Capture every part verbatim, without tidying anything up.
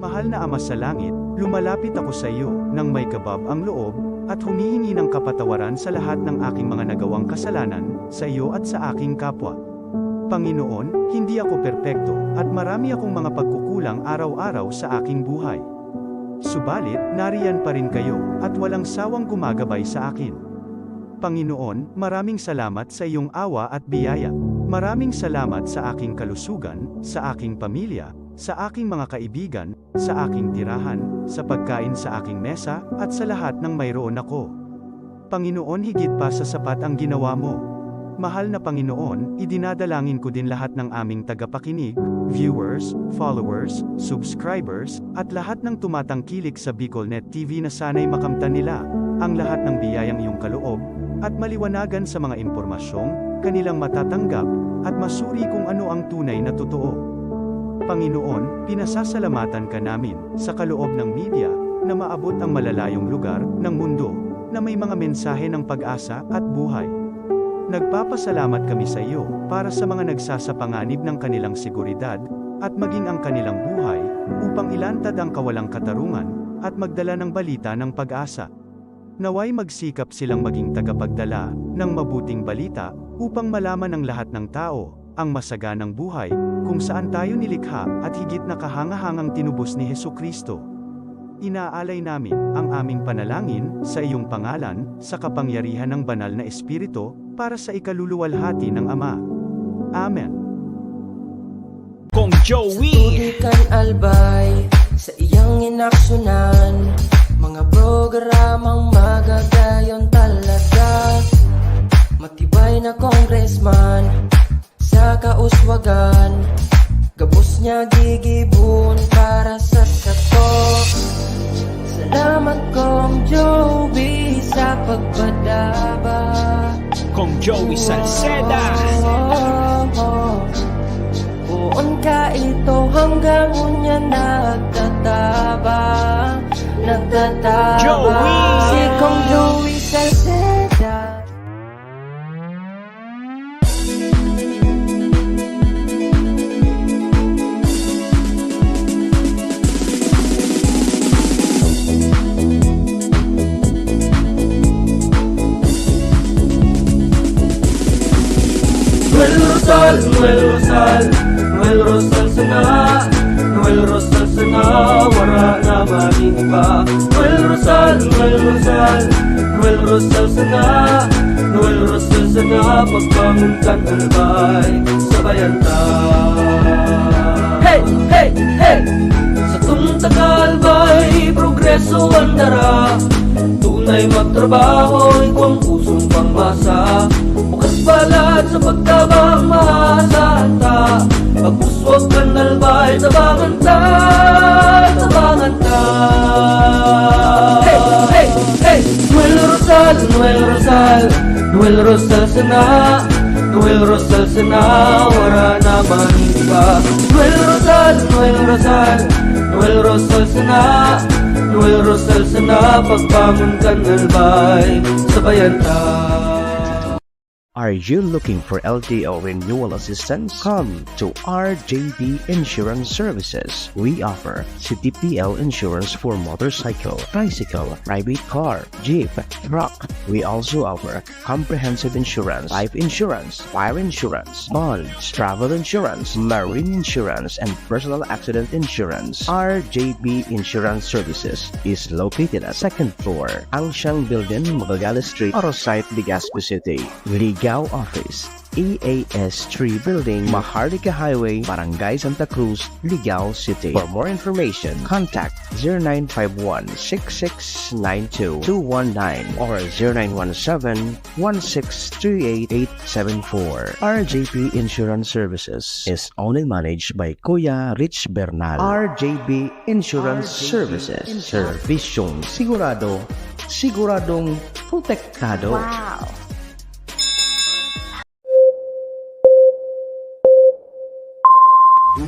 Mahal na Ama sa Langit, lumalapit ako sa iyo nang may kabab ang loob at humihingi ng kapatawaran sa lahat ng aking mga nagawang kasalanan sa iyo at sa aking kapwa. Panginoon, hindi ako perpekto at marami akong mga pagkukulang araw-araw sa aking buhay. Subalit, nariyan pa rin kayo at walang sawang gumagabay sa akin. Panginoon, maraming salamat sa iyong awa at biyaya. Maraming salamat sa aking kalusugan, sa aking pamilya, sa aking mga kaibigan, sa aking tirahan, sa pagkain sa aking mesa, at sa lahat ng mayroon ako. Panginoon, higit pa sa sapat ang ginawa mo. Mahal na Panginoon, idinadalangin ko din lahat ng aming tagapakinig, viewers, followers, subscribers, at lahat ng tumatangkilik sa BicolNet T V na sana'y makamtan nila ang lahat ng biyayang iyong kaloob at maliwanagan sa mga impormasyong kanilang matatanggap at masuri kung ano ang tunay na totoo. Panginoon, pinasasalamatan ka namin sa kaloob ng media na maabot ang malalayong lugar ng mundo na may mga mensahe ng pag-asa at buhay. Nagpapasalamat kami sa iyo para sa mga nagsasapanganib ng kanilang seguridad at maging ang kanilang buhay upang ilantad ang kawalang katarungan at magdala ng balita ng pag-asa. Naway magsikap silang maging tagapagdala ng mabuting balita upang malaman ng lahat ng tao ang masaganang buhay kung saan tayo nilikha at higit na kahangahangang tinubos ni Jesu-Cristo. Inaalay namin ang aming panalangin sa iyong pangalan sa kapangyarihan ng Banal na Espiritu para sa ikaluluwalhati ng Ama. Amen. Kong Joey. Tutuloy kan Albay sa iyang inaksyunan, mga programang magagayon talaga. Matibay na congressman sa kauswagan, gabos niya gigibon para sa sato. Salamat, Kong Joey, sa pagpadaba. Kong Joey Salceda. Poon ka ito hanggang unya nagtatabang, nagtatabang. Joey! Si Kong Joey Salceda. Noel Rosal, Noel Rosal, Noel Rosal sana, Noel Rosal sana, wara na maning iba. Noel Rosal, Noel Rosal, Noel Rosal sana, Noel Rosal sana, pagbangon kan Albay, sabayan ta. Hey, hey, hey! Satong taga-Albay, progreso an dara. Tunay magtrabaho, igwang pusong pangmasa. Bukas balat sa pagtabang, maasahan ta. Pag-uswag kan Albay, tabangan ta, tabangan ta. Hey, hey, hey! Noel Rosal, Noel Rosal, Noel Rosal sana, Noel Rosal sana, wara na maning iba. Noel Rosal, Noel Rosal, Noel Rosal sana, Noel Rosal sana, pagbangon kan Albay, sabayan ta. Are you looking for L T O renewal assistance? Come to R J B Insurance Services. We offer C T P L insurance for motorcycle, tricycle, private car, jeep, truck. We also offer comprehensive insurance, life insurance, fire insurance, bonds, travel insurance, marine insurance, and personal accident insurance. R J B Insurance Services is located at second floor, Angshang Building, Magallanes Street, Arosite, Legazpi City. Ligao Office, E A S three Building, Maharlika Highway, Barangay Santa Cruz, Ligao City. For more information, contact zero nine five one, six six nine two, two one nine or zero nine one seven, one six three eight, eight seven four. R J P Insurance Services is owned and managed by Kuya Rich Bernal. R J B Insurance Services. Servisyong sigurado, siguradong protektado. Wow!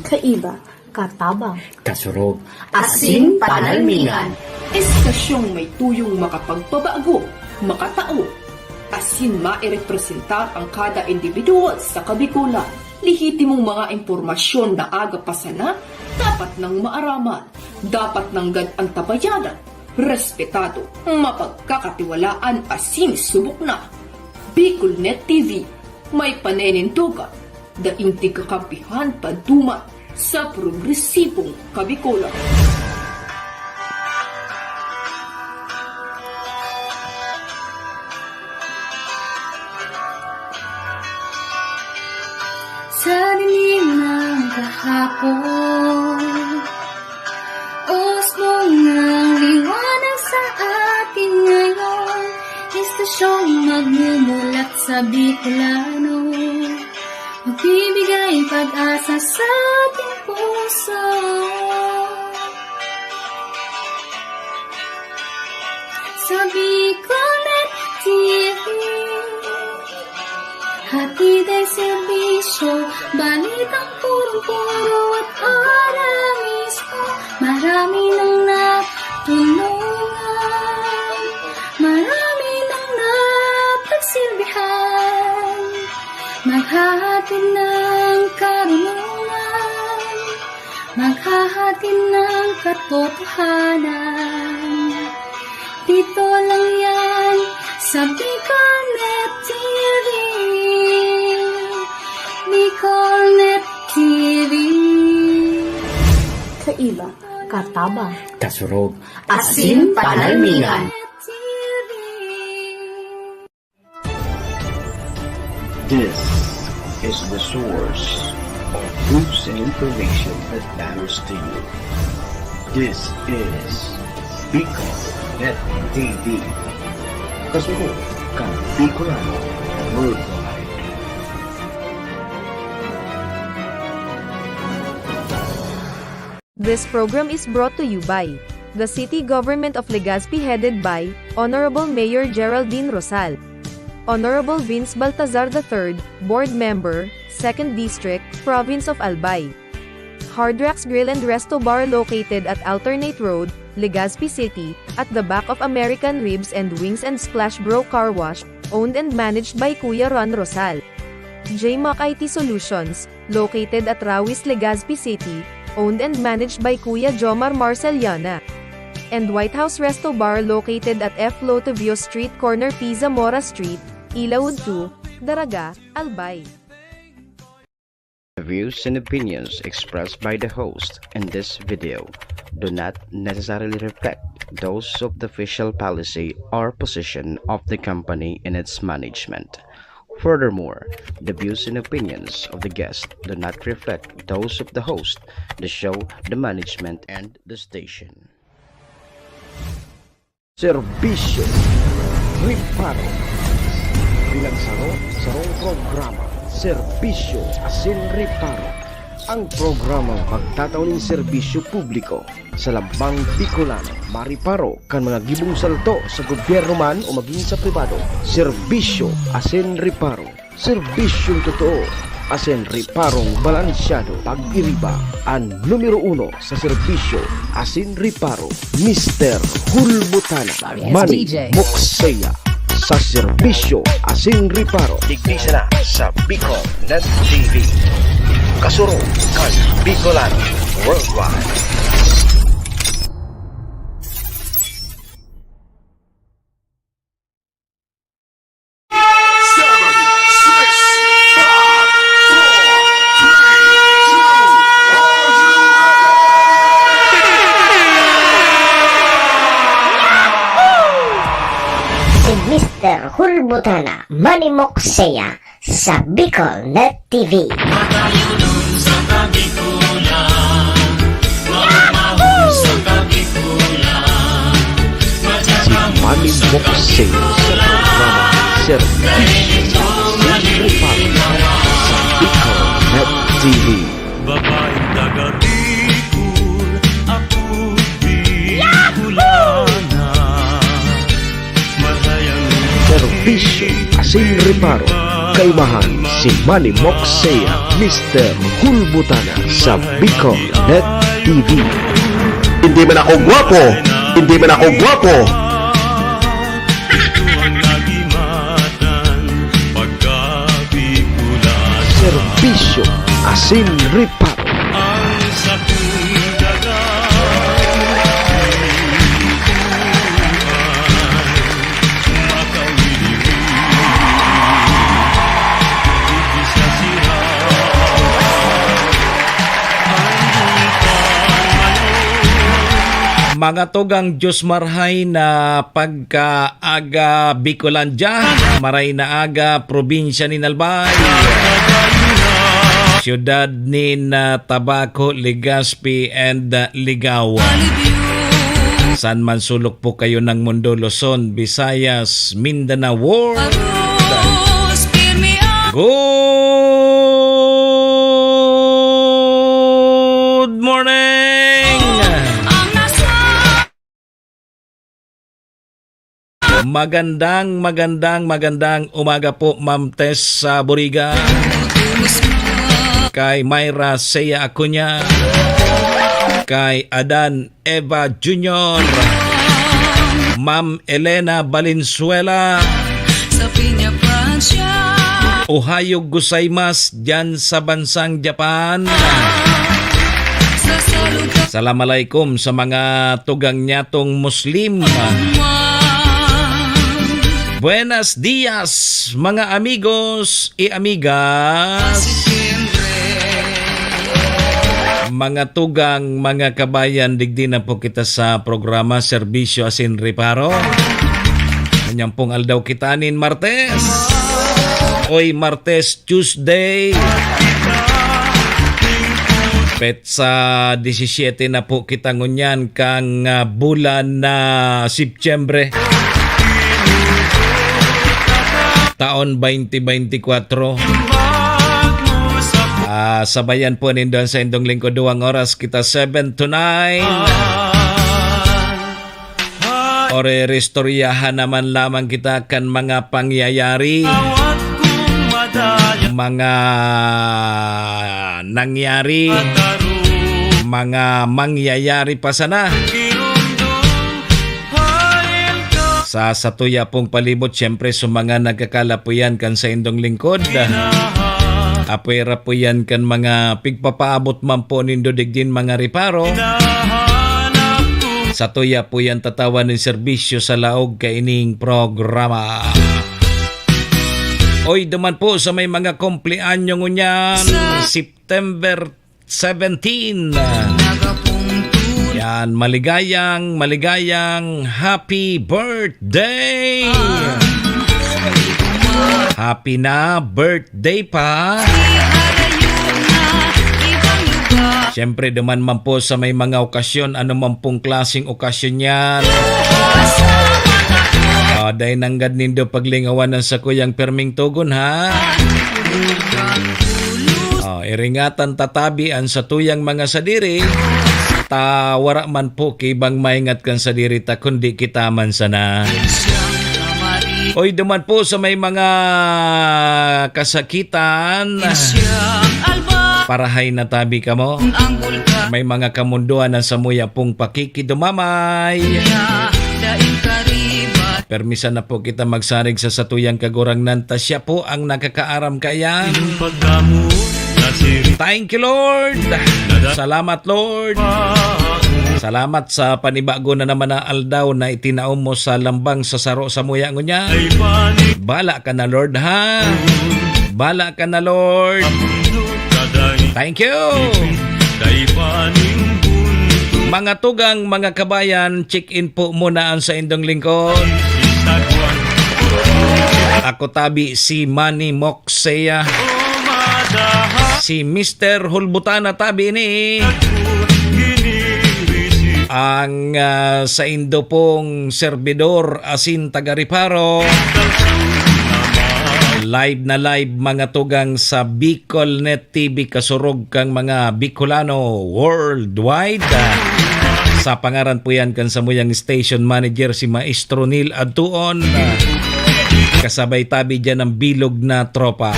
Kaiba, katabang, kasurog, asin panalmingan. Estasyong may tuyong makapagpabago, makatao, asin mairepresentar ang kada individual sa Kabikolan. Lehitimong mga impormasyon na aga pa sana, Dapat nang maaraman, dapat nanggad antabayanan, respetado, mapagkakatiwalaan asin subok na. Bicolnet T V, may paninindogan, daing tigkakampihan ta duman sa progresibong Kabikolan. Sa dilim ng kahapon, usbong ng liwanag sa atin ngayon, estasyong magmumulat sa Bicolano, magbibigay pag-asa sa ating puso. Sa Bicolnet T V, hatid ay serbisyo, balitang purong-puro at para mismo. Marami nang natulungan, marami nang napagsilbihan, maghahatid ng karunungan, maghahatid ng katotohanan. Dito lang yan sa Bicolnet T V. Bicolnet T V. Kaiba, katabang, kasurog, asin panalmingan. This is the source of news and information that matters to you. This is Bicol Net T V. Kasunod kan Bicolano Worldwide. This program is brought to you by the City Government of Legazpi, headed by Honorable Mayor Geraldine Rosal, Honorable Vince Baltazar the third, Board Member, Second District, Province of Albay. Hard Rocks Grill and Resto Bar, located at Alternate Road, Legazpi City, at the back of American Ribs and Wings and Splash Bro Car Wash, owned and managed by Kuya Ron Rosal. J Mac I T Solutions, located at Rawis, Legazpi City, owned and managed by Kuya Jomar Marceliana. And White House Resto Bar, located at F Lotivio Street, corner P Zamora Street, Ilaud two, Daraga, Albay. The views and opinions expressed by the host in this video do not necessarily reflect those of the official policy or position of the company and its management. Furthermore, the views and opinions of the guest do not reflect those of the host, the show, the management, and the station. Serbisyo Reparo. Bilang saro, sarong programa, Serbisyo asin Reparo. Ang programang magtatao nin serbisyo publiko sa lambang Bicolano, mariparo kan mga gibong salto sa gobyerno man o magin sa pribado. Serbisyo asin Reparo. Serbisyong totoo asin reparong balansyado. Pag-iriba, an numero uno sa serbisyo asin reparo, Mister Hulbutana. Manny Mokseya sa serbisyo asin reparo. Digdi sana sa Bicol Net T V. Kasurog kan Bicolano Worldwide. Seven, six, five, four, three, two, are you ready? Si Mister Hulbutana, Manny Mokseya, sa Bicol Net T V. Matayo dun sa Kabikulan, mamahaw sa Kabikulan. Si Manny Mokseya sa programa Serbisyo sa Siyempre Pamilya sa Bicol Net T V. Babaeng taga Bicol, ako Bicolana. Serbisyo asin reparo. Kaimahan si Manny Mokseya, Mister Hulbutana sa Bicol Net T V. Hindi man ako gwapo, hindi man ako gwapo. Serbisyo asin reparo. Mga tugang, Diyos marhay na pagkaaga, Bicolandia, maray na aga, probinsya nin Albay, siyudad nin, ah, Tabaco, Legazpi, and, ah, Ligao. Saan man sulok po kayo ng mundo, Luzon, Visayas, Mindanao, world. Good morning! Magandang, magandang, magandang umaga po, Ma'am Tess sa Buriga. Kay Myra Sea Acuña. Kay Adan Eva Junior. Ma'am Elena Valenzuela. Ohayo gozaimasu diyan sa bansang Japan. Salam alaikum sa mga tugang nyatong Muslim. Buenos dias, mga amigos y amigas. Mga tugang, mga kabayan, digdi na po kita sa programa Serbisyo Asin Reparo. Kanyang pong aldaw kita nin Martes. Oy, Martes, Tuesday. Petsa disisyete na po kita ngunyan kang, ah, bulan na Setyembre. Taon twenty twenty-four. Ah, sabayan po nindo an saindong lingkod, duwang oras kita, seven to nine. Ore, restoryahan naman lamang kita kan mga pangyayari, mga nangyari, mga mangyayari pa sana. Sa satuya pong palibot, siyempre, sa mga nagkakalapuyan kan saindong lingkod. Apwera po yan kan mga pigpapaabot man po nindo digdin mga reparo. Satuya po yan tatawan nin serbisyo sa laog kaining programa. Oy, duman po sa may mga kumpleanyo ngunyan, September seventeen. Yan, maligayang, maligayang happy birthday! Happy na birthday pa! Siyempre, duman man po sa may mga okasyon, ano man pong klaseng okasyon yan. Ah, dai nanggad nindo paglingawan an sakuyang perming togon, ha? Oh, iringatan ta tabi an satuyang mga sadiri, ta wara man po ki ibang maingat kan sadiri ta, kundi kita man sana. Oy, duman po sa may mga kasakitan, parahay na tabi kamo. May mga kamundoan na samuya pong pakikidumamay. Permisan na po kita magsarig sa satuyang Kagurangnan, ta siya po ang nakakaaram kaiyan. Thank you, Lord. Salamat, Lord. Salamat sa panibago na naman na aldaw na itinao mo sa lambang sa saro samuya ngunyan. Bala ka na, Lord, ha? Bala ka na, Lord. Thank you. Mga tugang, mga kabayan, check-in po muna ang saindong lingkod. Ako tabi si Manny Moksea. Si Mister Hulbutana tabi ni ang, ah, saindo pong serbidor asin taga-reparo. Live na live, mga tugang, sa Bicolnet T V, kasurog kang mga Bicolano worldwide. Ah, sa pangaran po yan kan samuyang station manager, si Maestro Neil Adtuon. Ah, kasabay tabi dyan ang bilog na tropa.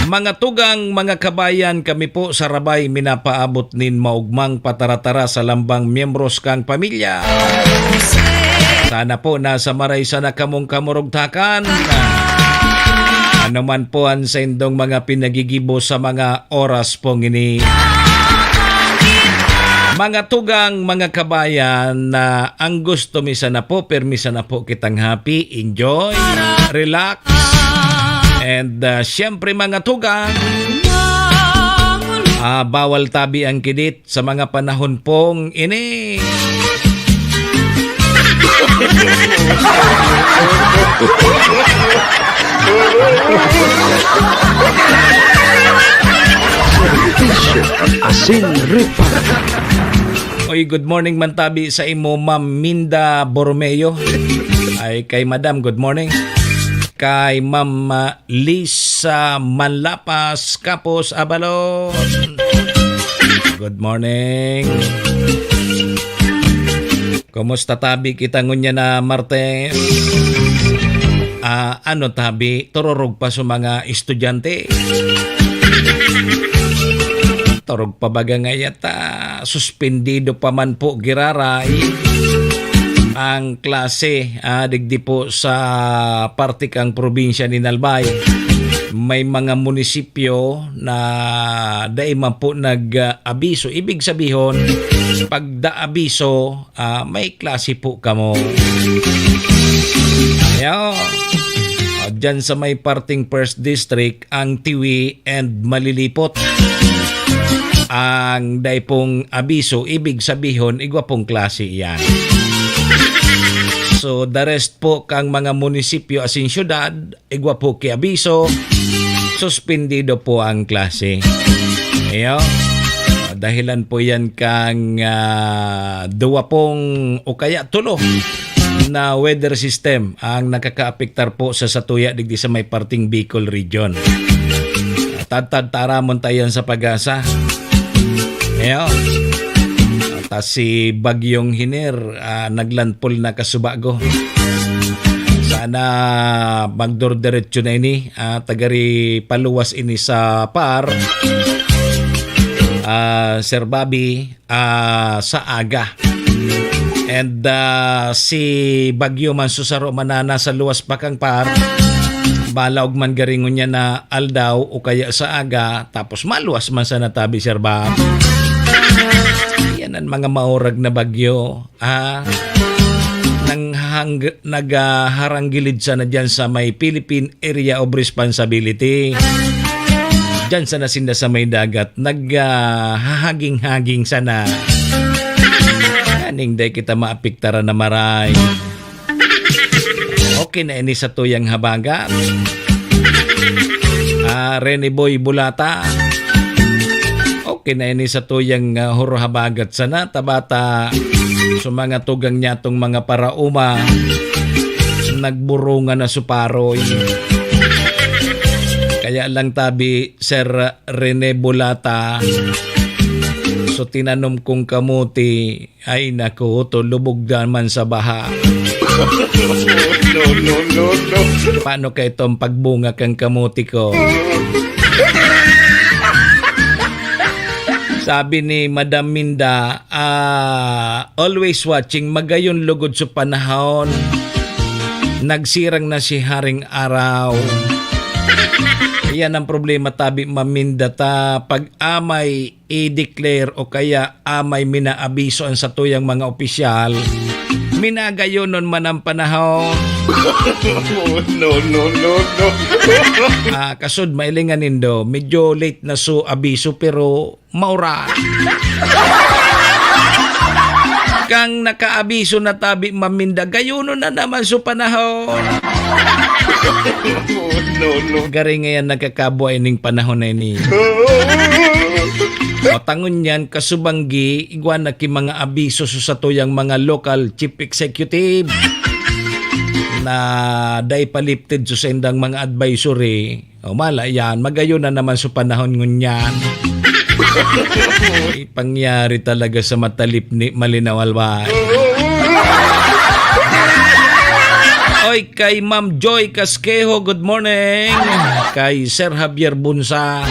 Mga tugang, mga kabayan, kami po sa Rabay minapaabot nin maugmang pataratara sa lambang miyembros kang pamilya. Sana po nasa maray sana kamong kamurugtakan. Ano man po ang saindong mga pinagigibo sa mga oras pong ini. Mga tugang, mga kabayan, na ang gusto mi sana po, permi sana po kitang happy, enjoy, relax, and, ah, siyempre, mga tugang, Ah, bawal tabi ang kidit sa mga panahon pong ini. Asin Ripa. Oy, good morning man tabi sa imo, Ma'am Minda Borromeo. Ay, kay Madam, good morning. Kay Ma'am, ah, Lisa Manlapas Capos Abalon. Good morning. Kumusta tabi kita ngunyan na Martes? Ah, ano tabi, tururog pa sa mga estudyante? Turog pa baga ngayat, ah, suspendido pa man po giraray ang klase, ah, digdi po sa parte kang probinsya nin Albay. May mga munisipyo na dai man po nag-abiso. Ibig sabihon, pagda abiso, ah, may klase po kamo. Ayan. Ah, dyan sa may parting First District, ang Tiwi and Malilipot. Ang dai pong abiso, ibig sabihon, igwa pong klase iyan. So, the rest po kang mga munisipyo asin syudad, igwa po ki abiso, suspendido po ang klase. Iyo. Dahilan po yan kang, ah, duwa pong o kaya tulo na weather system ang nakakaapektar po sa satuya digdi sa may parting Bicol Region. Tadtad taramon ta yan sa PAGASA. Iyo. Ta si Bagyong Hiner, ah, naglandfall na kasubago. Sana magdurdiretso na ini, ah, tagari paluwas ini sa PAR, ah, Sir Bobby, ah, sa aga. And, ah, si Bagyo man susaro man na nasa luwas pa kang PAR, balaog man garingon niya na aldaw o kaya sa aga, tapos maluwas man sana tabi, Sir Bob. Yan ang mga maurag na bagyo. Ah, nang hang-, naghaharanggilid sana diyan sa may Philippine Area of Responsibility. Diyan sana sinda sa may dagat, nag, ah, hahaging-haging sana. Aning day kita maapektaran na maray. Okay na ini sa tuyang habagat. Ah, Rene Boy Bulata. Okay na ini sa tuyang, ah, huro habagat sana, tabata sa mga tugang niya tong mga parauma, nagburungan na suparoy. Kaya lang tabi, Sir Rene Bulata, so tinanom kong kamuti, ay, naku, to, lubog naman sa baha. No, no, no, no. Paano kaya itong pagbunga kang kamote ko? Sabi ni Madam Minda, ah, always watching, magayon lugod sa panahon. Nagsirang na si Haring Araw. Iyan ang problema, tabi, Ma'am Minda, ta pag amay i-declare o kaya amay minaabiso an satuyang mga opisyal, minagayonon man an panahon. No, no, no, no. Ah, kasud, mailingan nindo, medyo late na su abiso, pero maura. Kang nakaabiso na tabi, Ma'am Minda, gayonon na naman su panahon. No, no. Gari ngayan nagkakabuhay ning panahon na ini. O, ta ngunyan, kasubanggi, igwa na ki mga abiso sa satuyang mga local chief executive na dai pa lifted sa saindang mga advisory. O, mala yan, magayon na naman sa panahon ngunyan. Ay, pangyari talaga sa matalip ni Malinaw Albay. Oy, kay Ma'am Joy Casquejo, good morning. Kay Sir Javier Bunsa.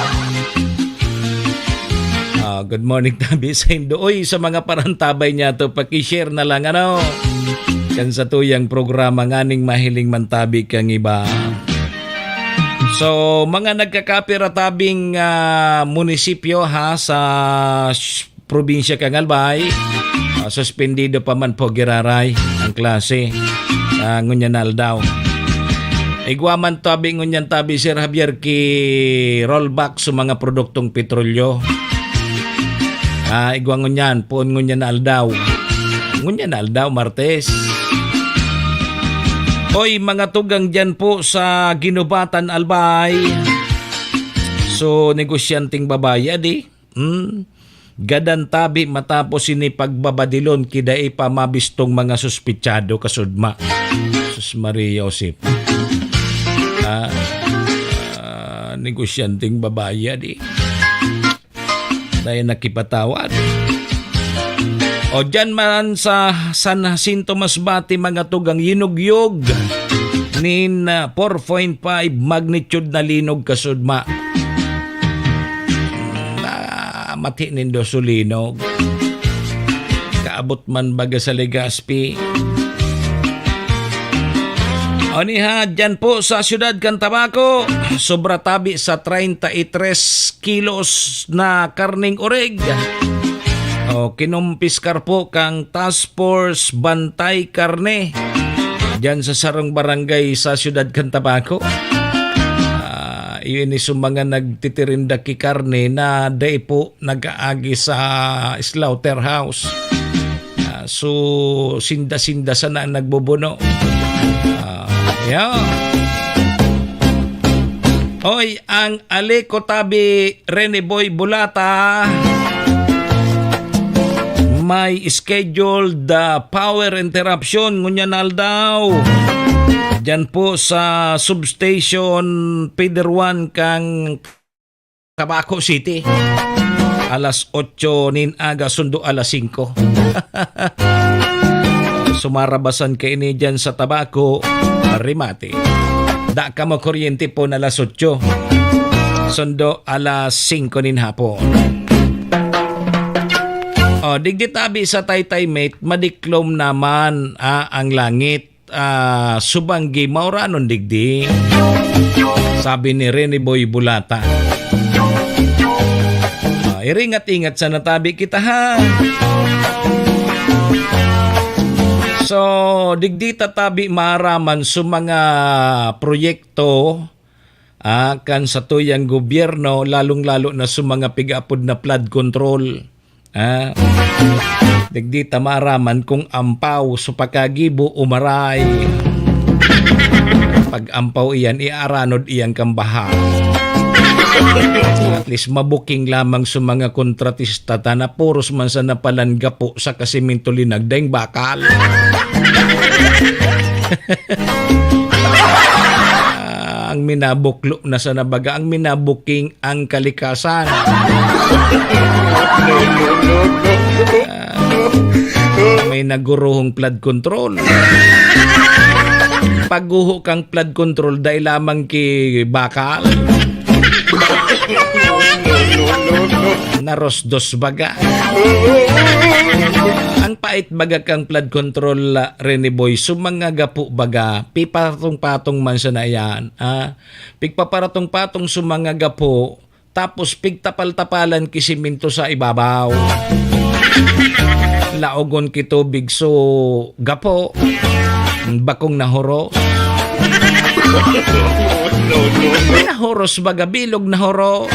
Ah, good morning, tabi sa Indo. Oy, sa mga parantabay niya to, paki-share na lang, ano? Kan sa tuyang programa, nganing mahiling man tabi kang iba. So, mga nagkakapira tabing, ah, munisipyo, ha, sa sh-, probinsya kang Albay, ah, suspendido pa man po giraray ang klase, ah, ngunyan na aldaw. Igwa man tabi ngunyan tabi, Sir Javier, ki rollback sa mga produktong petrolyo. Ah, igwa ngunyan, poon ngunyan na aldaw. Ngunyan na aldaw, Martes. Oy, mga tugang dyan po sa Ginubatan, Albay. So, negosyanteng babae, adi? Hmm? Gadan tabi matapos ini pagbabadilon, kidai pa mabistong mga suspitsado, kasudma. Sus Maria Josep. Ah, ah, negosyanteng babae, adi? Dai nakipatawad. O, dyan man sa San Jacinto Masbate, mga tugang, yinugyog nin, ah, four point five magnitude na linog, kasudma. Na, mati nindo su linog. Kaabot man baga sa Legazpi. Aniha, dyan po sa siyudad kan Tabaco, sobra tabi sa treinta y tres kilos na karneng orig. O, kinumpiskar po kang Task Force Bantay Karne dyan sa sarong barangay sa siyudad kan Tabaco. Ah, iyon is yung mga nagtitirinda ki karne na dai po nag-aagi sa slaughterhouse. Ah, so, sinda-sinda sana ang nagbubuno. Ah, yeah. Oy, ang Aleco Tabi, Rene Boy Bulata, may scheduled, ah, power interruption ngunyan na aldaw. Diyan po sa substation Pider One kang Tabaco City. Alas otso nin aga, sundo alas singko. Sumarabasan kaini diyan sa Tabaco, Remate. Da kamo kuryente po na alas otso. Sundo alas singko nin hapon. O, digdi tabi sa Taytay Met, madiklom naman, ah, ang langit. Ah, subanggi, mauranon digdi, sabi ni Rene Boy Bulata. Ah, iringat-ingat sana tabi kita, ha? So, digdi ta tabi maaraman sa mga proyekto, ah, kan satuyang gobyerno, lalong-lalo na sa mga pigaapod na flood control. Ah, digdi ta maaraman kung ampaw sa pagkagibo o maray. Pag ampaw iyan, iaranod iyan kan baha. At least mabuking lamang sa mga kontratista ta na puros man sana palan gapo saka semento linagdang bakal. Ah, ang minabuklo na sana baga, ang minabuking ang kalikasan. Ah, may naguruhong flood control. Pagguho kang flood control, dai lamang ki bakal. Narosdos baga. Ang pait baga kang flood control, ah, Rene Boy, so mga gapo baga, pipatong-patong man sana iyan, ah. Pigpaparatong-patong sa mga gapo, tapos pigtapal-tapalan ki semento sa ibabaw. Laogon ki tubig so gapo, bakong nahuros. Nahuros baga, bilog nahuros.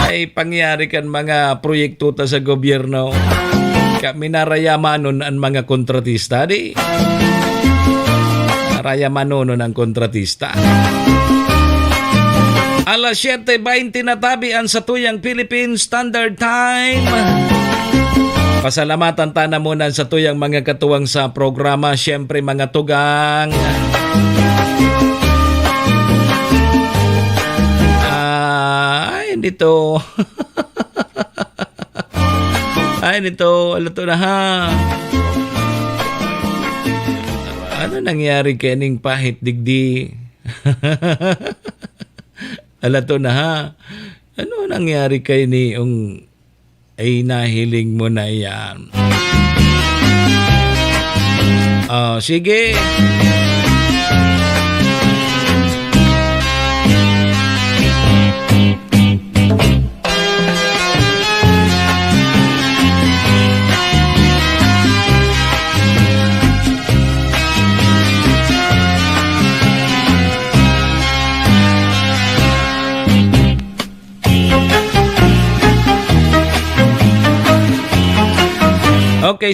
Ay, pangyari kan mga proyekto ta sa gobyerno. Ka-, minarayamanon an mga kontratista, di? Raya Manonon ang kontratista. Alas siyete bente na tabi an satuyang Philippine Standard Time. Pasalamatan ta na muna an satuyang mga katuwang sa programa, siyempre, mga tugang. Ay, dito. Ay, nito, alato na ha. Ano nangyari kaining pahit digdi? Alato na ha. Ano nangyari kaini, ung, ay nahiling mo na yan? Oh, sige.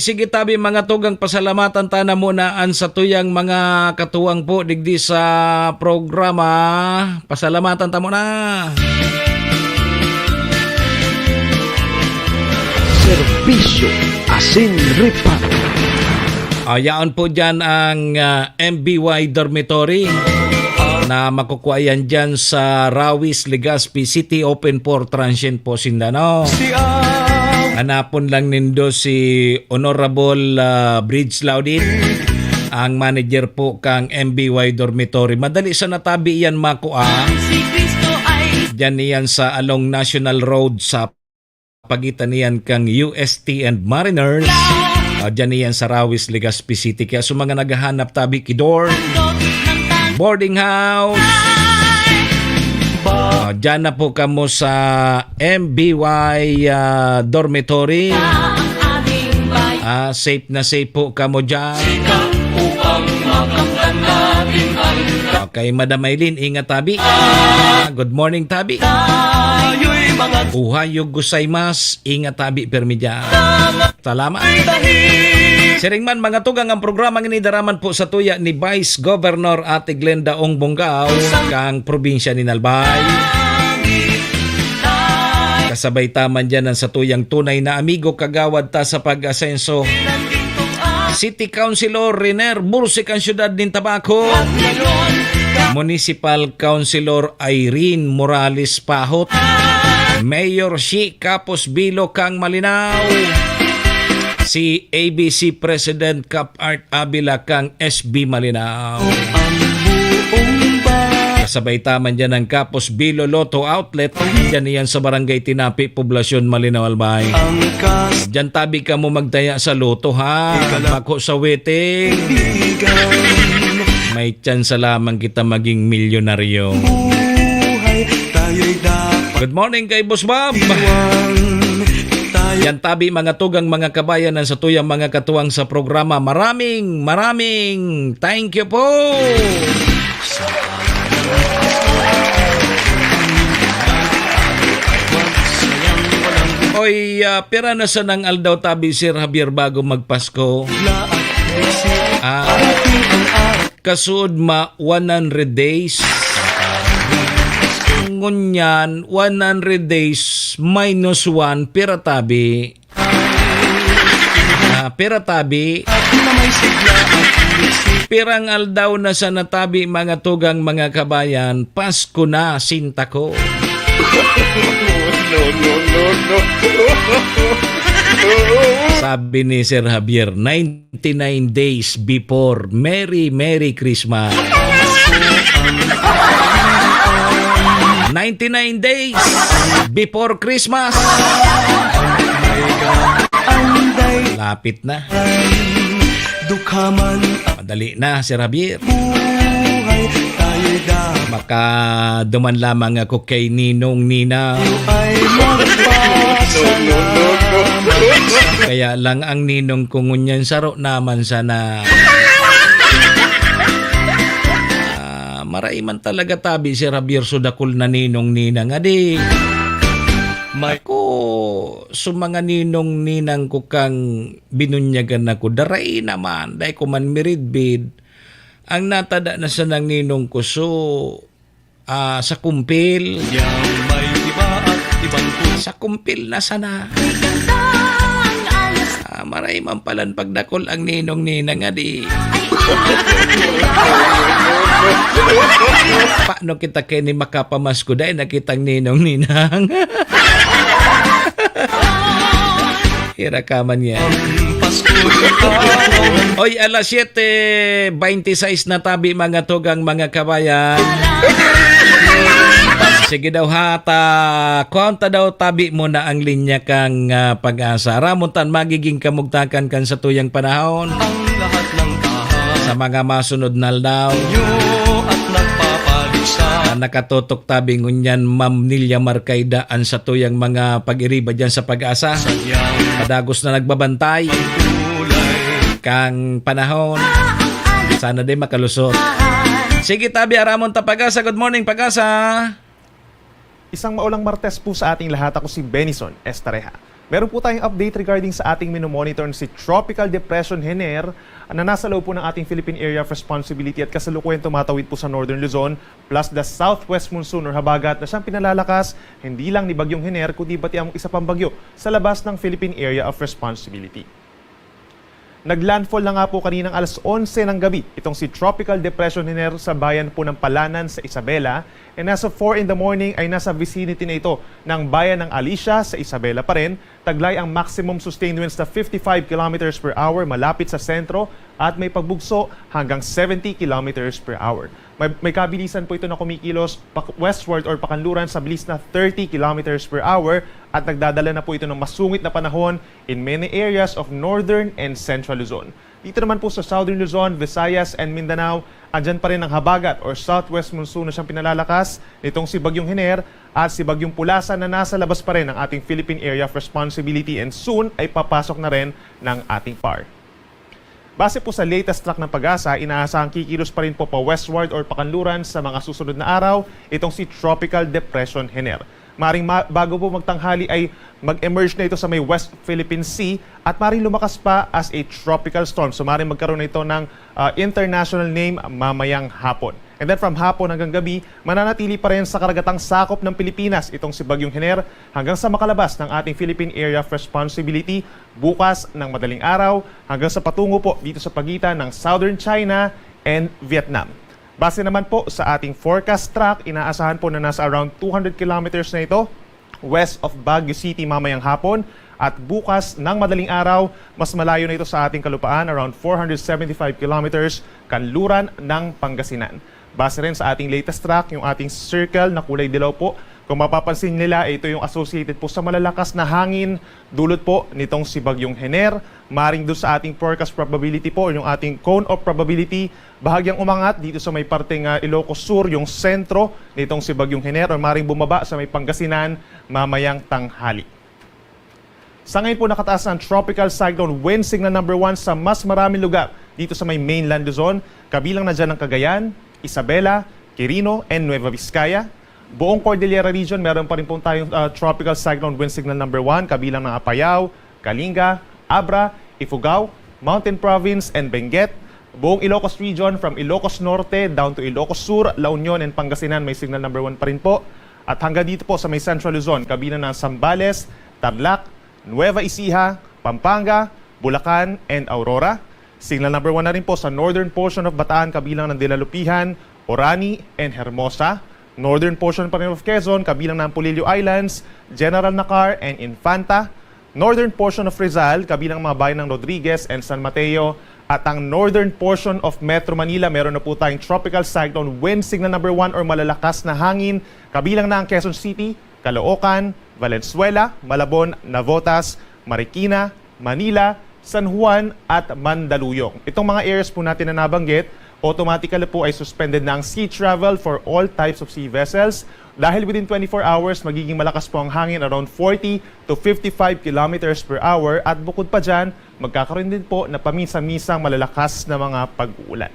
Sige tabi, mga tugang, pasalamatan ta na muna an satuyang mga katuwang po digdi sa programa. Pasalamatan ta muna. Serbisyo asin reparo. Ah, yaon po dyan ang, ah, M B Y Dormitory na makukuha yan dyan sa Rawis, Legazpi City, open for transient po sinda, no? Hanapon lang nindo si Honorable, ah, Bridge Laudit, ang manager po kang M B Y Dormitory. Madali sa natabi yan makua. Diyan niyan sa along National Road sa pagitan niyan kang U S T and Mariners. Ah, diyan niyan sa Rawis, Legazpi City. Kaya sa mga naghahanap tabi ki dorm, boarding house, ah, diyan na po kamo sa M B Y, ah, dormitory. Ah, safe na safe po kamo dyan. Okay, Madam Aileen, ingat tabi. Ah, good morning, tabi. Ohayo gozaimasu, ingat tabi, permi dyan. Salamat. Siring man, mga tugang, ang programa ngini daraman po sa tuya ni Vice Governor Ate Glenda Ong Bongao, kang probinsya ni Albay. Kasabay ta man dyan ang satuyang tunay na amigo, kagawad ta sa pag-asenso, City Councilor Riner Bursik, ang siyudad nin Tabaco. Municipal Councilor Irene Morales Pahot. Mayor Shi Kapos Bilo kang Malinao. Si A B C President Cap Art Avila kang S B Malinao. Kasabay ta man dyan ang Kapos Bilo Lotto Outlet. Diyan iyan sa Barangay Tinapi, Poblacion, Malinao, Albay. Diyan tabi kamo magtaya sa loto, ha? Bako sa waiting. May tsansa lamang kita maging milyonaryo. Good morning kay Boss Bob. Yan tabi, mga tugang, mga kabayan, ang satuyang mga katuwang sa programa. Maraming, maraming thank you po. Oy, ah, pira na sanang aldaw tabi, Sir Javier, bago magpasko? Ah, kasuod ma one hundred days. Ngunyan, one hundred days minus one, pira tabi? Ah, pira tabi? Pirang aldaw na sana tabi, mga tugang, mga kabayan, Pasko na, sinta ko. No, no, no, no. Sabi ni Sir Javier, ninety-nine days before Merry, Merry Christmas. Ninety-nine days before Christmas. Lapit na. Madali na, Sir Javier. Makaduman lamang ako kay Ninong Nina. Kaya lang ang ninong ko ngunyan saro naman sana. Ah, maray man talaga tabi, Sir Javier, so dakul na Ninong Nina nga di. Ako, so mga ninong ninang ko kang binunyagan ako, daray naman, dai ko man miridbid. Ang natada na sanang ninong ko, so, ah, sa kumpil. Sa kumpil na sana. Ah, maray man palan pagdakol ang ninong ninang nga di. Paano kita kini makapamasko? Dai nakitang ninong ninang. Hira ka man yan. Oy, alas siyete beintiseis na tabi, mga tugang, mga kabayan. Sige daw, ha, ta, kuwan ta daw tabi muna ang linya kang, ah, Pag-asa. Aramon tan magiging kamugtakan kan satuyang panahon. Sa mga masunod na aldaw. Nakatutok tabi ngunyan, Ma'am Nilia Marcaida, an satuyang mga pag-iriba diyan sa Pag-asa. Padagos na nagbabantay kang panahon. Sana din makalusot. Sige, tabi, aramon ta Pag-asa. Good morning, Pag-asa. Isang maulang Martes po sa ating lahat. Ako si Benison Estareja. Meron po tayong update regarding sa ating minomonitor na si Tropical Depression Hener na nasa loob po ng ating Philippine Area of Responsibility at kasalukuyan tumatawid po sa Northern Luzon plus the southwest monsoon or habagat na siyang pinalalakas hindi lang ni Bagyong Hener kundi pati ang isa pang bagyo sa labas ng Philippine Area of Responsibility. Naglandfall na nga po kaninang alas onse ng gabi itong si Tropical Depression Hener sa bayan po ng Palanan sa Isabela, and as of four in the morning ay nasa vicinity na ito ng bayan ng Alicia sa Isabela pa rin. Taglay ang maximum sustained winds na fifty-five kilometers per hour malapit sa sentro at may pagbugso hanggang seventy kilometers per hour. May, may kabilisan po ito na kumikilos pa-, westward or pakanluran sa bilis na thirty kilometers per hour at nagdadala na po ito ng masungit na panahon in many areas of northern and central Luzon. Dito naman po sa Southern Luzon, Visayas, and Mindanao, andyan pa rin ang habagat or southwest monsoon na siyang pinalalakas nitong si Bagyong Hener at si Bagyong Pulasa na nasa labas pa rin ng ating Philippine Area of Responsibility and soon ay papasok na rin ng ating par. Base po sa latest track ng PAGASA, inaasahang kikilos pa rin po pa westward or pakanluran sa mga susunod na araw itong si Tropical Depression Hener. Maring ma- bago po magtanghali ay mag-emerge na ito sa may West Philippine Sea at maring lumakas pa as a tropical storm. So maring magkaroon na ito ng ah, international name mamayang hapon. And then from hapon hanggang gabi, mananatili pa rin sa karagatang sakop ng Pilipinas itong si Bagyong Hener hanggang sa makalabas ng ating Philippine Area of Responsibility bukas ng madaling araw hanggang sa patungo po dito sa pagitan ng Southern China and Vietnam. Base naman po sa ating forecast track, inaasahan po na nasa around two hundred kilometers na ito west of Baguio City mamayang hapon, at bukas ng madaling araw, mas malayo na ito sa ating kalupaan, around four hundred seventy-five kilometers kanluran ng Pangasinan. Base rin sa ating latest track, yung ating circle na kulay dilaw po, kung mapapansin nila, ito yung associated po sa malalakas na hangin dulot po nitong si Bagyong Hener. Maring doon sa ating forecast probability po, yung ating cone of probability, bahagyang umangat dito sa may parteng, ah, Ilocos Sur, yung sentro nitong si Bagyong Hener, or maring bumaba sa may Pangasinan mamayang tanghali. Sa ngayon po, nakataas ang Tropical Cyclone Wind Signal number one sa mas maraming lugar dito sa may mainland Luzon, kabilang na dyan ang Cagayan, Isabela, Quirino, and Nueva Vizcaya. Buong Cordillera Region, meron pa rin po tayong, ah, Tropical Cyclone Wind Signal number one, kabilang ng Apayao, Kalinga, Abra, Ifugao, Mountain Province, and Benguet. Buong Ilocos Region, from Ilocos Norte down to Ilocos Sur, La Union, and Pangasinan, may signal number one pa rin po. At hanggang dito po sa may Central Luzon, kabilang ng Zambales, Tarlac, Nueva Ecija, Pampanga, Bulacan, and Aurora. Signal number one na rin po sa northern portion of Bataan, kabilang ng Dilalupihan, Orani, and Hermosa. Northern portion pa rin of Quezon, kabilang ng Polillo Islands, General Nakar, and Infanta. Northern portion of Rizal, kabilang mga bayan ng Rodriguez and San Mateo. At ang northern portion of Metro Manila, meron na po tayong Tropical Cyclone Wind Signal number one or malalakas na hangin, kabilang na ang Quezon City, Caloocan, Valenzuela, Malabon, Navotas, Marikina, Manila, San Juan at Mandaluyong. Itong mga areas po natin na nabanggit, automatically po ay suspended na ang sea travel for all types of sea vessels dahil within twenty-four hours, magiging malakas po ang hangin, around forty to fifty-five kilometers per hour, at bukod pa dyan, magkakaroon din po na paminsan-minsang malalakas na mga pag-uulan.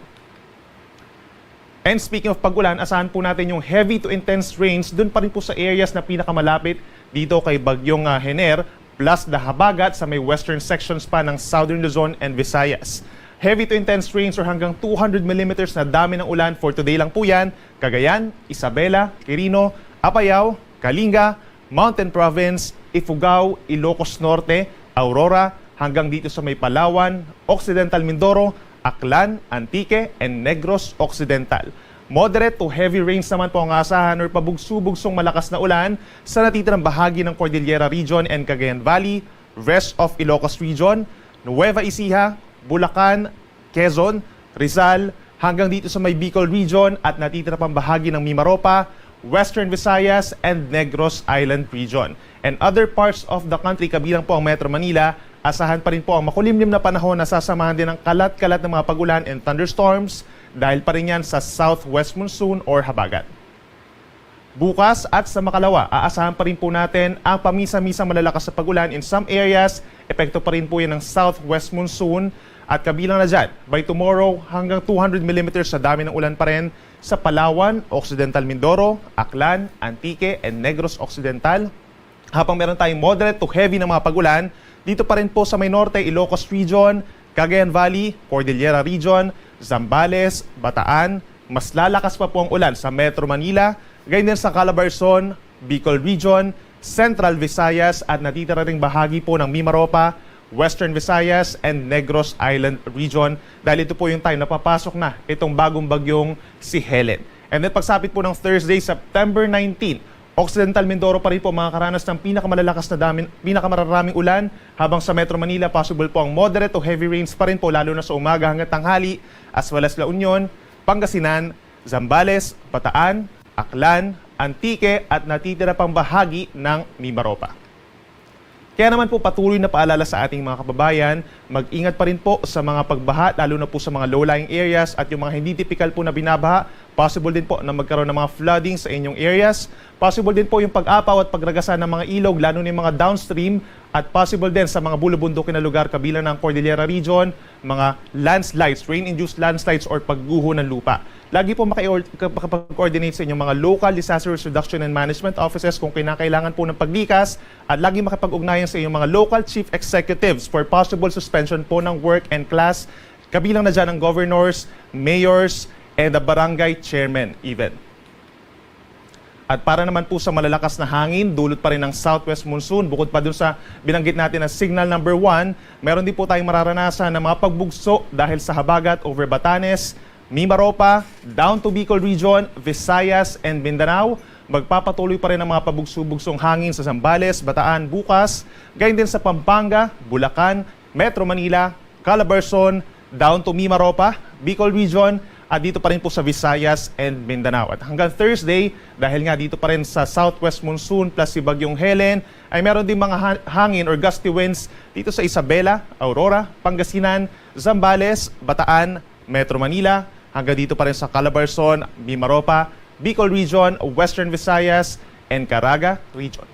And speaking of pag-ulan, asahan po natin yung heavy to intense rains dun pa rin po sa areas na pinakamalapit dito kay Bagyong, ah, Hener, plus the habagat sa may western sections pa ng Southern Luzon and Visayas. Heavy to intense rains or hanggang two hundred millimeters na dami ng ulan for today lang po yan, Cagayan, Isabela, Quirino, Apayao, Kalinga, Mountain Province, Ifugao, Ilocos Norte, Aurora, hanggang dito sa may Palawan, Occidental Mindoro, Aklan, Antique, and Negros Occidental. Moderate to heavy rains naman po ang aasahan or pabugso-bugsong malakas na ulan sa natitirang bahagi ng Cordillera Region and Cagayan Valley, rest of Ilocos Region, Nueva Ecija, Bulacan, Quezon, Rizal, hanggang dito sa may Bicol Region at natitira pang bahagi ng Mimaropa, Western Visayas, and Negros Island Region. And other parts of the country, kabilang po ang Metro Manila, asahan pa rin po ang makulimlim na panahon na sasamahan din ng kalat-kalat ng mga pag-ulan and thunderstorms dahil pa rin yan sa southwest monsoon or habagat. Bukas at sa makalawa, aasahan pa rin po natin ang pamisa-misang malalakas na pag-ulan in some areas. Epekto pa rin po yan ng southwest monsoon at kabilang na dyan, by tomorrow, hanggang two hundred millimeters na dami ng ulan pa rin sa Palawan, Occidental Mindoro, Aklan, Antique, and Negros Occidental. Habang meron tayong moderate to heavy na mga pag-ulan, dito pa rin po sa may norte, Ilocos Region, Cagayan Valley, Cordillera Region, Zambales, Bataan, mas lalakas pa po ang ulan sa Metro Manila, gayon din sa Calabarzon, Bicol Region, Central Visayas at natitira ring bahagi po ng Mimaropa, Western Visayas and Negros Island Region, dahil ito po yung time na papasok na itong bagong bagyong si Helen. And then pagsapit po ng Thursday, September nineteen, Occidental Mindoro pa rin po makakaranas ng pinakamalalakas na dami, pinakamararaming ulan, habang sa Metro Manila, possible po ang moderate to heavy rains pa rin po, lalo na sa umaga hanggang tanghali, as well as La Union, Pangasinan, Zambales, Bataan, Aklan, Antique at natitira pang bahagi ng Mimaropa. Kaya naman po, patuloy na paalala sa ating mga kababayan, mag-ingat pa rin po sa mga pagbaha, lalo na po sa mga low-lying areas at yung mga hindi typical po na binabaha. Possible din po na magkaroon ng mga flooding sa inyong areas. Possible din po yung pag-apaw at pagragasan ng mga ilog, lalo na yung mga downstream, at possible din sa mga bulubundukin na lugar, kabilang ng Cordillera Region, mga landslides, rain-induced landslides or pagguho ng lupa. Lagi po maki-, makipag-coordinate sa inyong mga local disaster risk reduction and management offices kung kinakailangan po ng paglikas, at lagi makipag-ugnayan sa inyong mga local chief executives for possible suspension po ng work and class, kabilang na dyan ang governors, mayors, and the barangay chairman even. At para naman po sa malalakas na hangin, dulot pa rin ng southwest monsoon. Bukod pa dun sa binanggit natin na signal number one, meron din po tayong mararanasan na mga pagbugso dahil sa habagat over Batanes, Mimaropa, down to Bicol Region, Visayas, and Mindanao. Magpapatuloy pa rin ang mga pabugso-bugsong hangin sa Zambales, Bataan bukas, gayon din sa Pampanga, Bulacan, Metro Manila, Calabarzon, down to Mimaropa, Bicol Region, at dito pa rin po sa Visayas and Mindanao. At hanggang Thursday, dahil nga dito pa rin sa southwest monsoon plus si Bagyong Helen, ay meron din mga ha-, hangin or gusty winds dito sa Isabela, Aurora, Pangasinan, Zambales, Bataan, Metro Manila, hanggang dito pa rin sa Calabarzon, Mimaropa, Bicol Region, Western Visayas, and Caraga Region.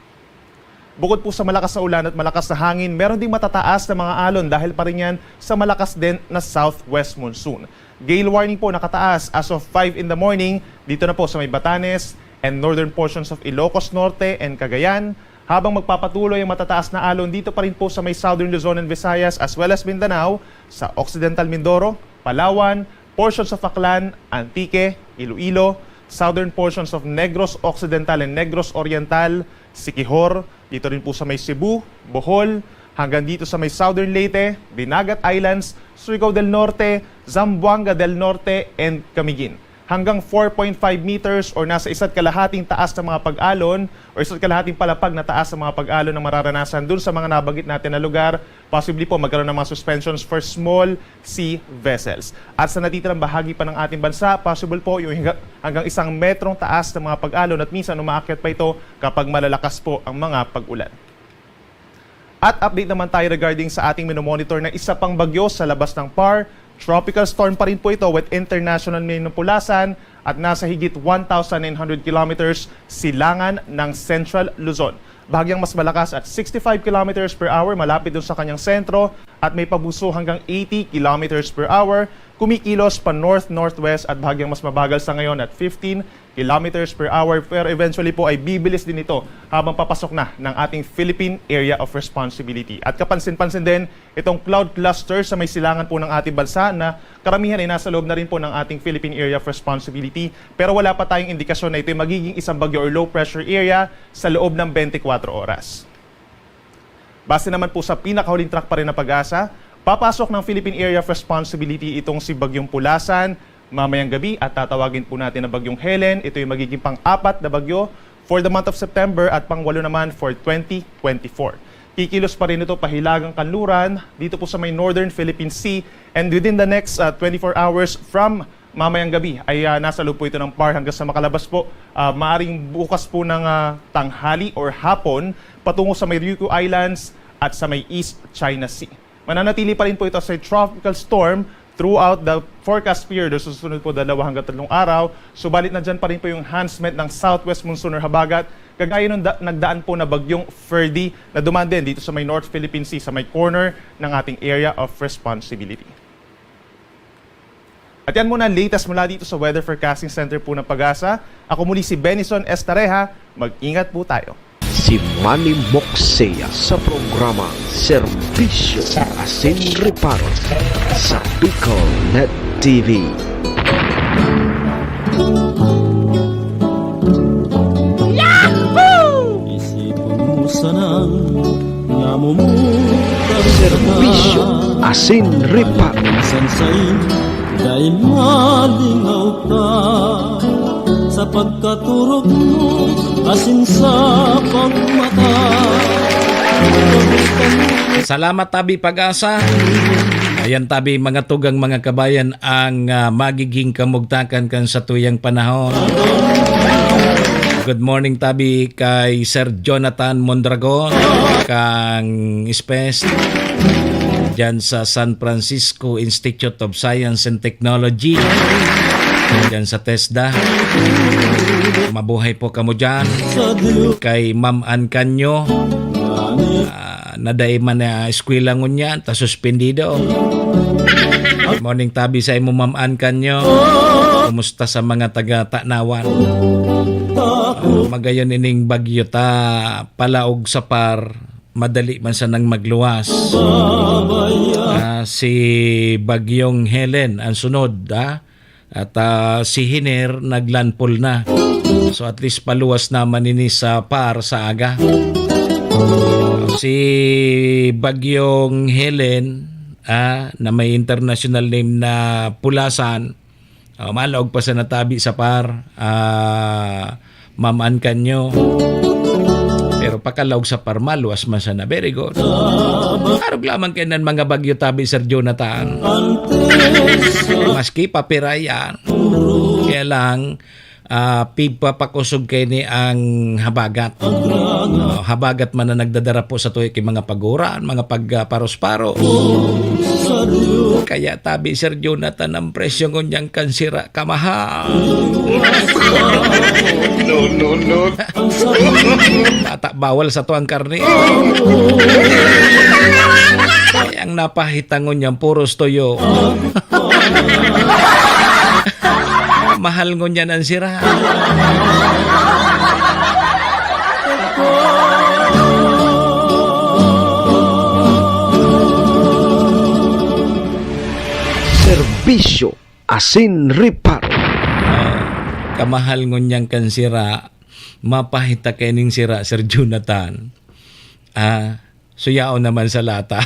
Bukod po sa malakas na ulan at malakas na hangin, meron ding matataas na mga alon dahil pa rin yan sa malakas din na southwest monsoon. Gale warning po nakataas as of five in the morning dito na po sa may Batanes and northern portions of Ilocos Norte and Cagayan, habang magpapatuloy ang matataas na alon dito pa rin po sa may southern Luzon and Visayas as well as Mindanao, sa Occidental Mindoro, Palawan, portions of Aklan, Antique, Iloilo, southern portions of Negros Occidental and Negros Oriental, Siquijor, dito rin po sa may Cebu, Bohol, hanggang dito sa may Southern Leyte, Dinagat Islands, Surigao del Norte, Zamboanga del Norte, and Camiguin. Hanggang four point five meters or nasa isa't kalahating taas na mga pag-alon or isa't kalahating palapag na taas na mga pag-alon ang mararanasan dun sa mga nabanggit natin na lugar. Possibly po magkaroon ng mga suspensions for small sea vessels. At sa natitirang bahagi pa ng ating bansa, possible po yung hangga-, hanggang isang metrong taas ng mga pag-alon at minsan umaakyat pa ito kapag malalakas po ang mga pag-ulan. At update naman tayo regarding sa ating minomonitor na isa pang bagyo sa labas ng PAR. Tropical storm pa rin po ito with international manipulasan at nasa higit one thousand nine hundred kilometers silangan ng Central Luzon. Bahagyang mas malakas at sixty-five kilometers per hour malapit dun sa kanyang sentro at may pabugso hanggang eighty kilometers per hour, kumikilos pa north-northwest at bahagyang mas mabagal sa ngayon at fifteen kilometers per hour, pero eventually po ay bibilis din ito habang papasok na ng ating Philippine Area of Responsibility. At kapansin-pansin din, itong cloud cluster sa may silangan po ng ating bansa na karamihan ay nasa loob na rin po ng ating Philippine Area of Responsibility, pero wala pa tayong indikasyon na ito'y magiging isang bagyo or low pressure area sa loob ng twenty-four oras. Base naman po sa pinakahuling track pa rin ng PAGASA, papasok ng Philippine Area of Responsibility itong si Bagyong Pulasan mamayang gabi at tatawagin po natin na Bagyong Helen. Ito yung magiging pang-apat na bagyo for the month of September at pang-walo naman for twenty twenty-four. Kikilos pa rin ito pahilagang kanluran dito po sa may Northern Philippine Sea, and within the next, ah, twenty-four hours from mamayang gabi ay, ah, nasa loob po ito ng PAR hanggang sa makalabas po, ah, maaring bukas po ng, ah, tanghali or hapon patungo sa may Ryukyu Islands at sa may East China Sea. Mananatili pa rin po ito sa tropical storm throughout the forecast period o susunod po dalawa hanggang tatlong araw. Subalit nandyan pa rin po yung enhancement ng southwest monsoon or habagat, kagaya nung da- nagdaan po na bagyong Ferdy na dumaan din dito sa may North Philippine Sea, sa may corner ng ating area of responsibility. At yan muna ang latest mula dito sa Weather Forecasting Center po ng PAGASA. Ako muli si Benison Estareja. Mag-ingat po tayo. Si Manny Moxea sa programa Serbisyo asin Reparo sa Bicol Net T V. Isipon mo sanang namumutan ka. Serbisyo asin Reparo. Minsan sa'yo, dai malingaw ka sa pagkaturog mo, asin sa pagmata. Salamat, Tabi Pag-asa. Ayan, Tabi, mga tugang, mga kabayan, ang, ah, magiging kamugtakan kan satuyang panahon. Good morning, Tabi, kay Sir Jonathan Mondragon, kang Spes, dyan sa San Francisco Institute of Science and Technology, dyan sa TESDA. Mabuhay po kamo dyan. Kay Ma'am Ann Canyo, ah, na dai man na eskwela ngunyan, ta suspendido. Morning, Tabi, sa imo, Ma'am Ann Canyo. Kumusta sa mga taga Tanawan? Ah, magayon ining bagyo ta palaog sa par, madali man sanang magluwas. Ah, si Bagyong Helen ang sunod, ah. At, ah, si Hiner naglandfall na. So, at least paluwas naman ini sa par sa aga. Si Bagyong Helen, ah, na may international name na Pulasan, ah, malaog pa sana tabi sa par, ah, Ma'am Ann Canyo. Pero pakalaog sa par, maluwas man sana. Very good. Arog lamang kaiyan mga bagyo tabi, Sir Jonathan. Maski papira yan. Kaya lang, ah, pigpapakosog kaini ang habagat. Oh, habagat man na nagdadara po sa tuyo ki mga paguran, mga pag, ah, paros-paros. Kaya tabi, Sir Jonathan, ang presyo ngunyan kan sira kamahal. No, no, no. Bata, bawal sa tuwang karne. Ang napahita ngunyan, puros tuyo. Mahal ngunyan ang sira. Serbisyo asin reparo. Ah, kamahal ngunyan kan sira, mapahita kaining sira, Sir Jonathan. Ah, suyaon naman sa lata.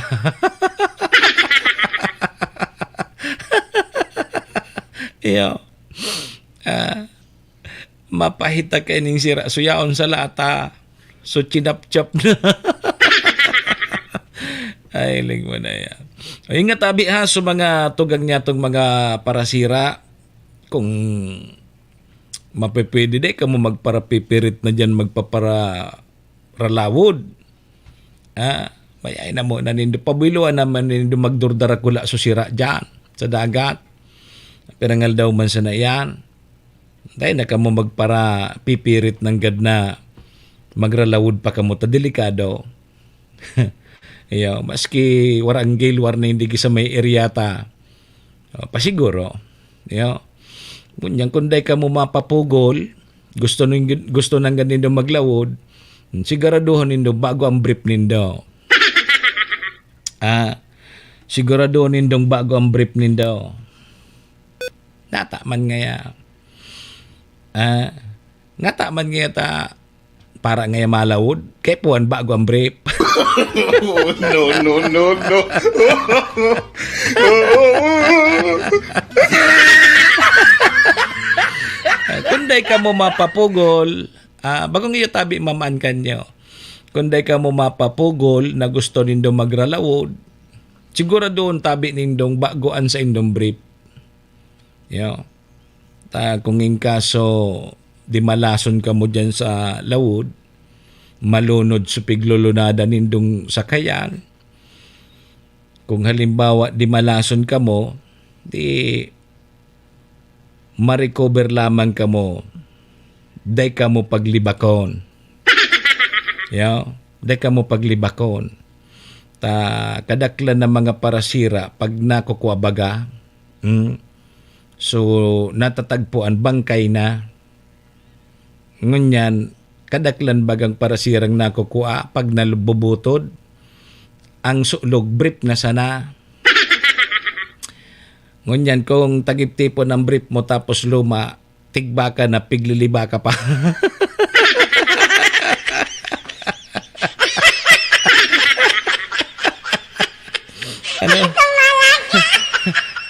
Iyo. Ah, mapahita kaining sira, suyaon sa lata. So, chinapchap na. Ay, hiling mo na yan. Ay, nga tabi ha, so mga tugang niya tong mga parasira, kung mapipwede, di kamo magparapipirit na dyan, magpaparalawod. Ah, may ay na mo na nindo, pabuiloan naman nindo magdurdarakula so sira dyan, sa dagat. Pirangal daw man sana yan. Dai na kamo magparapipirit nanggad na magralawod pa kamo, ta delikado. Iyo, maski warang gilwar na hindi sa may area ta. O, pasiguro. Iyo. Ngunyan, kung dai kamo mapapugol, gusto nin-, gusto nanggad nindo maglawod, siguraduhon nindo bago ang brief nindo. Ah, siguraduhon nindong bago ang brief nindo. Nata man ngaya. Ah, ngata man ngaya ta para ngaya malawod. Kay puwan bago ang brief. No, no, no, no. Kung dai kamo mapapugol, ah, bagong iyo tabi, Ma'am Ann Canyo. Kung dai kamo mapapugol na gusto nindo magralawod, siguraduhon tabi nindong bago an saindong brief. Yo. Ta, kung in kaso, dimalason kamo diyan sa lawod, malunod sa piglulunada nindong sakayan. Kung halimbawa, dimalason kamo, di ma-recover lamang kamo. Dai kamo paglibakon. Yo, dai kamo paglibakon. Ta, kadaklan na mga parasira, pag nakukua baga, hmm, so, natatagpo an bangkay na. Ngunyan, kadaklan bagang parasirang nakukua pag nalububutod? Ang sulog, brief na sana. Ngunyan, kung tagiptipon ang brief mo tapos luma, tigbaka na, piglilibaka pa. Ano?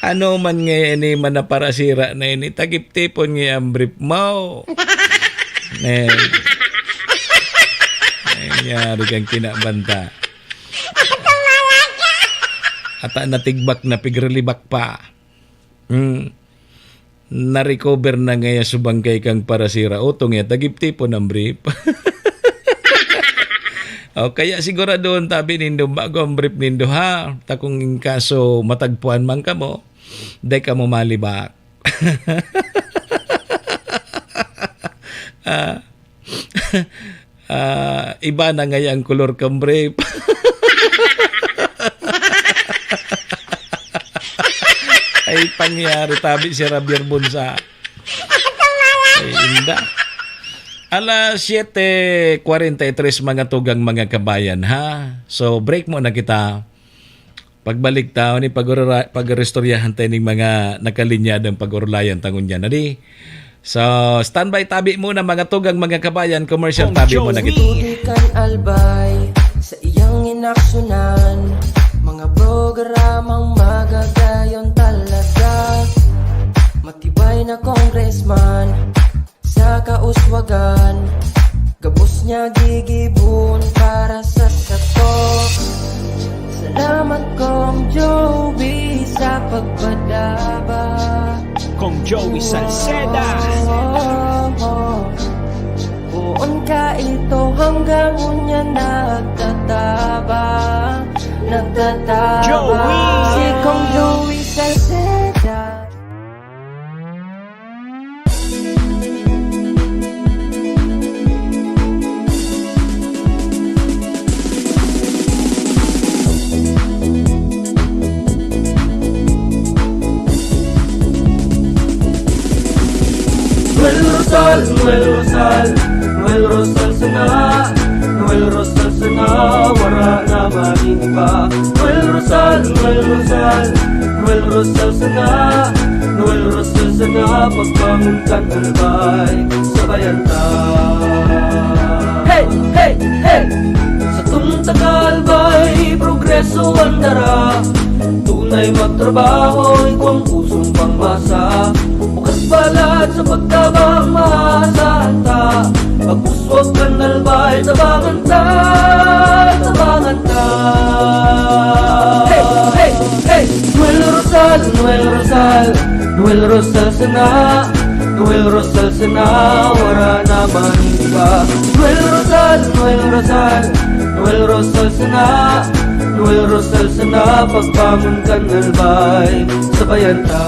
Ano man nga ini, man na parasira na ini, tagiptipon nga ang brief mo. Eh. Ay, yari kang kinabanta. Ata natigbak na, pigrelibak pa. Hmm. Na-recover na ngaya subangkay kang parasira. Oto ngaya, tagiptipon ang brief. O, kaya siguradohon tabi nindo, bago ang brief nindo, ha? Ta kung in kaso matagpuan man kamo, dai kamo malibak. Ah. Ah, iba na ngaya ang kolor kan brief. Ay, pangyari, tabi si Javier Bunsa. Ay, inda. Alas siete cuarenta y tres, mga tugang, mga kabayan, ha? So, break muna kita. Pagbalik ta, ni pag-, pag-oristoryahan ta ning mga nakalinyadong pag-orolayan ta ngunyan, adi. So, standby tabi muna, mga tugang, mga kabayan, commercial tabi muna kita. Tutukan Albay sa iyang inaksyonan, mga programang magagayon talaga. Matibay na congressman sa kauswagan, gabos niya gigibon para sa sato. Salamat, Kong Joey, sa pagpadaba. Kong Joey Salceda. Oh, oh, oh. Poon ka ito hanggang unya nagtatabang, nagtatabang. Joey! Si Kong Joey Salceda. Noel Rosal, Noel Rosal, Noel Rosal sana, Noel Rosal sana, wara na maning iba. Noel Rosal, Noel Rosal, Noel Rosal sana, Noel Rosal sana, pagbangon kan Albay, sabayan ta. Hey, hey, hey! Satong taga Albay, progreso an dara. Tunay magtrabaho, igwang pusong pangmasa. Bukas balat sa pagtabang, maasahan ta. Pag-uswag kan Albay, tabangan ta, tabangan ta. Hey, hey, hey! Noel Rosal, Noel Rosal, Noel Rosal sana, Noel Rosal sana, wara na man iba. Noel Rosal, Noel Rosal, Noel Rosal sana, Noel Rosal sana, pagbangon kan Albay, sabayan ta.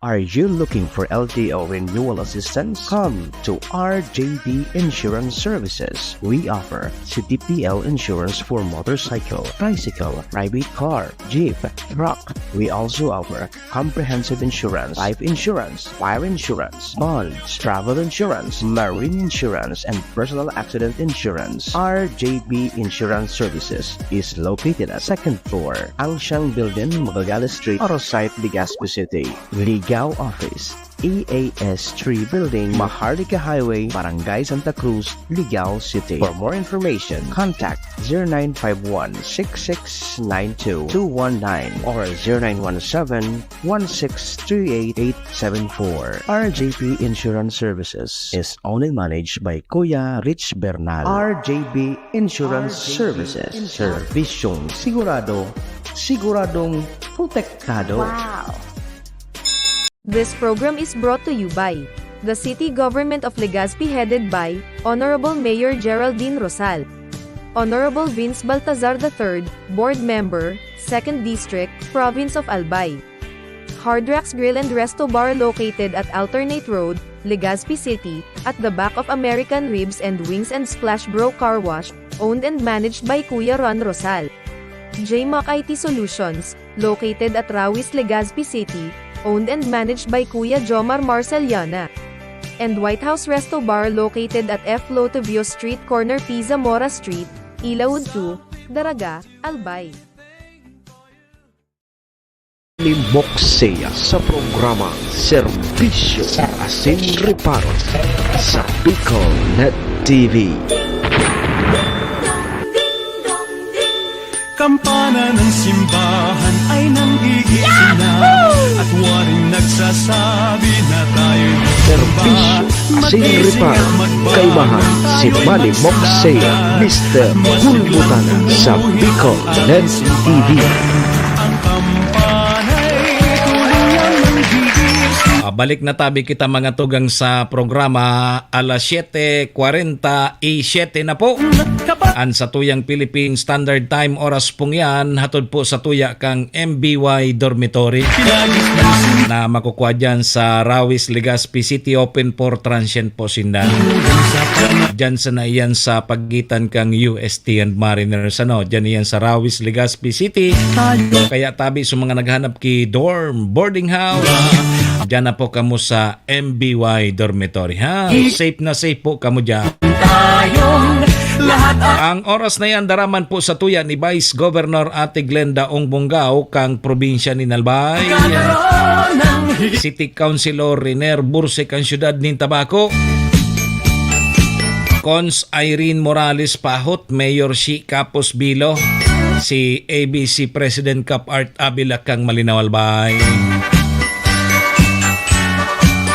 Are you looking for L T O renewal assistance? Come to R J B Insurance Services. We offer C T P L insurance for motorcycle, tricycle, private car, jeep, truck. We also offer comprehensive insurance, life insurance, fire insurance, bonds, travel insurance, marine insurance, and personal accident insurance. R J B Insurance Services is located at second floor, Angsiang Building, Magallanes Street, Arosite, Legazpi City. Ligao Office, E A S three Building, Maharlika Highway, Barangay Santa Cruz, Ligao City. For more information, contact zero nine five one, six six nine two, two one nine or zero nine one seven, one six three eight, eight seven four. R J P Insurance Services is owned and managed by Kuya Rich Bernal. R J P Insurance Services. Serbisyong sigurado, siguradong protektado. Wow! This program is brought to you by the City Government of Legazpi, headed by Honorable Mayor Geraldine Rosal, Honorable Vince Baltazar the third, Board Member, Second District, Province of Albay. Hard Rocks Grill and Resto Bar, located at Alternate Road, Legazpi City, at the back of American Ribs and Wings and Splash Bro Car Wash, owned and managed by Kuya Ron Rosal. J Mac I T Solutions, located at Rawis, Legazpi City, owned and managed by Kuya Jomar Marceliana. and White House Resto Bar located at F Lotovio Street, corner Pizza Mora Street, Ilaud two, Daraga, Albay. Ni Moxea sa programa Serbisyo Asin Reparo sa Bicol Net T V. Kampana ng simbahan ay nanggigising na at waring nagsasabi na tayo'y Serbisyo Asin Reparo, kaibahan si Manny Moxea, Mister Hulbutana sa Bicol Net T V. Ah, balik na tabi kita, mga tugang, sa programa. Alas siyete kwarenta y siyete na po. An satuyang Philippine Standard Time, oras pong yan, hatod po satuya kang M B Y Dormitory na makukuha dyan sa Rawis, Legazpi City, open for transient po sinda. Dyan sana iyan sa pagitan kang U S T and Mariners, ano, dyan iyan sa Rawis, Legazpi City. Kaya tabi sa mga naghanap ki dorm, boarding house, dyan na po kamo sa M B Y Dormitory, ha? Safe na safe po kamo dyan. Ang oras na yan, daraman po satuya ni Vice Governor Ate Glenda Ong Bongao kang probinsya ni Albay, City Councilor Riner Bursek ang siyudad nin Tabaco, Cons Irene Morales Pahot, Mayor Shi Capos Bilo, si A B C President Cap Art Abila kang Malinaw Albay.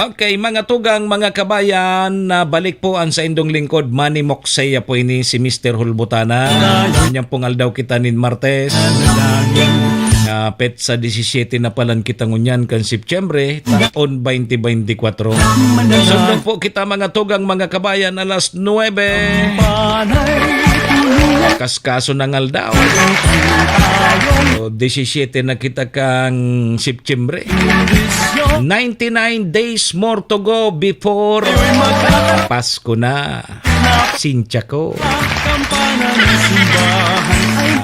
Okay, mga tugang, mga kabayan, na balik po ang saindong lingkod, Manny Moxea po ini, si Mister Hulbutana. Ngunyan pong aldaw kita nin Martes. Uh, petsa disisiyete na palan kita ngunyan kan Setyembre, taon twenty twenty-four. Sundon po kita, mga tugang, mga kabayan, alas nuebe. Kaskaso ng aldaw. So, disisiyete na kita kang Setyembre. Ninety-nine days more to go before Pasko na. Sincha ko.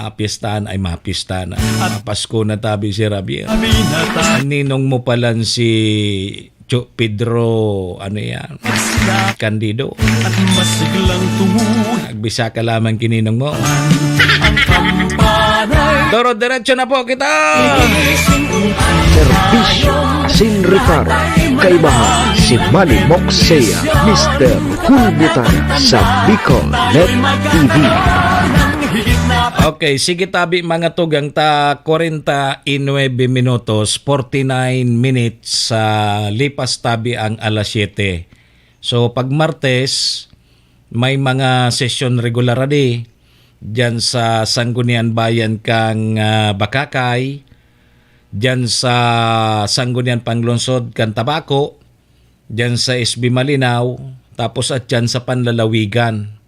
Mapistahan ay mapistahan. Pasko na tabi si Javier. Ninong mo palan si Cho-, Pedro, ano yan? Candido. Nagbisa ka lamang ki ninong mo. Doro, diretso na po kita! Serbisyo sin reparo, kaibahan si Manny Moxea, Mister Hulbutan sa Bicol Net T V. Okay, sige tabi, mga tugang, ta kwarenta y nuebe minutos, forty-nine minutes sa lipas tabi ang alas siyete. So, pag Martes, may mga sesyon regular adi, diyan sa Sangguniang Bayan kang, ah, Bacacay, diyan sa Sangguniang Panglungsod kan Tabaco, diyan sa S B Malinao, tapos at diyan sa Panlalawigan.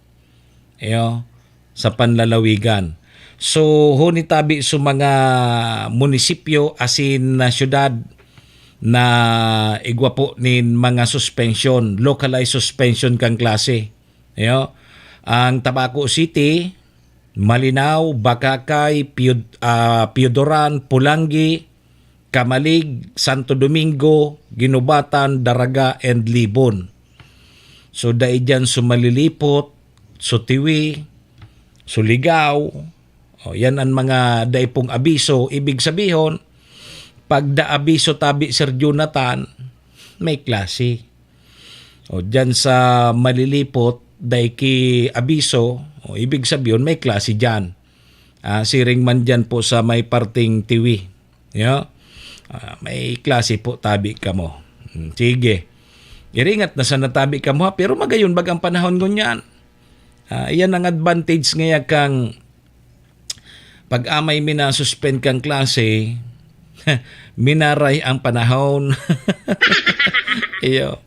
Iyo, sa Panlalawigan. So, huni tabi sa mga munisipyo asin na syudad na igwa po nin mga suspension, localized suspension kan klase. Iyo, ang Tabaco City, Malinao, Bacacay, Piod-, ah, Piodoran, Polangui, Camalig, Santo Domingo, Guinobatan, Daraga, and Libon. So, dai diyan so Malilipot, so Tiwi, so Ligao. O, yan ang mga dai pong abiso. Ibig sabihon, pag da abiso tabi, Sir Jonathan, may klase. O, diyan sa Malilipot, dai ki abiso, o, ibig sabihon, may klase diyan. Ah, siring man diyan po sa may parteng Tiwi. Yo? Ah, may klase po tabi kamo. Hmm, sige. Iringat na sana tabi kamo, ha, pero magayon bagang panahon ngunyan. Ah, iyan ang advantage ngaya kang pag amay minasuspend kang klase, minaray ang panahon. Iyo.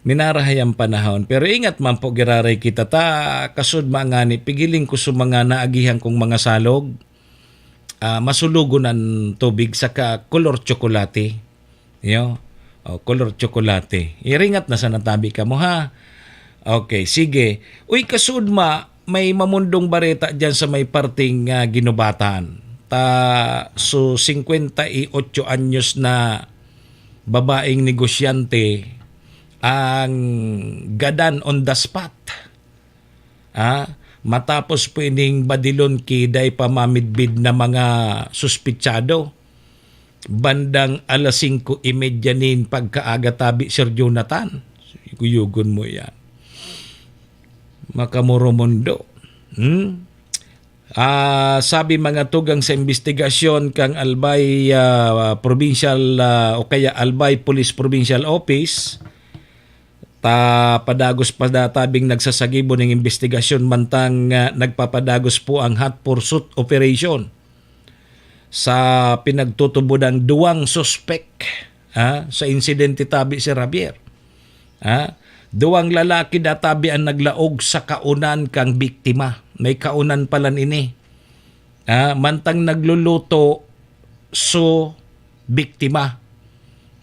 Minarahay ang panahon. Pero ingat man po, giraray kita ta. Kasud maangani, pigiling ko sa mga naagihan kong mga salog. Ah, masulogon an tubig saka kolor tsokolate. Yo? O, kolor tsokolate. Iringat na sana tabi kamo, ha? Okay, sige. Uy, kasud ma, may mamundong bareta diyan sa may parteng, ah, Guinobatan. Ta, so, singkwenta y otso anyos na babaeng negosyante ang gadan on the spot. Ah, matapos po ining badilon ki dai pa mamidbid na mga suspitsado, bandang alas singko y media nin pagkaaga tabi, Sir Jonathan. Yugon mo yan. Makamoromondo. Hmm? Ah, sabi mga tugang sa imbestigasyon kang Albay, ah, Provincial, ah, o kaya Albay Police Provincial Office, ta padagos pa da tabing nagsasagibo ning imbestigasyon mantang, ah, nagpapadagos po ang hot pursuit operation sa pinagtutubodang duwang suspek, ah, sa insidente tabi, Sir Javier. Ha? Duwang lalaki da tabi an naglaog sa kaunan kan biktima. May kaunan palan ini. Ha? Mantang nagluluto so biktima.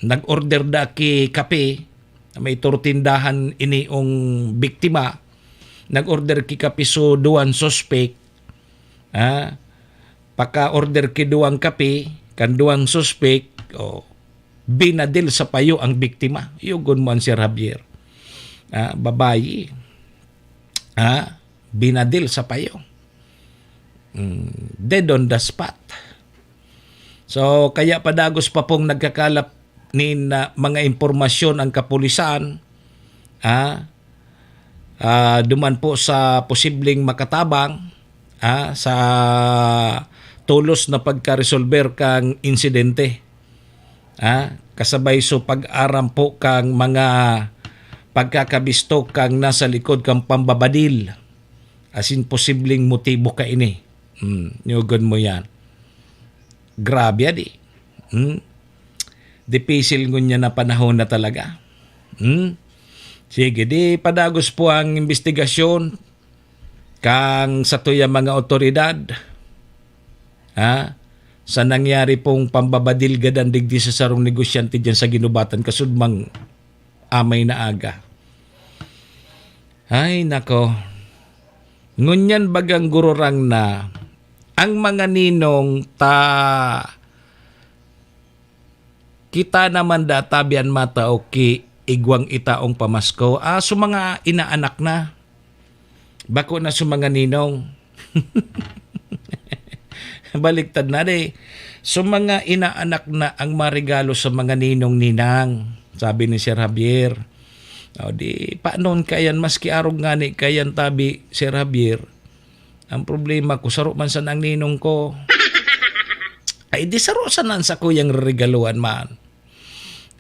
Nag-order da ki kape. May turtindahan ini ong biktima. Nag-order ki kape so duwang suspek. Ha? Paka-order ki duwang kape, kan duwang suspek, o, binadil sa payo ang biktima. Yugon mo an Sir Javier. Ah, babayi. Ah, binadil sa payo. Mm, dead on the spot. So, kaya padagos pa pong nagkakalap nin, ah, mga impormasyon ang kapulisan, ah, ah, duman po sa posibleng makatabang, ah, sa tolos na pagkaresolber kang insidente. Ah, kasabay so pag-aram po kang mga pagkakabisto kang nasa likod kang pambabadil. Asin posibleng motibo kaini. Hmm, yugon mo yan. Grabe, adi. Hmm? Dipisil ngunyan na panahon na talaga. Hmm? Sige, di padagos po ang imbestigasyon kang satuyang mga awtoridad, ha? Sa nangyari pong pambabadil gadan digdi sa sarong negosyante diyan sa Guinobatan, kasudmang amay na aga. Ay, nako. Ngunyan bagang gururang na ang mga ninong ta, kita naman da tabi an matao ki igwang itaong pamasko. Ah, so mga inaanak na. Bako na so mga ninong. Baliktad na, di. So mga inaanak na ang marigalo sa mga ninong ninang, sabi ni Sir Javier. O di, panon kayan, maski arog ngani kayan tabi, Sir Javier. Ang problema ko, saro man sana ang ninong ko. Ay, di saro sana ang sakuyang reregaluhan man.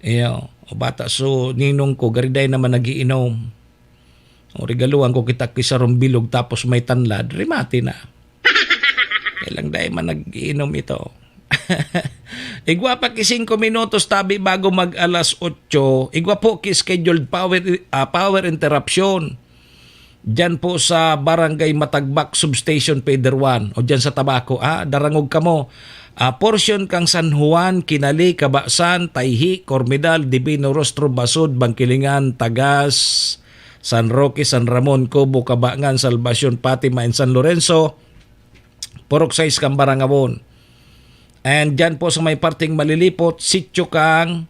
Iyo, o bata, so ninong ko, gariday naman nagiinom. O regaluhan ko kita ki sarong bilog tapos may tanlad, remate na. Kaya lang dai man nag-iinom ito. Igwa pa ki singko minutos tabi bago mag alas otso. Igwa po ki scheduled power, ah, power interruption. Diyan po sa Barangay Matagbak Substation, Feeder one, o diyan sa Tabaco, ah, darangog kamo. Ah, porsyon kang San Juan, Kinali, Cabasan, Tayhi, Cormedal, Divino Rostro, Basud, Bangkilingan, Tagas, San Roque, San Ramon, Cobo, Cabangan, Salvacion, Fatima, and San Lorenzo, Purok sais kang Barangabon. And diyan po sa may parteng Malilipot, sitio kang,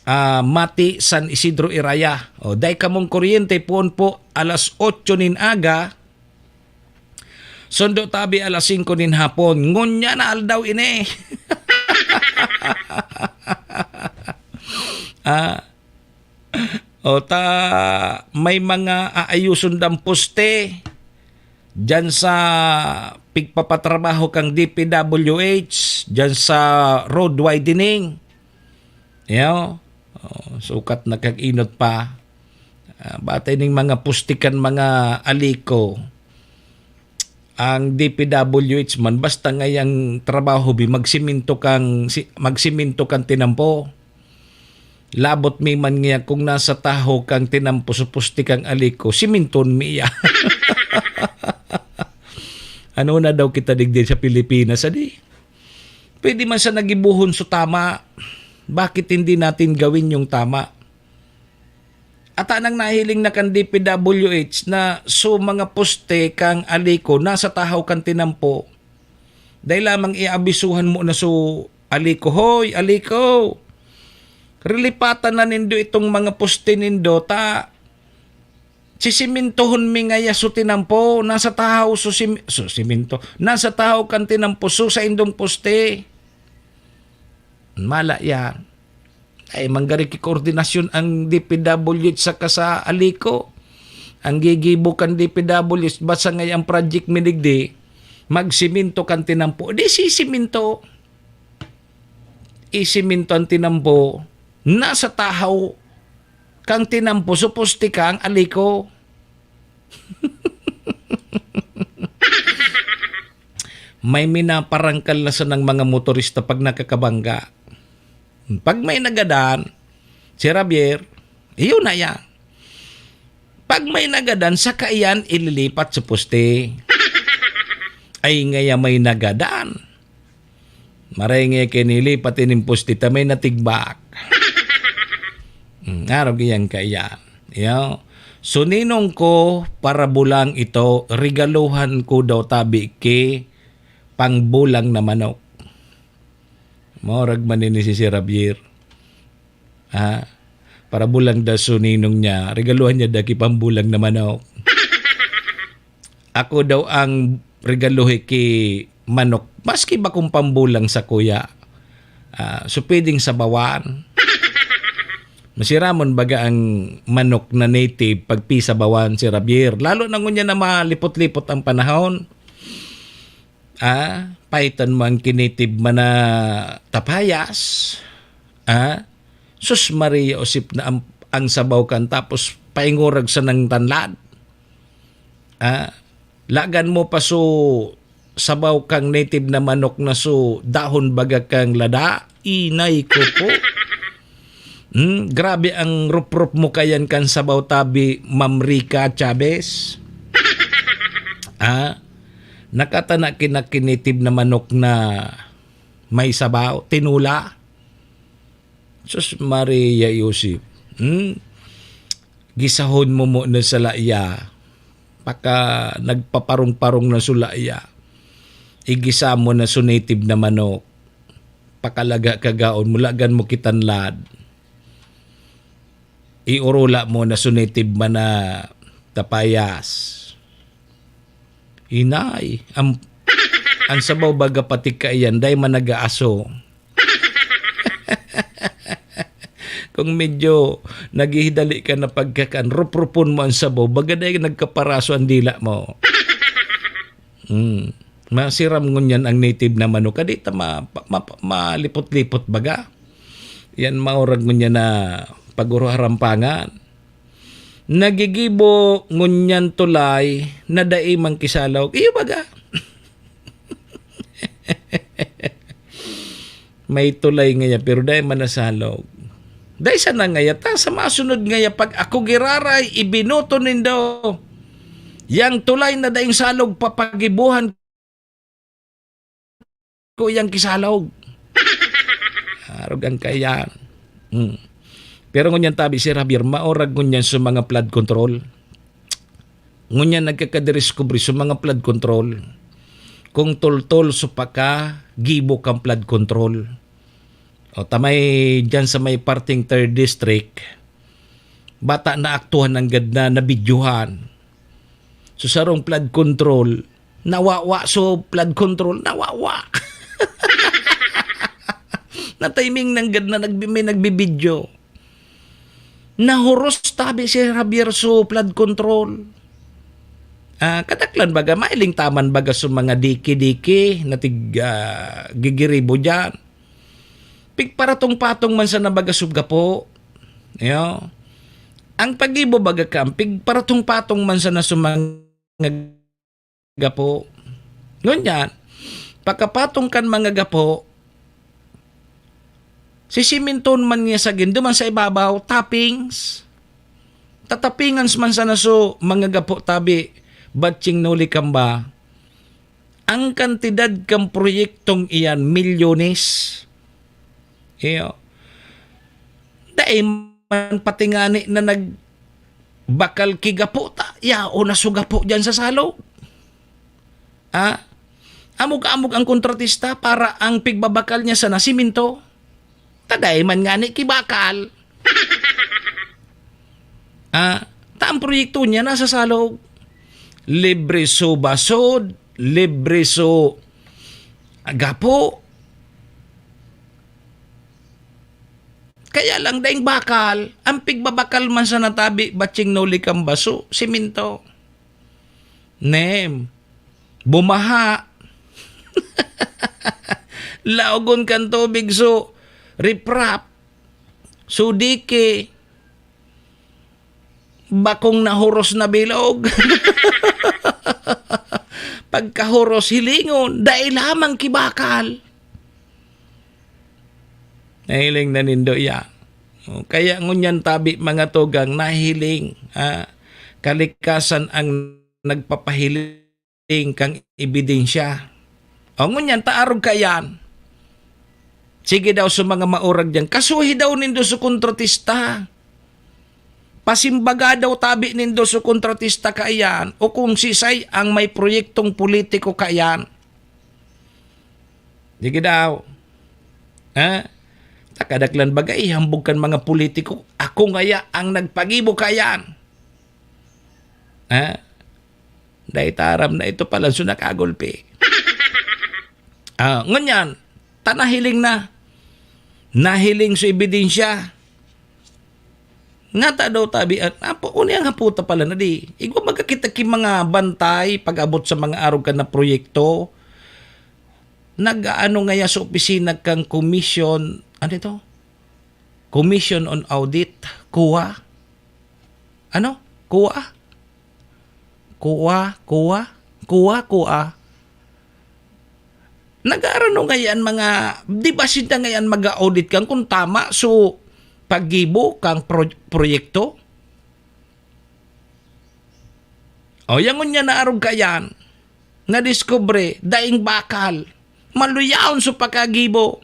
ah, Mati, San Isidro, Iraya. O, dai kamong kuryente, puon po alas otso nin aga, sundo tabi alas singko nin hapon. Ngunyan na aldaw ini. Ah, o ta, may mga aayuson dang poste diyan sa pigpapatrabaho kang D P W H, diyan sa road widening. Yo, o, sukat nakag-inot pa. Ah, batay ning mga poste kan mga aliko. Ang D P W H man, basta ngayang trabaho bi, magsiminto kang, si-, magsiminto kang tinampo. Labot mi man niya kung nasa tahaw kang tinampo sa poste kang aliko, siminton mi iya. Ano na daw kita digdi sa Pilipinas, adi? Pwede man sa nagibuhon so tama. Bakit hindi natin gawin yung tama? Ata nang nahiling na kan D P W H na so mga poste kang aliko nasa tahaw kan tinampo. Dai lamang iabisuhan mo na so aliko, "Hoy, aliko! Rilipatan na nindo itong mga poste nindo, ta sisimintohon mi ngaya so tinampo, nasa tahaw so sim-, so simento, nasa tahaw kan tinampo, so saindong poste. Mala yan. Ay, manggari ki koordinasyon ang D P W H saka sa Alico. Ang gigibo kan D P W H, basta ngaya ang project mi digdi, magsimento kan tinampo. Di sisimento. Isiminto an tinampo, nasa tahaw kan tinampo, supos tika ang Alico. May minaparangkal na sanang mga motorista pag nakakabangga. Pag may nagadan, si Javier, iyon na yan. Pag may nagadan, saka iyan ililipat sa poste. Ay, ngaya may nagadan. Maray nga kinili, pati nin poste ta may natigbak. Hmm, arog iyan kaiyan. Yo. So, ninong ko, parabulang ito, regaluhan ko daw tabi ki pangbulang na manok. Maurag man ini si Sir Javier. Ha? Parabulang daw so ninong niya, regaluhan niya daki pangbulang na manok. Ako daw ang regaluhi ki manok, maski bakong pambulang sa kuya. Ah, so pwedeng sabawan. Masiramon baga ang manok na native pag pisabawan si Javier. Lalo na ngunyan na malipot-lipot ang panahon. Ah, paitan mo ang kinitib man na tapayas. Ah, sus Maria, usip na ang, ang sabaw kan tapos paingurag sa nang tanlad. Ah, lagan mo pa so sabaw kang native na manok na so dahon baga kang lada. Inay ko po. Hmm, grabe ang rup-rup mo kayan kan sabaw tabi, Ma'am Rica Chavez. Ah, nakatana kinakinitib na manok na may sabaw, tinula. Sus Maria Yosef. Hmm? Gisahon mo mo na sa laiya. Paka nagpaparong-parong na so laiya. Igisa mo na so native na manok. Pakalaga kagaon mo, lagan mo kitanlad. Iurula mo na so native man na tapayas. Inay, ang, ang sabaw baga pati kaiyan, dai man nag-aaso. Kung medyo naghihidali ka na pagkakan, ruprupon mo ang sabaw, baga dai nagkaparaso ang dila mo. Hmm. Masiram ngunyan ang native na manok. Kadi ta ma-, ma-, malipot-lipot baga. Yan maurag ngunyan na paguro harampangan. Nagigibo ngunyan tulay na dai man kisalog. Iyo baga. May tulay ngaya, pero dai man nasalog. Dai sana ngaya ta, sa masunod ngaya, pag ako giraray, ibinoto nindo. Yang tulay na daing salog, papagibuhan ko yang kisalog. Arog ang kaiyan. Hmm. Pero ngunyan tabi si Javier, maurag ngunyan sa mga flood control. Ngunyan nagkakadiskubre sa mga flood control. Kung toltol sa paka, gibo kang flood control. O tamay dyan sa may parting third district, bata na aktuhan ang gad na nabidyohan. So sarong flood control, nawawa. So flood control, nawawa. Na timing nang gad na nagbi-, may nagbibidyo. Nahuros tabi si Javier so flood control. Ah, kadaklan baga, mailing taman baga sa mga diki-diki na tig, ah, gigiribo dyan. Pigparatong-patong man sana baga sa gapo. Yo. Ang pagibo baga ka, ang pigparatong-patong man sana sa mga gapo. Ngunyan, pagkapatong kan mga gapo, sisiminton man niya sa gindo man sa ibabaw, toppings. Tatapingan man sana so mga gapo tabi, batching nuli kamba. Ang kantidad kan proyektong iyan, milyones. Iyo. Dai man pati ngani na nagbakal ki gapo ta, yaon na so gapo dyan sa salog. Ah? Amog-amog ang kontratista para ang pigbabakal niya sana siminto. Taday man ngani ki bakal. Ah, ta ang proyekto niya nasa salog. Libre so basod, libre so gapo. Kaya lang, daing bakal, ang pigbabakal man sa natabi, batsing nuli kan baso, simento. Nem, bumaha. Laogon kan tubig, so, riprap. So, dike, bakong nahuros na bilog. Pagkahuros, hilingon, dai lamang ki bakal. Nahiling na nindo iyan. O, kaya ngunyan tabi, mga tugang, nahiling, ah, kalikasan ang nagpapahiling kan ebidensya. O, ngunyan, ta arog kaiyan. Sige daw sa mga maurag diyan, kasuhi daw nindo sa kontratista. Pasimbaga daw tabi nindo sa kontratista kaiyan o kung sisay ang may proyektong politiko kaiyan. Sige daw. Ha? Ta kadaklan baga ihambog kan mga politiko, ako ngaya ang nagpagibo kaiyan. Ha? Dai ta aram na ito pala so nakagulpi. Ah, ngunyan, ta nahiling na. Nahiling so ebidensya. Ngata daw tabi, at, apo, uni ang haputa pala na di. Igwa baga kita ki mga bantay pag-abot sa mga arog kan na proyekto. Nag-aano ngaya sa opisina kang Commission, ano ito? Commission on Audit, kuwa? Ano? Kuwa? Kuwa, kuwa? Kuwa, kuwa? Nag-aarano ngayan mga, di ba sinda ngayan mag-audit kan kung tama so paggibo kang pro-, proyekto? O, yan ngunyan na arog kaiyan, nadiskubre, daing bakal, maluyaon so pagkagibo.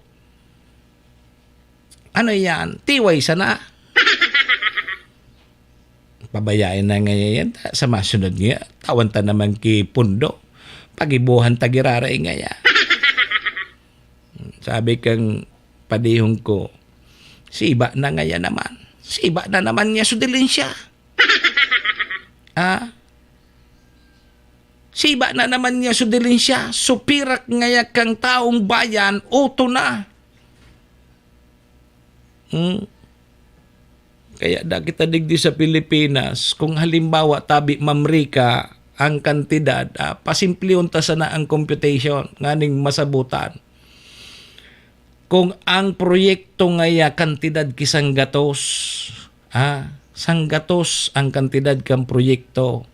Ano yan? Tiway sana? Pabayain na ngaya yan. Ta-, sa masunod ngaya, tawan ta naman ki pundo. Pagibuhan ta giraray ngaya. Sabi kang padihon ko, "Siba na ngaya naman. Siba na naman niya so dilin siya." Ah? Siba na naman niya so dilin siya. So pirak ngaya kang taong bayan, uto na. Hmm. Kaya da kita digdi sa Pilipinas, kung halimbawa, tabi, mamrika ang kantidad, ah, pasimplihon ta sana ang computation nganing masabutan. Kung ang proyekto ngaya kantidad ki sanggatos, ah, sanggatos ang kantidad kan proyekto,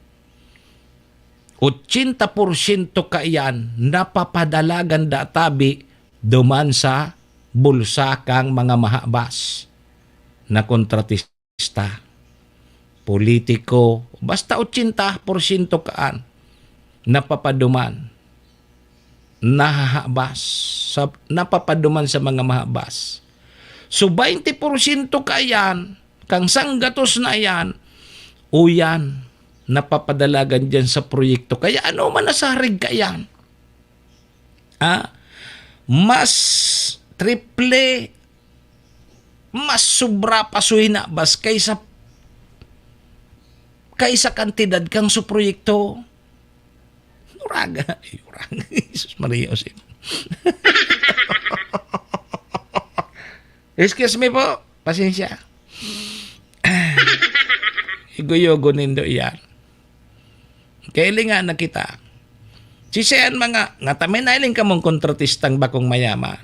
ochenta porsyento kaiyan napapadalagan da tabi duman sa bulsa kang mga mahabas na kontratista, politiko, basta ochenta porsyento kaan napapaduman, nahahabas, sa, napapaduman sa mga mahabas. So, baynte porsyento kaiyan, kang sanggatos na iyan, uyan, napapadalagan diyan sa proyekto. Kaya ano man nasarig kaiyan? Ah, mas triple, mas sobra pa so hinabas kaysa, kaysa kantidad kang so proyekto. Uraga, ay, uraga. Jesus Maria Jose. Excuse me po. Pasensya. Iguyogo nindo iyan. Kailinga na kita. Sisayan mga, nga ta may nailing kamong kontratistang bakong mayaman.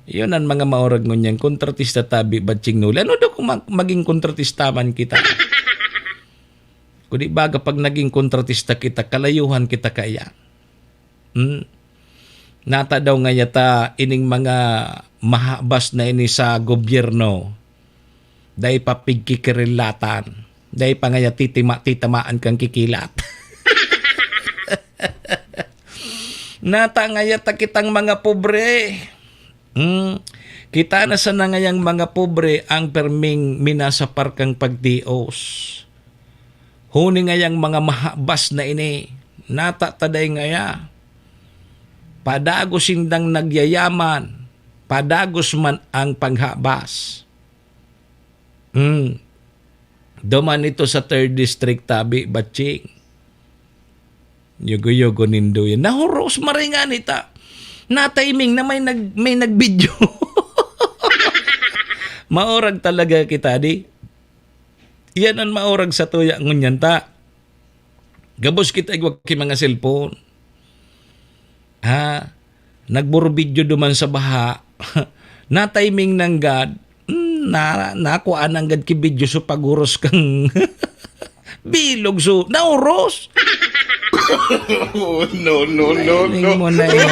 Yun ang mga maurag ngunyan, kontratista tabi, batching nuli. Ano daw kung mag-, maging kontratista man kita? Kung di baga pag naging kontratista kita, kalayuhan kita kaya. Hmm? Nata daw ngaya ta ining mga mahabas na ini sa gobyerno. Dai pa pigkikirilatan. Dai pa ngaya titima-, titamaan kang kikilat. Nata ngaya ta kitang mga pobre. Hmm? Kita na sana ngayang mga pobre ang perming minasapar kang pagtios. Huni ngayang mga mahabas na ini, nata ta dai ngaya. Padago sindang nagyayaman. padagos man ang paghabas. Hmm. Duman ito sa third district, tabi, Batching. Yugo-yugo nindo yan. Nahuros, maringan ita. Na-timing na may nag-, may nag-video. Maurag talaga kita, di? Yan ang maurag sa tuya ngunyan ta. Gabos kita igwa ki mga cellphone. Ha? Nagburbidyo duman sa baha. Na-timing nanggad. Hmm, na, nakuha nanggad ki video so paghuros kang bilog so nauros. Oh, no, no, no, Timing no. Mo na yan.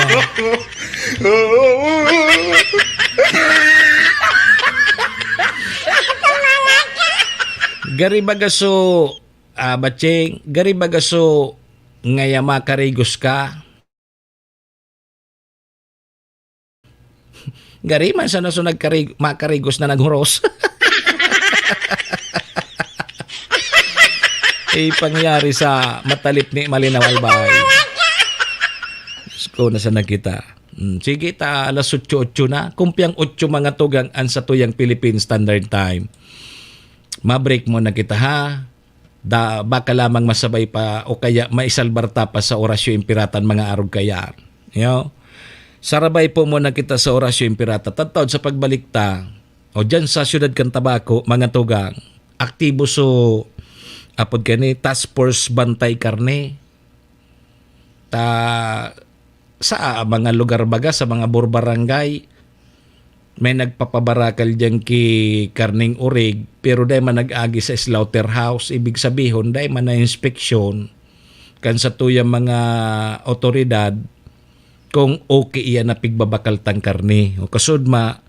Gari baga so, ah, Batching, gari baga so, ngaya makarigos ka. Gari man sana so nagkarig-, makarigos na naghuros. Ipangyari sa matalip ni Malinaw Albay. Diyos ko, nasa na kita? Hmm, sige ta, alas otso, otso na. Kumpiang otso mga tugang an satuyang Philippine Standard Time. Ma-break muna kita, ha? Da, baka lamang masabay pa o kaya maisalbar ta pa sa Orasyo Imperata an mga arog kaya. Yo? Sarabay po muna kita sa Orasyo Imperata. Tattawd sa pagbalik ta, o dyan sa siyudad kan Tabaco, mga tugang, aktibo so, apod kani, Task Force Bantay Karne. Ta, sa mga lugar baga, sa mga burbarangay, may nagpapabarakal diyan ki karning orig, pero dai man nag-agi sa slaughterhouse. Ibig sabihon, dai man na inspeksyon kan satuyang mga otoridad kung okay iyan na pigbabakal tang karne. O kasudma,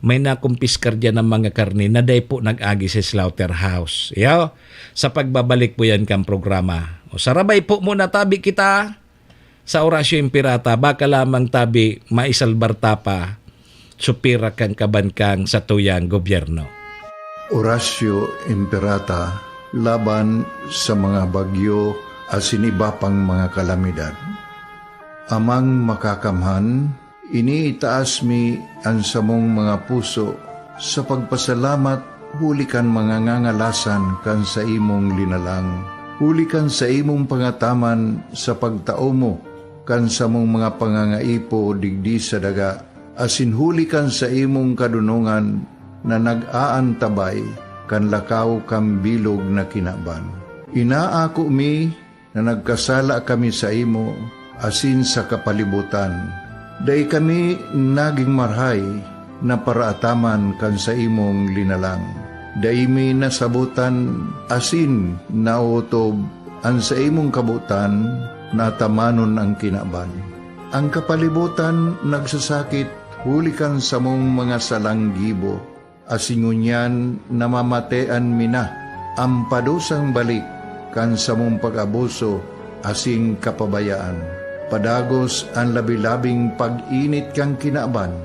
may nakumpiskar diyan ng mga karne na dai po nag-agi sa slaughterhouse. Yo, sa pagbabalik po yan kang programa. O sarabay po muna tabi kita sa Orasyo Imperata, baka lamang tabi maisalbar ta pa supira kan kaban kang satuyang gobyerno. Orasyo Imperata laban sa mga bagyo asin iba pang mga kalamidad. Amang Makakamhan, iniitaas mi an samong mga puso sa pagpasalamat huli kan mga ngangalasan kan saimong linalang, huli kan saimong pangataman sa pagtao mo kan samong mga pangangaipo digdi sa daga, asin huli kan saimong kadonongan na nag-aantabay kan lakaw kan bilog na kinaban. Inaako mi na nagkasala kami saimo asin sa kapalibotan. Dai kami nagin marahay na paraataman kan saimong linalang. Dai mi nasabotan asin naotob an saimong kabotan na atamanon an kinaban. An kapalibotan nagsasakit huli kan samong mga salang gibo, asin ngunyan namamatean mi na an padusang balik kan samong pag-abuso asin kapabayaan. Padagos an labi-labing pag-init kan kinaban,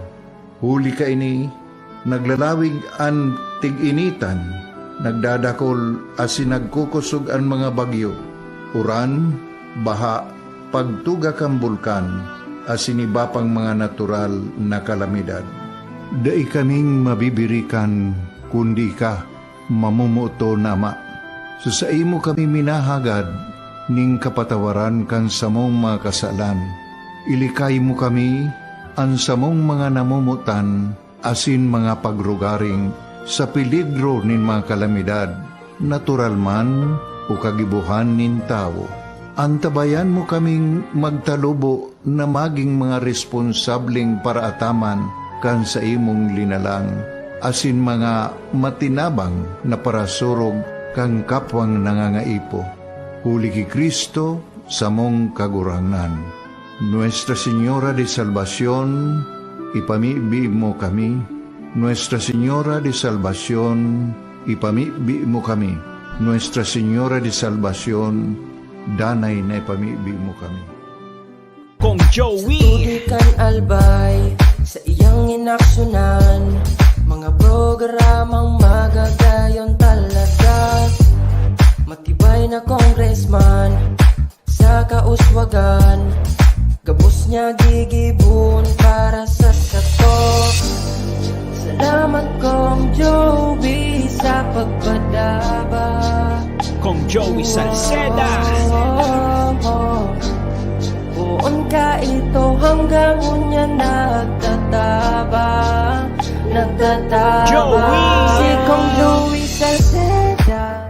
huli kaini, naglalawig an tig-initan, nagdadakol asin nagkukosog an mga bagyo, uran, baha, pagtuga kan bulkan, asin iba pang mga natural na kalamidad. Dai kaming mabibirikan, kundi ika, mamomoton na Ama. Sa saimo kami minahagad nin kapatawaran kan samong mga kasalan. Ilikay mo kami, an samong mga namomotan, asin mga pagrugaring sa peligro nin mga kalamidad, natural man o kagibohan nin tawo. Antabayan mo kaming magtalubo na magin mga responsableng paraataman kan saimong linalang, asin mga matinabang na parasurog kan kapwang nangangaipo. Huli ki Cristo, samong Kagurangnan. Nuestra Señora de Salvacion, ipamibi mo kami. Nuestra Señora de Salvacion, ipamibi mo kami. Nuestra Señora de Salvacion, danay na ipamibi mo kami. Kong Joey. Tubig kan Albay sa iyang inaksyonan. Mga programang magagayon talaga. Matibay na congressman sa kauswagan. Gabos Nya gigibohon para sa sato. Salamat, Kong Joey, sa pagpadaba. Kong Joey Salceda. Oh, oh, oh. Poon ka ito hanggang unya nagtatabang, nagtatabang. Joey! Si Kong Joey Salceda.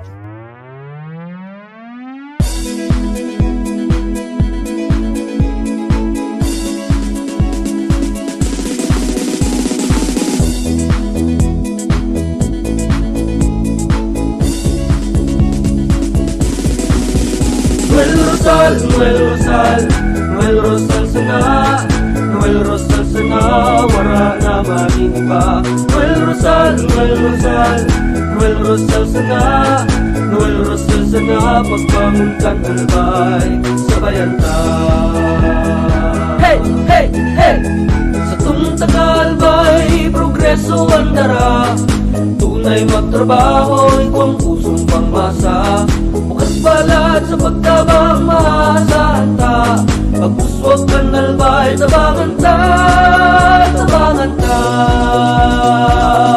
Noel Rosal, Noel Rosal, Noel Rosal sana, Noel Rosal sana, wara na man nin iba. Noel Rosal, Noel Rosal, Noel Rosal sana, Noel Rosal sana, pagbangon kan Albay, sabayan ta. Hey, hey, hey! Satong taga-Albay, progreso an dara. Tunay magtrabaho, igwang pusong pangmasa. Bukas palad sa pagtabang, maasahan ta. Pagpuswag kan Albay, tabangan ta, tabangan ta.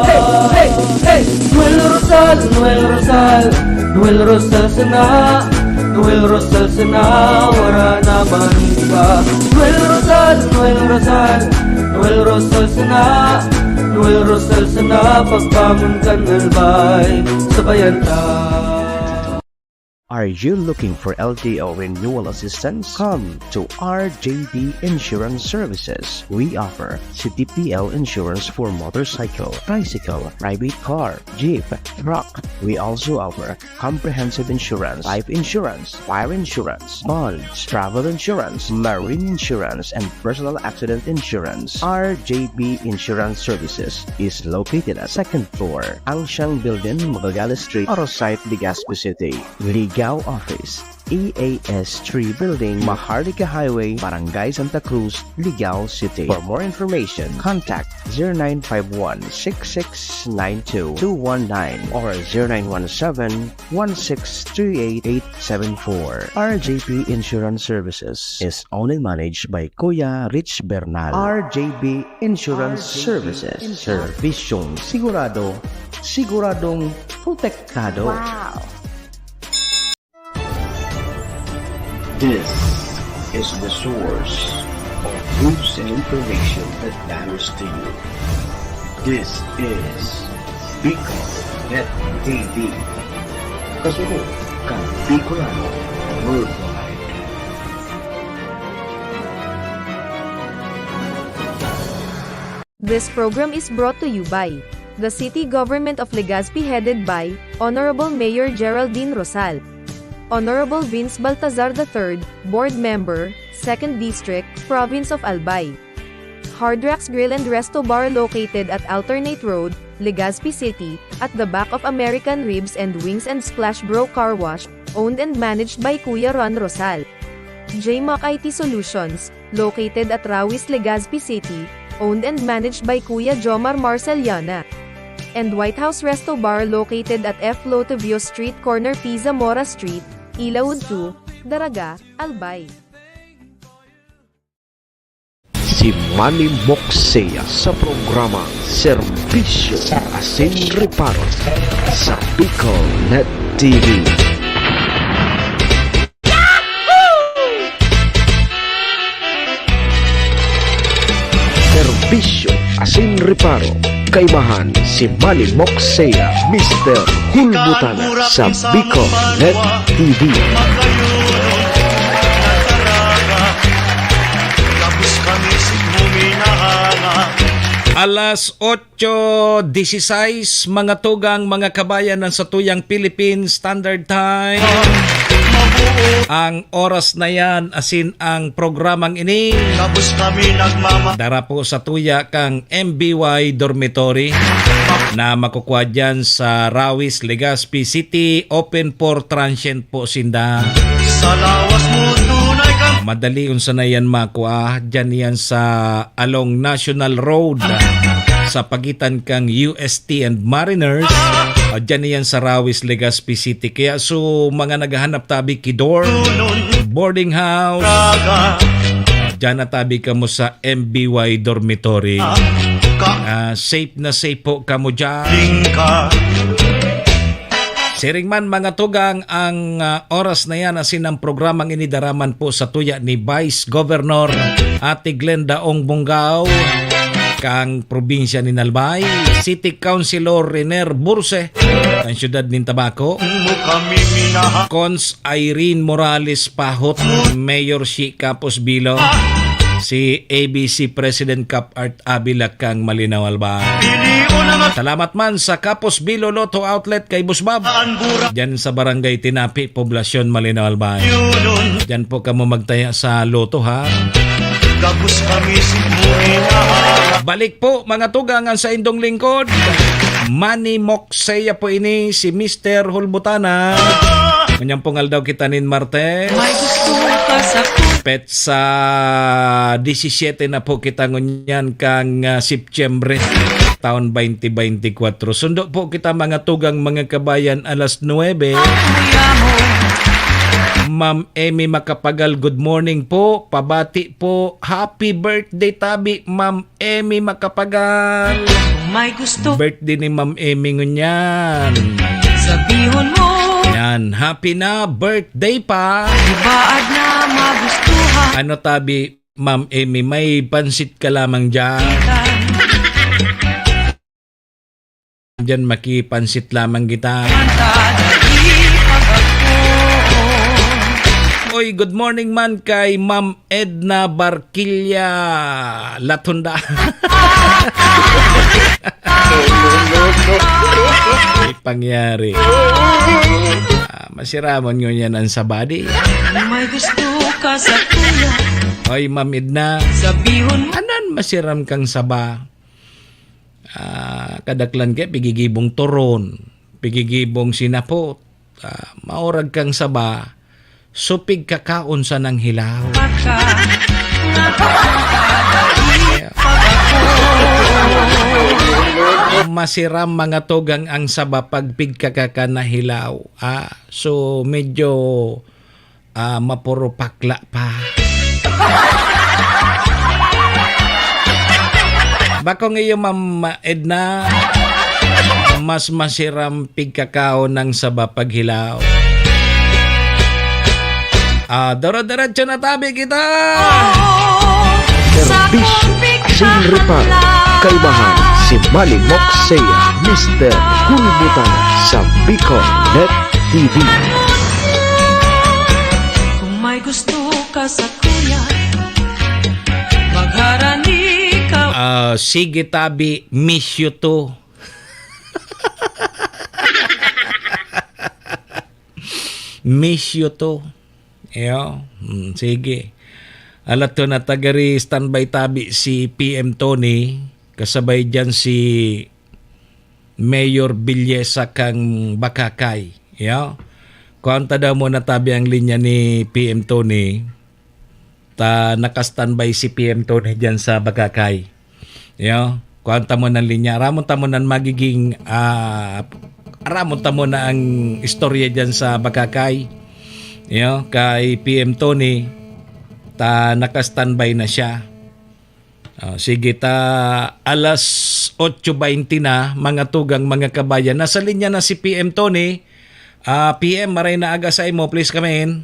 Hey, hey, hey! Noel Rosal, Noel Rosal, Noel Rosal sana, Noel Rosal sana, wara na man nin iba. Noel Rosal, Noel Rosal, Noel Rosal sana, Noel Rosal sana, pagbangon kan Albay, sabayan ta. Are you looking for L T O renewal assistance? Come to R J B Insurance Services. We offer C T P L insurance for motorcycle, tricycle, private car, jeep, truck. We also offer comprehensive insurance, life insurance, fire insurance, bonds, travel insurance, marine insurance, and personal accident insurance. R J B Insurance Services is located at second floor, Ancang Building, Magallanes Street, Oro Site, Legazpi City. Ligao Office, E A S three Building, Maharlika Highway, Barangay Santa Cruz, Ligao City. For more information, contact zero nine five one, six six nine two, two one nine or zero nine one seven, one six three eight, eight seven four. R J P Insurance Services is owned and managed by Kuya Rich Bernal. R J B Insurance Services. Serbisyong sigurado, siguradong protektado. Wow! This is the source of news and information that matters to you. This is Bicol Net T V. Kasurog kan Bicolano worldwide. This program is brought to you by the City Government of Legazpi, headed by Honorable Mayor Geraldine Rosal. Honorable Vince Baltazar the third, Board Member, Second District, Province of Albay. Hard Rocks Grill and Resto Bar, located at Alternate Road, Legazpi City, at the back of American Ribs and Wings and Splash Bro Car Wash, owned and managed by Kuya Ron Rosal. J Mac I T Solutions, located at Rawis, Legazpi City, owned and managed by Kuya Jomar Marceliana. And White House Resto Bar, located at F Lotivio Street, corner P Zamora Street, Ilaud two, Daraga, Albay. Si Manny Moksea sa programang Serbisyo Asin Reparo sa Bicol Net T V. Serbisyo asin reparo, kaimahan si Manny Moksea, Mister Hulbutana sa Bicol Net T V. Alas otso dieciséis, mga tugang, mga kabayan ng satuyang Philippine Standard Time. Ang oras na yan, asin ang programang ini, dara po sa tuya kang M B Y Dormitory na makukwa dyan sa Rawis, Legazpi City. Open for transient po sinda. Madali unsa na yan makwa. Dyan yan sa along National Road, sa pagitan kang U S T and Mariners. Ah, dyan yan sa Rawis, Legazpi City. Kaya so, mga naghahanap tabi ki dorm, boarding house, Diyan na tabi kamo sa M B Y dormitory. Ah, safe na safe po kamo diyan. Siring man, mga tugang, ang, ah, oras na yan asin ang programang ini daraman po sa tuya ni Vice Governor Ate Glenda Ong Bongao, kang probinsya ni Albay, City Councilor Riner Burse, ang siyudad nin Tabaco, Cons Irene Morales Pahot, Mayor si Capos Bilo, si A B C President Cap Art Avila kang Malinaw, Albay. Salamat man sa Capos Bilo Lotto Outlet kay Boss Bob. Diyan sa Barangay Tinapi, Poblacion, Malinaw, Albay. Diyan po kamo magtaya sa Lotto, ha? Gabos kami si Balik po, mga tugang, ang saindong lingkod. Manny Moxeya po ini, si Mister Hulbutana. Ngunyan pong aldaw kita nin Martes. May gusto ka sa Petsa disisiete na po kita ngunyan kang, ah, Setyembre, taon twenty twenty-four. Sundo po kita, mga tugang, mga kabayan, alas nuebe. Ma'am Emmy Macapagal, good morning po. Pabati po. Happy birthday, tabi, Ma'am Emmy Macapagal. May gusto. Birthday ni Ma'am Emmy ngunyan. Sabihon mo. Yan. Happy na birthday pa. Ibaad na magustuhan. Ano, tabi, Ma'am Emmy, may pansit ka lamang dyan. Dyan makipansit lamang kita. Oy, good morning man kay Ma'am Edna Barquilla Latonda. May pangyari. Ah, masiramon ngunyan ang saba, di. May gusto ka sa kuya. Oy, Ma'am Edna. Sabihon mo. Anan masiram kang saba? Ah, kadaklan kaya pigigibong turon, pigigibong sinapot. Ah, maurag kang saba, supig kakaon sa nang hilaw. Masiram, mga tugang, ang saba pag pigkakaka na hilaw. Ah, so medyo ah, mapuro pakla pa. Bakong iyo, Ma'am Edna, mas masiram pigkakaon ng saba paghilaw. Ah, doro-diretso na tabi kita! Serbisyo sin reparo, kaibahan si Malimok Seya, Mister Hulbutan sa Bicol Net T V. Kung may gusto ka sa kuya, magharani ka. Ah, sige, tabi, miss you too. Miss you too. Iyo, hmm, sige. Alat ko na, tagari standby tabi si P M Tony, kasabay diyan si Mayor Villesa kang Bakakay. Iyo. Kuwanta daw muna tabi ang linya ni P M Tony. Ta naka-standby si P M Tony diyan sa Bagakay. Yo, kuwan ta mo ng linya. Aramon ta mo ng magiging, ah, aramon ta mo na ang istorya diyan sa Bagakay. Yo, kay P M Tony, ta naka-standby na siya. Ah, sige, ta alas otso baynte na, mga tugang, mga kabayan. Nasa linya na si P M Tony. Ah, P M, maray na aga sa imo. Please come in.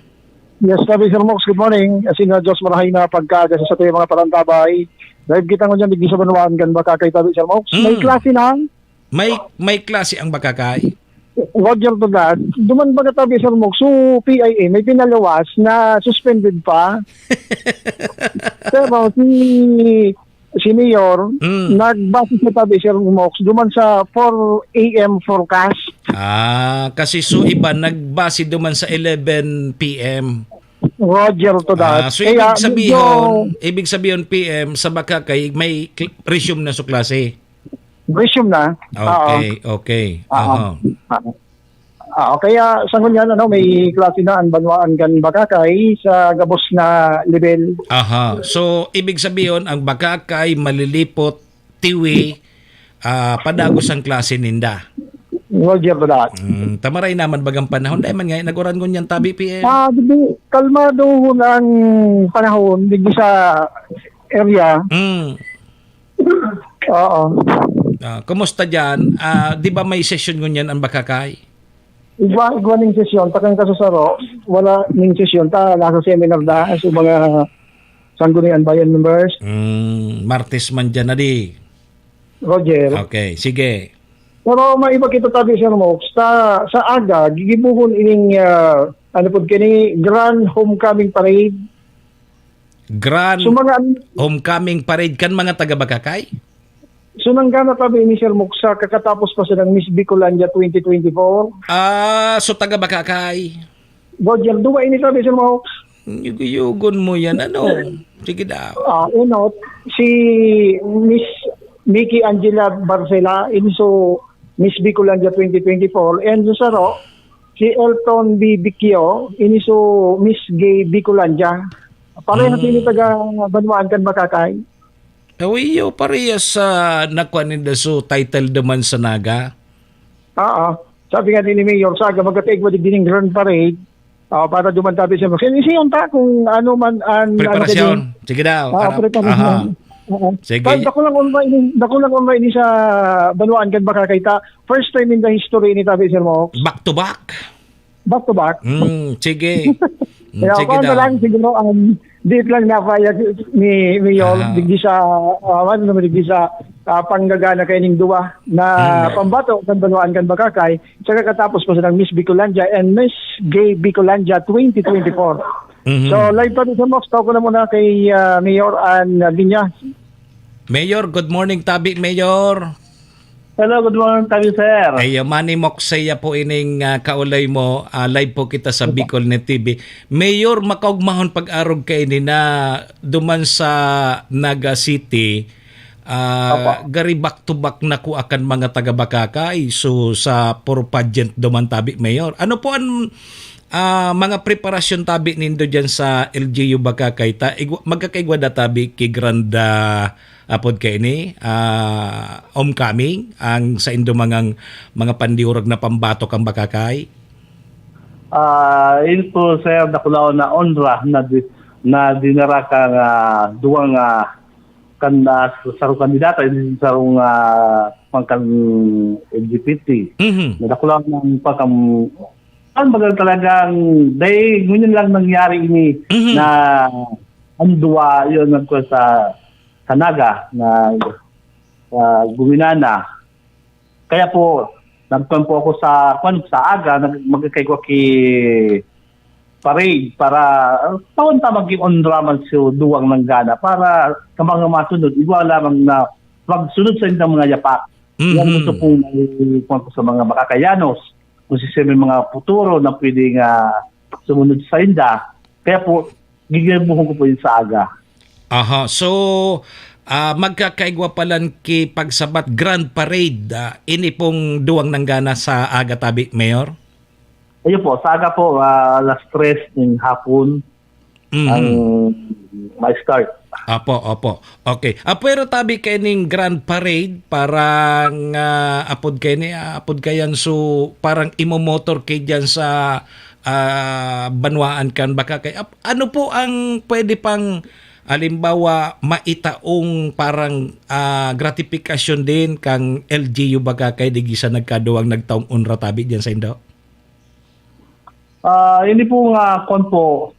Yes, sabi Sir Mox, good morning. Asin na Diyos marahay na pagkaaga sa satuyang mga parantabay. Live kita ngunyan digdi sa banwaan kan Bakakay, tabi Sir Mox. May Mm. klase na. May, may klase ang Bakakay. Roger to that. Duman baga tabi Sir Mox, so P I A, may pinaluwas na suspended pa. Pero si, si Mayor, Mm. nagbase sa tabi Sir Mox, duman sa four A M forecast. Ah, kasi so iba nagbase duman sa eleven P M. Roger to that. Ah, so Kaya ibig sabihin, medyo ibig sabihin, P M, sa Bakakay, may cl-, resume na sa klase. Resume na. Okay, Oo. okay. Oo. Aha. Ah, kaya sa ngunyan, ano, may klase na ang banwaan kan Bakakay sa gabos na level. Aha. So, ibig sabihin, ang Bakakay, Malilipot, Tiwi, ah, padagos ang klase ninda. Roger Balat. Mm, tamaray naman bagang panahon. Dahil man nga, naguran ngunyan tabi, P M. Ah, digdi, kalmado na ang panahon, digdi sa area. Mm. Oo. Ah, kumusta dyan? Ah, di ba may sesyon ngunyan ang Bakakay? Igwa, igwa ning sesyon, takang kasusaro, wala ning sesyon, ta, nasa seminar da, sa mga Sanggunian Bayan members. Mm, Martes man dyan na di. Roger. Okay, sige. Pero maiba kita tabi, Sir Mox. Sa, sa aga, gigibuhon ining, ah, ano po, kini Grand Homecoming Parade. Grand So, mga Homecoming Parade kan mga taga Bakakay? So, nanggana tabi ni Sir Mox sa kakatapos pa silang Miss Bicolandia twenty twenty-four. Ah, so taga Bakakay. Roger, duwa ini tabi, Sir Mox. Yugo-yugon mo yan, ano? Sige daw. Ah, unot, si Miss Nikki Angela Barcela, inso Miss Bicolandia twenty twenty-four, and sa saro, si Elton B. Bicchio, inso Miss Gay Bicolandia. Parehas Mm. ini taga Banwaan kan Bakakay. Awiyo, parehas sa nakuha ninda so title naman sa Naga. Oo. Sabi nga ni Mayor, sa aga magkakaigwa digdi ning Grand Parade, ah, para duman tabi siya. Kasi siya ta kung ano man ang, ano Preparasyon. kayo. Sige daw. Ah, Arap-, preparasyon. aha. Oo. Sige. Pag dako lang online, dako lang online sa Banwaan kan Bakakay ta. First time in the history ni tabi, Sir Mox. Back to back? Back to back. Mm, sige. Mm, Kaya sige ako na daw. lang, siguro, um, di lang napayag ni Mayor, Aha. digdi sa, ah, ano naman, digdi sa, ah, panggagana kay ning duwa na Mm. pambato kan Banwaan kan Bakakay, saka katapos pa silang Miss Bicolandia and Miss Gay Bicolandia twenty twenty-four. Mhm. So, live pa din sa Mox. Tawag ko na muna kay, ah, Mayor Ann Linya. Mayor, good morning, tabi, Mayor. Hello, good morning, tabi, sir. Ayo, Manny Moxeya po ining, ah, kaulay mo. Ah, live po kita sa Opo. Bicol Net T V. Mayor, makaugmahon pag-arog kaini na duman sa Naga City, ah, Opo. gari back to back na ko akan mga taga Bakakay. So, sa puro pageant duman tabi, Mayor. Ano po ang, ah, mga preparasyon tabi nindo diyan sa L G U Bakakay? Ta, igwa-, magkakaigwa da tabi ki Granda apod kaini, ah, homecoming, ang saindo mangang mga pandiurag na pambatok ang Bakakay? Ah, ito, sir, dakulaw na onra na di-, na dinara kan, ah, duwang, ah, kan, ah, sarong kandidato, ini sarong, ah, pangkan L G B T. Mhm. Na dakulaw ng pagkam-, ang baga talagang, dahil ngunyan lang nangyari ini Mhm. na ang duwa, yun, nagkuha sa, sa Naga, na, ah, guminana. Kaya po, nagkuhan po ako sa, kwan, sa aga, nag-, magkakaigwa ki parade para, ah, taon ta maging onra man si duwang nanggana para sa mga masunod, igwa lamang na magsunod sa inyong mga yapak. Yan Mhm. gusto pong, kwan ko sa mga Makakayanos, kung sisya may mga futuro na pwedeng, ah, sumunod sa inda. Kaya po, gigibuhon ko po yun sa aga. Aha. So, ah, magkakaigwa palan ki pagsabat Grand Parade, ah, ini pong duwang nanggana sa aga tabi, Mayor? Ayun po, sa aga po, ah, alas tres ng hapon Mhm. ang ma-start. Apo, opo. Okay. Ah, pero tabi kaining Grand Parade, parang, ah, apod kaini, ah, apod kayan, so, parang imomotor kay diyan sa, ah, banwaan kan Bakakay. Ap-, ano po ang pwede pang, halimbawa, maitaong parang, ah, gratifikasyon din kang L G U Bakakay digdi sa nagkaduwang nagtaong onra tabi diyan sa indo? Ah, hindi po nga, kwan po,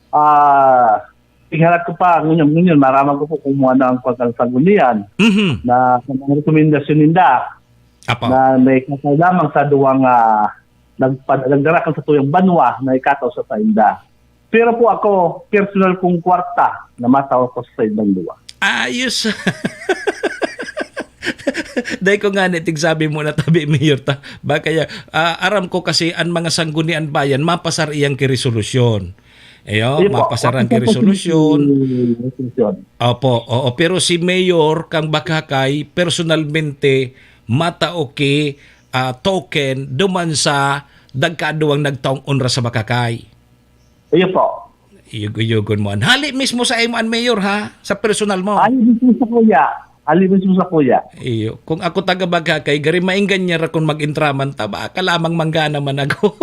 ah, tinghalat ko pa, ngunyan, ngunyan, maraman ko po kung ano ang pagkasanggunian Mhm. na, sa mga rekomendasyon ninda Apo. na may kasal lamang sa duwang, ah, nagpa-, nagdara kan sa tuyang banwa na ikataw sa sainda. Pero po ako, personal kong kwarta na matao ko sa saindang duwa. Ayos. Dai ko ngani tigsabi mo na tabi, Mayor, ta. Baka ya, ah, aram ko kasi ang mga sanggunian bayan, mapasar iyang ki resolusyon. Ayo, Ayun po, mapasar ang ki mapasar po resolusyon. yung resolusyon. Opo, oo. Pero si Mayor kang Bakakay, personalmente, matao ki, ah, token duman sa dagkaduwang nagtaong onra sa Bakakay. Ayun po. Iyog-iyogon mo. Hali mismo sa imo an mayor, ha? Sa personal mo. Ay, hindi po sa kuya. Ali mismo sa kuya. Iyo. Kung ako taga Bagakay, gari maengganyan ra kun mag-entraman ta, baka lamang manggana man ako.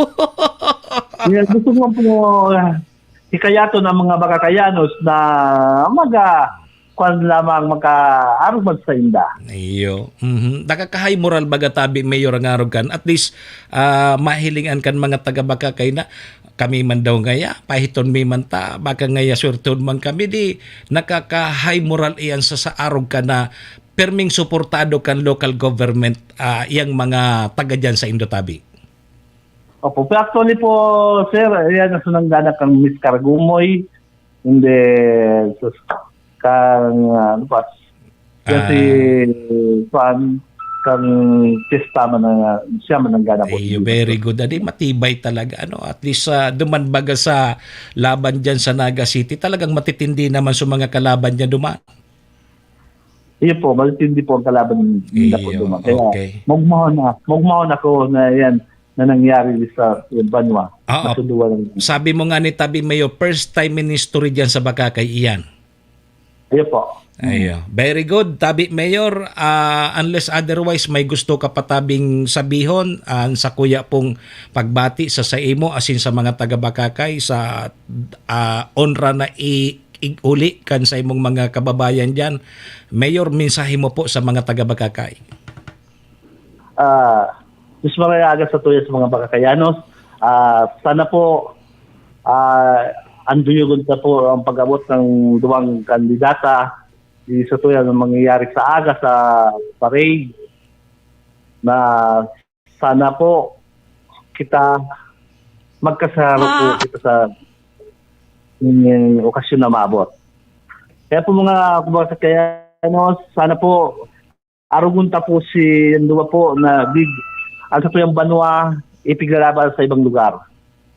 Kaya gusto ko po, ah, hikayaton ang mga Bagakayanos na mag, ah, kwan lamang, makaarog man sa inda. Iyo. Mhm. Nakaka-high moral baga tabi, Mayor, ang arog kan. At least, ah, mahilingan kan mga taga Bagakay na kami man daw ngaya, pahiton mi man ta, baka ngaya swertehon man kami, di nakaka-high moral iyan sa, sa arog ka na perming suportado kan local government, ah, yang mga taga diyan sa Indotabi. Opo, pero actually po, sir, ayan, nasunang gana kang Miss Caragumoy, hindi, sus-, kang, ah, ano pa, kasi, Ah. Kwan, kang Testa man ang, ah, siya man ang gana po. Ay, very good. Adi, matibay talaga, ano, at least, ah, duman baga sa laban diyan sa Naga City, talagang matitindi naman sa mga kalaban niya duman. Iyo po, matitindi po ang kalaban nila po Iyo, duman. Kaya, okay. Magmahon na, magmahon ako na yan, na nangyari sa banwa. Oo. Masunduan lang. Sabi mo nga ni tabi, Mayor, first time in history diyan sa Bagakay iyan. Iyo po. Ayo. Very good, tabi, Mayor. Ah, unless otherwise, may gusto ka pa tabing sabihon, ah, sa kuya pong pagbati sa, sa imo, asin sa mga taga Bagakay, sa, ah, onra na i-, i-, uli kan sa imong mga kababayan diyan. Mayor, mensahe mo po sa mga taga Bagakay. Ah, Diyos maraya aga sa tuya sa mga Bagakayanos. Ah, sana po, ah, ang duyogon sa po ang pag-abot ng duwang kandidata, di sa tuya na mangyayari sa aga sa parade, na sana po kita magkasaro po Ah. kita sa, mm, okasyon na maabot. Kaya po mga Bagakayanos, sana po arogon ta po si, yung duwa po na big, ang satuyang banwa, ipiglalaban sa ibang lugar.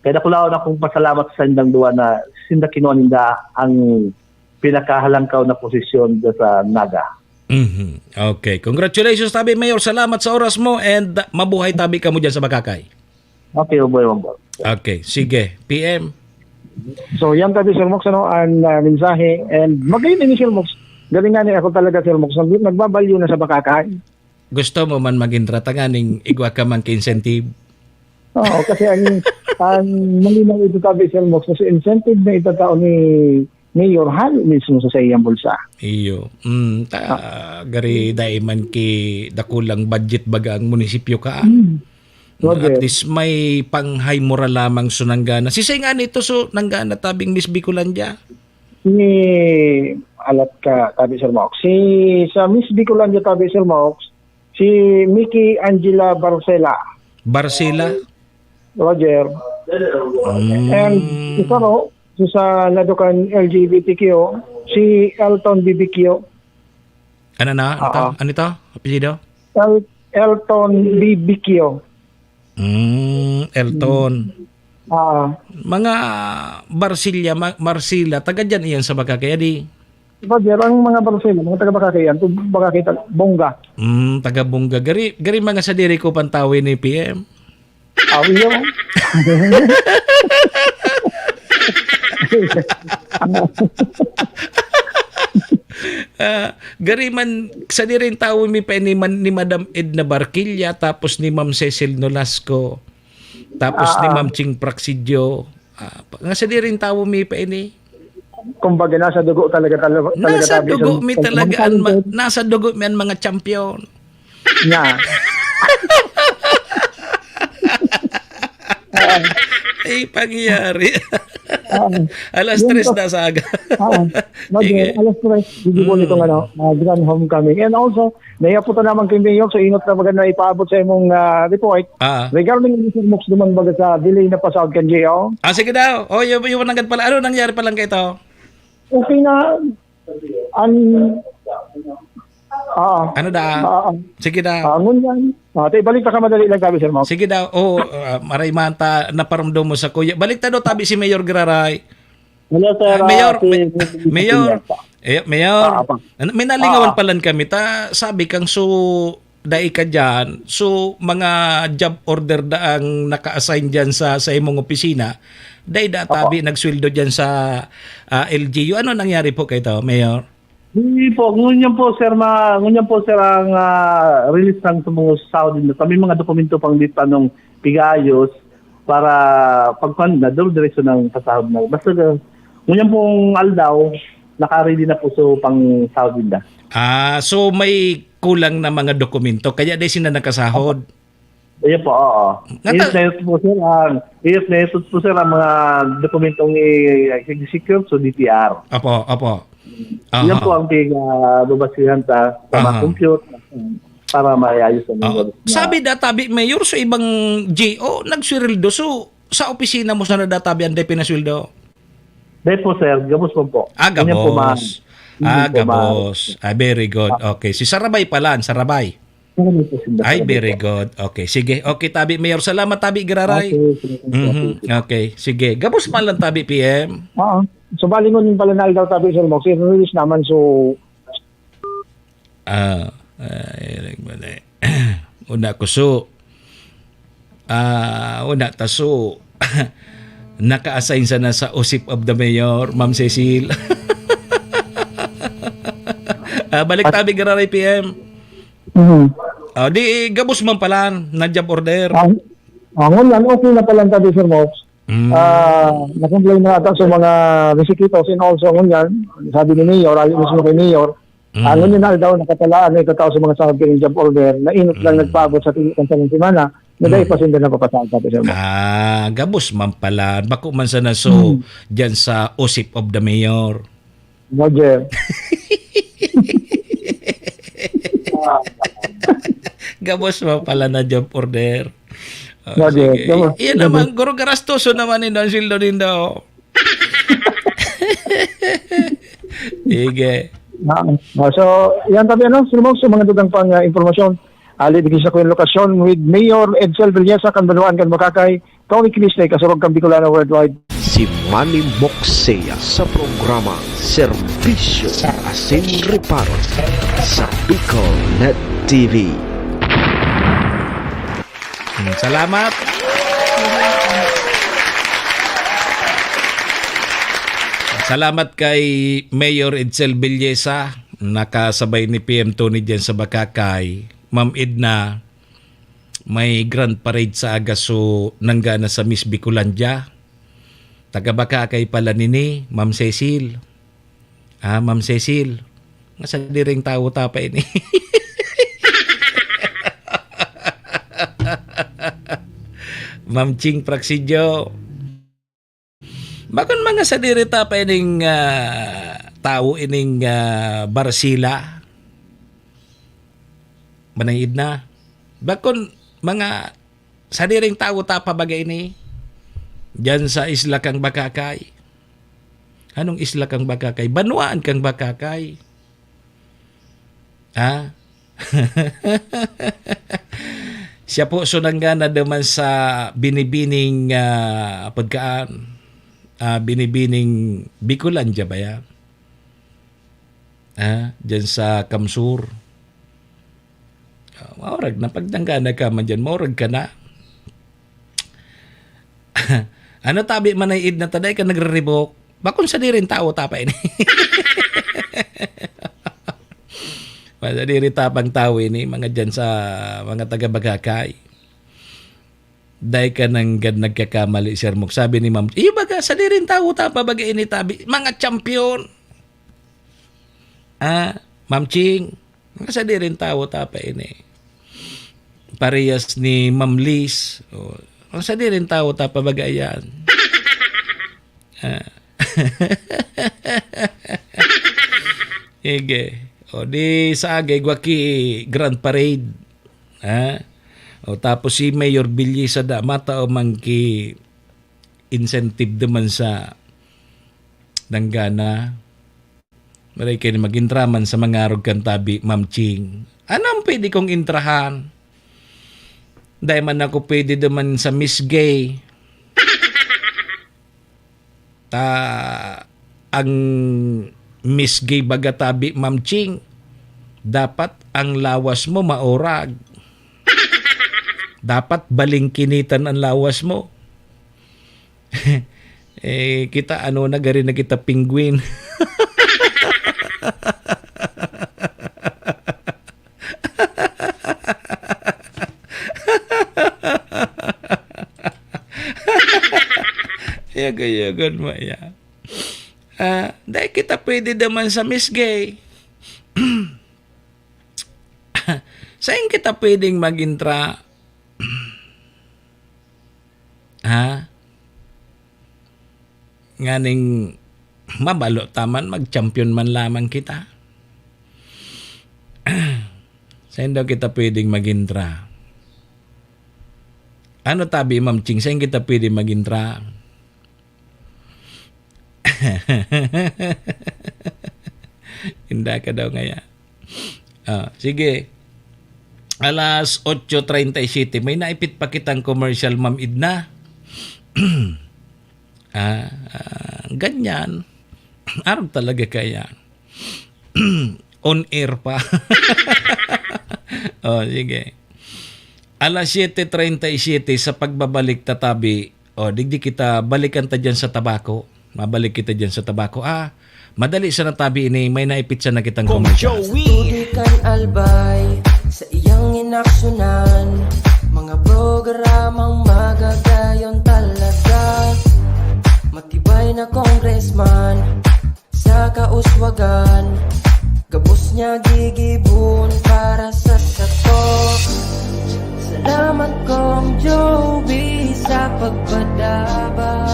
Kaya dakulaon akong pasalamat sa indang duwa na sinda kinuha ninda ang pinakahalangkaw na posisyon dyan sa Naga. Mhm. Okay. Congratulations, tabi, Mayor. Salamat sa oras mo and mabuhay tabi kamo dyan sa Bagakay. Okay, mabuhay, mabuhay. Okay, sige. P M. So, yan tabi, Sir Mox, ano, ang, ah, mensahe. And magayon ini, Sir Mox. Galing nga ni ako talaga, Sir Mox. Nag-, nagbabalyo na sa Bagakay. Gusto mo man maging tanganing igwa ka man ki incentive? Oo, kasi ang, ang malinaw ito tabi, Sir Mox, kasi incentive na itatao ni Mayor hali mismo sa saiyang bulsa. Iyo. Mm, ta, Ah. gari dai man ki dakulang budget baga ang munisipyo ka. Mm. No, Roger. At least may pang-high moral lamang so nanggana. Si Seng Anito so nanggana tabing Miss Bicolandia? Ni alat ka, tabi, Sir Mark. Si, sa Miss Bicolandia tabi, Sir Mark, si Mickey Angela Barcela. Barcela? Roger. Mm. And isa, no, so sa lado kan L G B T Q, si Elton B B Q. Ano na? Ano to? Oo. Ano to? Apelyido? El-, Elton B B Q. Mm, Elton. Oo. Mga Barcilla, Ma-, Marcilla, taga dyan iyan sa Bagakay, di? Roger, ang mga Barcilla, mga taga Bagakay yan. Ito, Bagakay, ta-, Bongga. Mm, taga Bongga. Gari, gari mga sadiri ko pantawi ni P M. Awi yun. Ah, gari man, sadiri tawo mi pa ni man, ni Madam Edna Barquilla, tapos ni Ma'am Cecil Nolasco, tapos ni Ah, ah. Ma'am Ching Praxidyo. Ah, pa-, nga sadiri tawo mi pa ini. Kumbaga, nasa dugo talaga, talaga, talaga Nasa tabi sa dugo mi talaga an ma-, nasa dugo mi an mga champion. Nga. Ay, pangyayari. Oo. Alas Yun tres to. na sa aga. Oo. Mag-, Sige. alas tres, bibigyan Mm. itong ano, ah, grand homecoming. And also, naiya po ito naman kay Mayor, so inot na maganda ipaabot sa imong, ah, report. Ah. Regarding ni Sir Mox duman baga sa delay na pasahod kan G O. Ah, sige daw. Oh, yun, yun nanggad pala. Ano nangyari palang kaito? Okay na. An-, oo. Ano da? Oo. Sige da. Ah, ngunyan. Ah, te, balik ta ka madali lang, tabi, Sir Mark. Sige da. Oo, ah, maray man ta, naparamdam mo sa kuya. Balik ta daw, tabi si Mayor Giraray. Hello, sir. Ah, Mayor, Ah, si May-, Mayor. Yes, sir. Eh, Mayor. Ah, apa. Ano, may nalingawan Ah. palan kami. Ta, sabi kang so, dai ka dyan. So, mga job order da ang naka-assign dyan sa, sa imong opisina. Dai da Apo. tabi nagsweldo dyan sa, ah, L G U. Ano nangyari po kay to, Mayor? Hindi po, ngunyan po, sir, ma-, ngunyan po, sir, ang, ah, release ng tumungos sa sahod ninda. Kami mga dokumento pang di pa nung pigayos para pagpan-, na doon diretso ng pasahod na. Basta, ah, ngunyan pong aldaw, naka-ready na po so pang sahod ninda. Ah, so may kulang na mga dokumento, kaya di sila nakasahod? Ayan po, oo. Nata- Iyot na iyot po, sir, ang, iyot na iyot po, sir, ang mga dokumentong i-, i-secure sa D T R. Apo, apo. Yan Aha. po ang pinagbabasihan ta sa mga Aha. compute para maayos ang Oo. mga Sabi databi, Mayor, sa ibang G O, nagsweldo. So, sa opisina mo sana databi, anday pinasweldo? Dahil po, sir, gabos po po. Ah, Ganyan po, ma-, gabos. Ah, hindi po, ma-, gabos. Ah, very good. Ah. Okay. Si Sarabay pala, ang Sarabay. Sarabay po, sir. Ay, Sarabay very po. good. Okay, sige. Okay, tabi, Mayor. Salamat, tabi, Giraray. Okay, sige, sige. Mhm. Okay, sige. Gabos man lang, tabi, P M. Oo. So, bali ngunyan pala na aldaw, tabi, Sir Mox. I-release naman, so, Ah, ay, nagmali. Una ko, so, ah, una ta, so, naka-assign sana sa OSIP of the Mayor, Ma'am Cecil. Ah, balik tabi, Giraray P M. Mhm. Ah, di, gabos man pala, na job order. Ah, ah, ngunyan, okay na pala tabi, Sir Mox. Mm. Ah, na-comply na ata sa mga resequitos and also ngunyan, sabi ni Mayor, ayon mismo kay Mayor, Mm. ah, ngunyan na aldaw, nakatalaan na itatao sa mga sahod kining job order na inot lang Mm. nagpaabot sa tinukan sa semana, na dahil Mm. pa sinda napapasahod, sabi, Sir Mo. Ah, gabos man pala. Bako man sana so, Mm. dyan sa OSIP of the Mayor. Roger. Gabos man pala na job order. Oh, Roger, sige. gabos, Iyan gabos. naman, guro, garastoso naman ni Don Sildo Nindo. Sige. Ah, ah, so, yan tabi, ano, sumog sa mga dugang pang, ah, impormasyon. Ali, digdi sa kuyang lokasyon with Mayor Edsel Villesa, kan Banwaan kan Bacacay, Tony Cris na ikasurog kan Bicolano Worldwide. Si Manny Moxea sa programa Serbisyo asin Reparo sa Bicolnet T V. Hmm, salamat. Salamat kay Mayor Edsel Villesa, nakasabay ni P M Tony diyan sa Bacacay. Ma'am Edna, may grand parade sa aga, so nanggana sa Miss Bicolandia. Taga Bacacay pala nini, Ma'am Cecil. Ah, Ma'am Cecil, nga sadiring tawo ta pa ini. Ma'am Ching Praxidyo. Bakon mga sadiri ta pa ining, ah, tawo ining, ah, Barcila? Manay Edna. Bakon mga sadiring tawo ta pa baga ini? Diyan sa isla kang Bacacay. Anong isla kang Bacacay? Banwaan kang Bacacay. Ha? Siya po, so nanggana duman sa binibining, ah, pagkaan, ah, binibining Bicolandia ba yan? Ah, dyan sa Kamsur. Ah, maurag na, pag nanggana ka man dyan, maurag ka na. Ano tabi, Manay Edna, ta dai ka nagre-revoke? Bakon sadiring tawo ta pa ini. Sadiring ta pang tawo ini, mga dyan sa mga taga Bacacay. Dai ka nanggad nagkakamali, Sir Mok. Sabi ni Ma'am, iyo baga, sadiring tawo ta pa baga ini tabi. Mga champion. Ah, Ma'am Ching, mga sadiring tawo ta pa ini. Parehas ni Ma'am Liz. Oh, mga sadiring tawo ta pa baga yan. Ah. Sige. O di sa agi, igwa ki Grand Parade. Ha? O tapos si Mayor Villesa da, matao man ki incentive naman sa nanggana. Maray kayo ni mag-intraman sa mga arog kan tabi, Ma'am Ching. Ano ang pwede kong intrahan? Dahil man ako pwede naman sa Miss Gay. Ta, ang Miss Gay baga tabi, Ma'am Ching, dapat ang lawas mo maurag. Dapat balingkinitan ang lawas mo. Eh, kita, ano, nagari na kita, penguin. Yagayagan mo, ya. Ah, dai kita pwede duman sa Miss Gay. Sain kita pwedeng mag-intra? Ha? Nganing mabalo ta man, mag-champion man lamang kita. Sain daw kita pwedeng mag-intra? Ano tabi, Ma'am Ching? Sain kita pwede mag-intra? Inda ka daw ngaya. Ah, sige. Alas otso treinta y siete, may naipit pa kitang commercial, Ma'am Edna. Ah, ah, ganyan. Arog talaga kaya. On air pa. Oh, sige. Alas siete treinta y siete sa pagbabalik tatabi. Oh, digdi kita, balikan ta dyan sa tabako. Mabalik kita dyan sa tabako. Ah, madali sa natabi ini, may naipit sa nakitang Kong commercial. Joey. Tubig kan Albay sa iyang inaksyonan. Mga programang magagayon talaga. Matibay na congressman sa kauswagan. Gabos niya gigibon para sa sato. Salamat, Kong Joey, sa pagpadaba.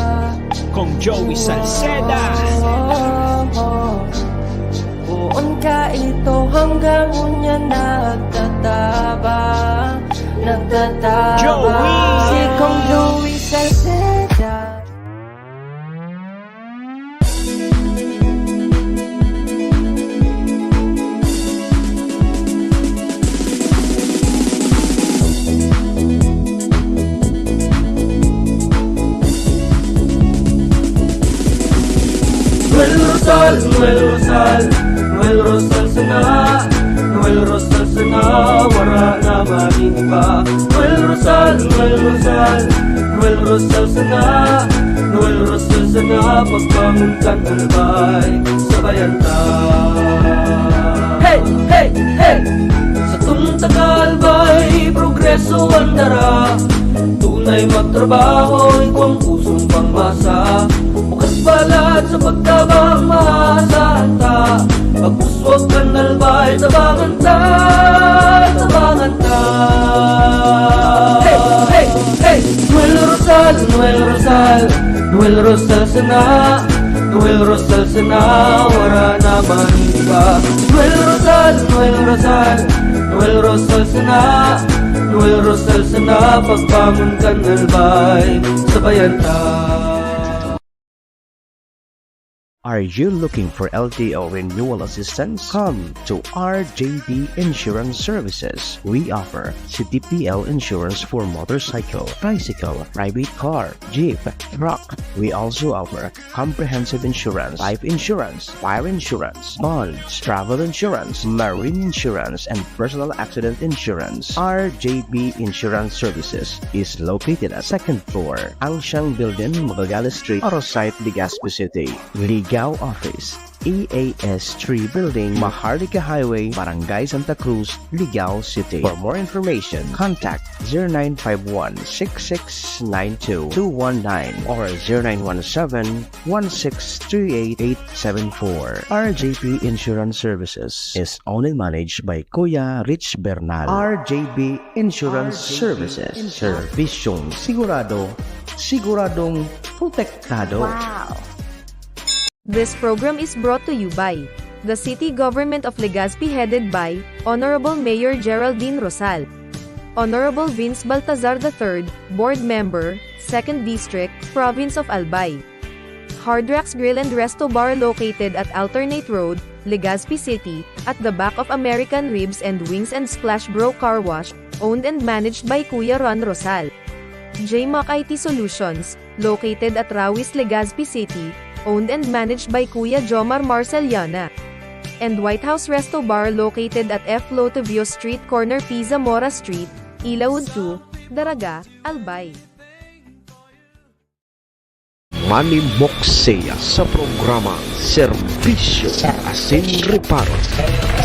Kong Joey Salceda. Poon ka ito hanggang unya nagtatabang, nagtatabang. Joey. Si Kong Joey Salceda. Noel Rosal, Noel Rosal, Noel Rosal sana, Noel Rosal sana, wara na maning iba. Noel Rosal, Noel Rosal, Noel Rosal sana, Noel Rosal sana, pagbangon kan Albay, sabayan ta. Hey, hey, hey! Sa tunta ka Albay, progreso ang dara. Tunay magtrabaho, igwang pusong pangmasa. Bukas palad sa pagtabang, maasahan ta. Pag-uswag kan Albay, tabangan ta, tabangan ta. Hey, hey, hey! Noel Rosal, Noel Rosal, Noel Rosal sana, Noel Rosal sana, wara na maning iba. Noel Rosal, Noel Rosal, Noel Rosal sana, Noel Rosal sana, pagbangon kan Albay, sabayan ta. Are you looking for L T O renewal assistance? Come to R J B Insurance Services. We offer C T P L insurance for motorcycle, tricycle, private car, jeep, truck. We also offer comprehensive insurance, life insurance, fire insurance, bonds, travel insurance, marine insurance, and personal accident insurance. R J B Insurance Services is located at second floor, Angshan Building, Magallanes Street, Arosite, Legazpi City. Ligao Office, E A S three Building, Maharlika Highway, Barangay Santa Cruz, Ligao City. For more information, contact zero nine five one, six six nine two, two one nine or zero nine one seven, one six three eight, eight seven four. R J P Insurance Services is owned and managed by Kuya Rich Bernal. R J P Insurance Services. Serbisyong sigurado, siguradong protektado. Wow! This program is brought to you by the City Government of Legazpi, headed by Honorable Mayor Geraldine Rosal, Honorable Vince Baltazar the third, Board Member, Second District, Province of Albay. Hard Rocks Grill and Resto Bar, located at Alternate Road, Legazpi City, at the back of American Ribs and Wings and Splash Bro Car Wash, owned and managed by Kuya Ron Rosal. J Mac I T Solutions, located at Rawis, Legazpi City, owned and managed by Kuya Jomar Marceliana. And White House Resto Bar, located at F Lotovio Street, corner P Zamora Street, Ilaud two, Daraga, Albay. Manimok siya sa programang Serbisyo Asin Reparo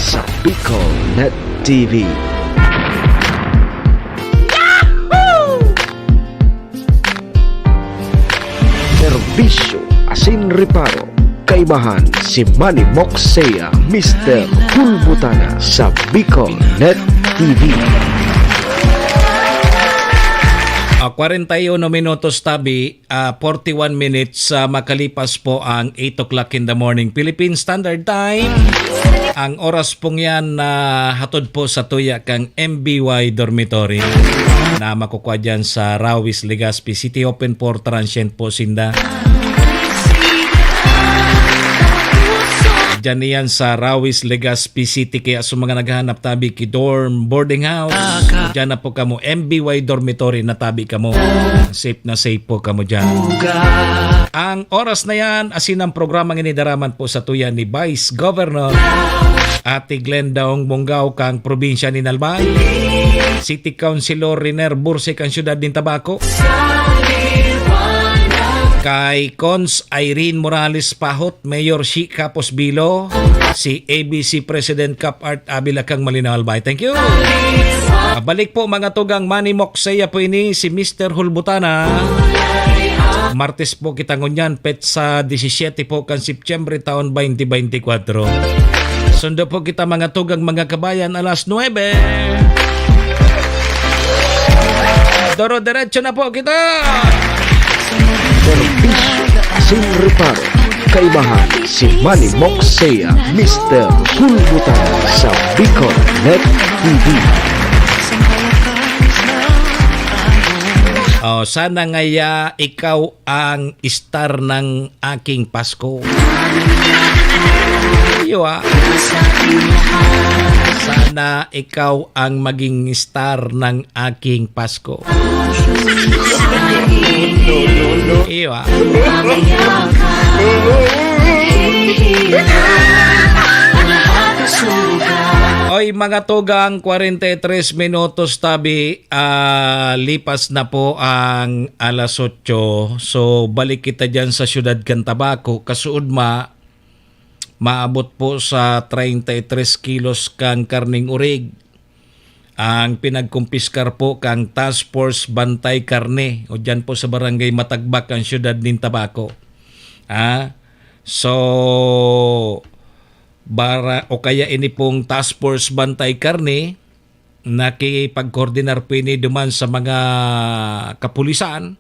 sa Bicol Net T V. Yahoo! Serbisyo Serbisyo asin reparo, kaibahan si Manny Moxea, Mister Hulbutana sa Bicol Net T V. Ah, kwarenta y uno minutos tabi, ah, forty-one minutes, ah, makalipas po ang eight o'clock in the morning Philippine Standard Time. Ang oras pong yan na hatod po sa tuya kang M B Y Dormitory na makukwa dyan sa Rawis, Legazpi City. Open for transient po sinda. Diyan iyan sa Rawis, Legazpi City. Kaya sa mga naghahanap tabi ki dorm, boarding house, diyan na po kamo. M B Y Dormitory na tabi kamo. Safe na safe po kamo diyan. Ang oras na yan, asin ang programang ini daraman po sa tuya ni Vice Governor Ate Glenda Ong Bongao kang probinsya ni Albay, City Councilor Riner Burse kang siyudad nin Tabaco, kay Cons Irene Morales Pahot, Mayor Shi Capos Bilo, si A B C President Cap Art Avila kang Malinao Albay. Thank you. Balik po, mga tugang, Manny Moxea po ini, si Mister Hulbutana. Martes po kita ngunyan, petsa disisiete po kan Setyembre, taon twenty twenty-four. Sundo po kita, mga tugang, mga kabayan, alas nuebe. Doro-derecho na po kita. Serbisyo asin reparo, kaibahan si Manny Moxea, Mister Hulbutan sa Bicol Net T V. Oh, sana ngaya ikaw ang star ng aking Pasko. Iyo, ah. Sana ikaw ang maging star ng aking Pasko. Iyo, ah. Oy, mga tugang, kwarenta y tres minutos tabi, ah, lipas na po ang alas otso. So, balik kita diyan sa siyudad kan Tabaco. Kasuodma, maabot po sa treinta y tres kilos kan karneng orig ang pinagkumpiskar po kan Task Force Bantay Karne, o diyan po sa Barangay Matagbak, ang siyudad nin Tabaco. Ah, so, bara-, o kaya ini pong Task Force Bantay Karne, nakipagkoordinar po ini duman sa mga kapulisan.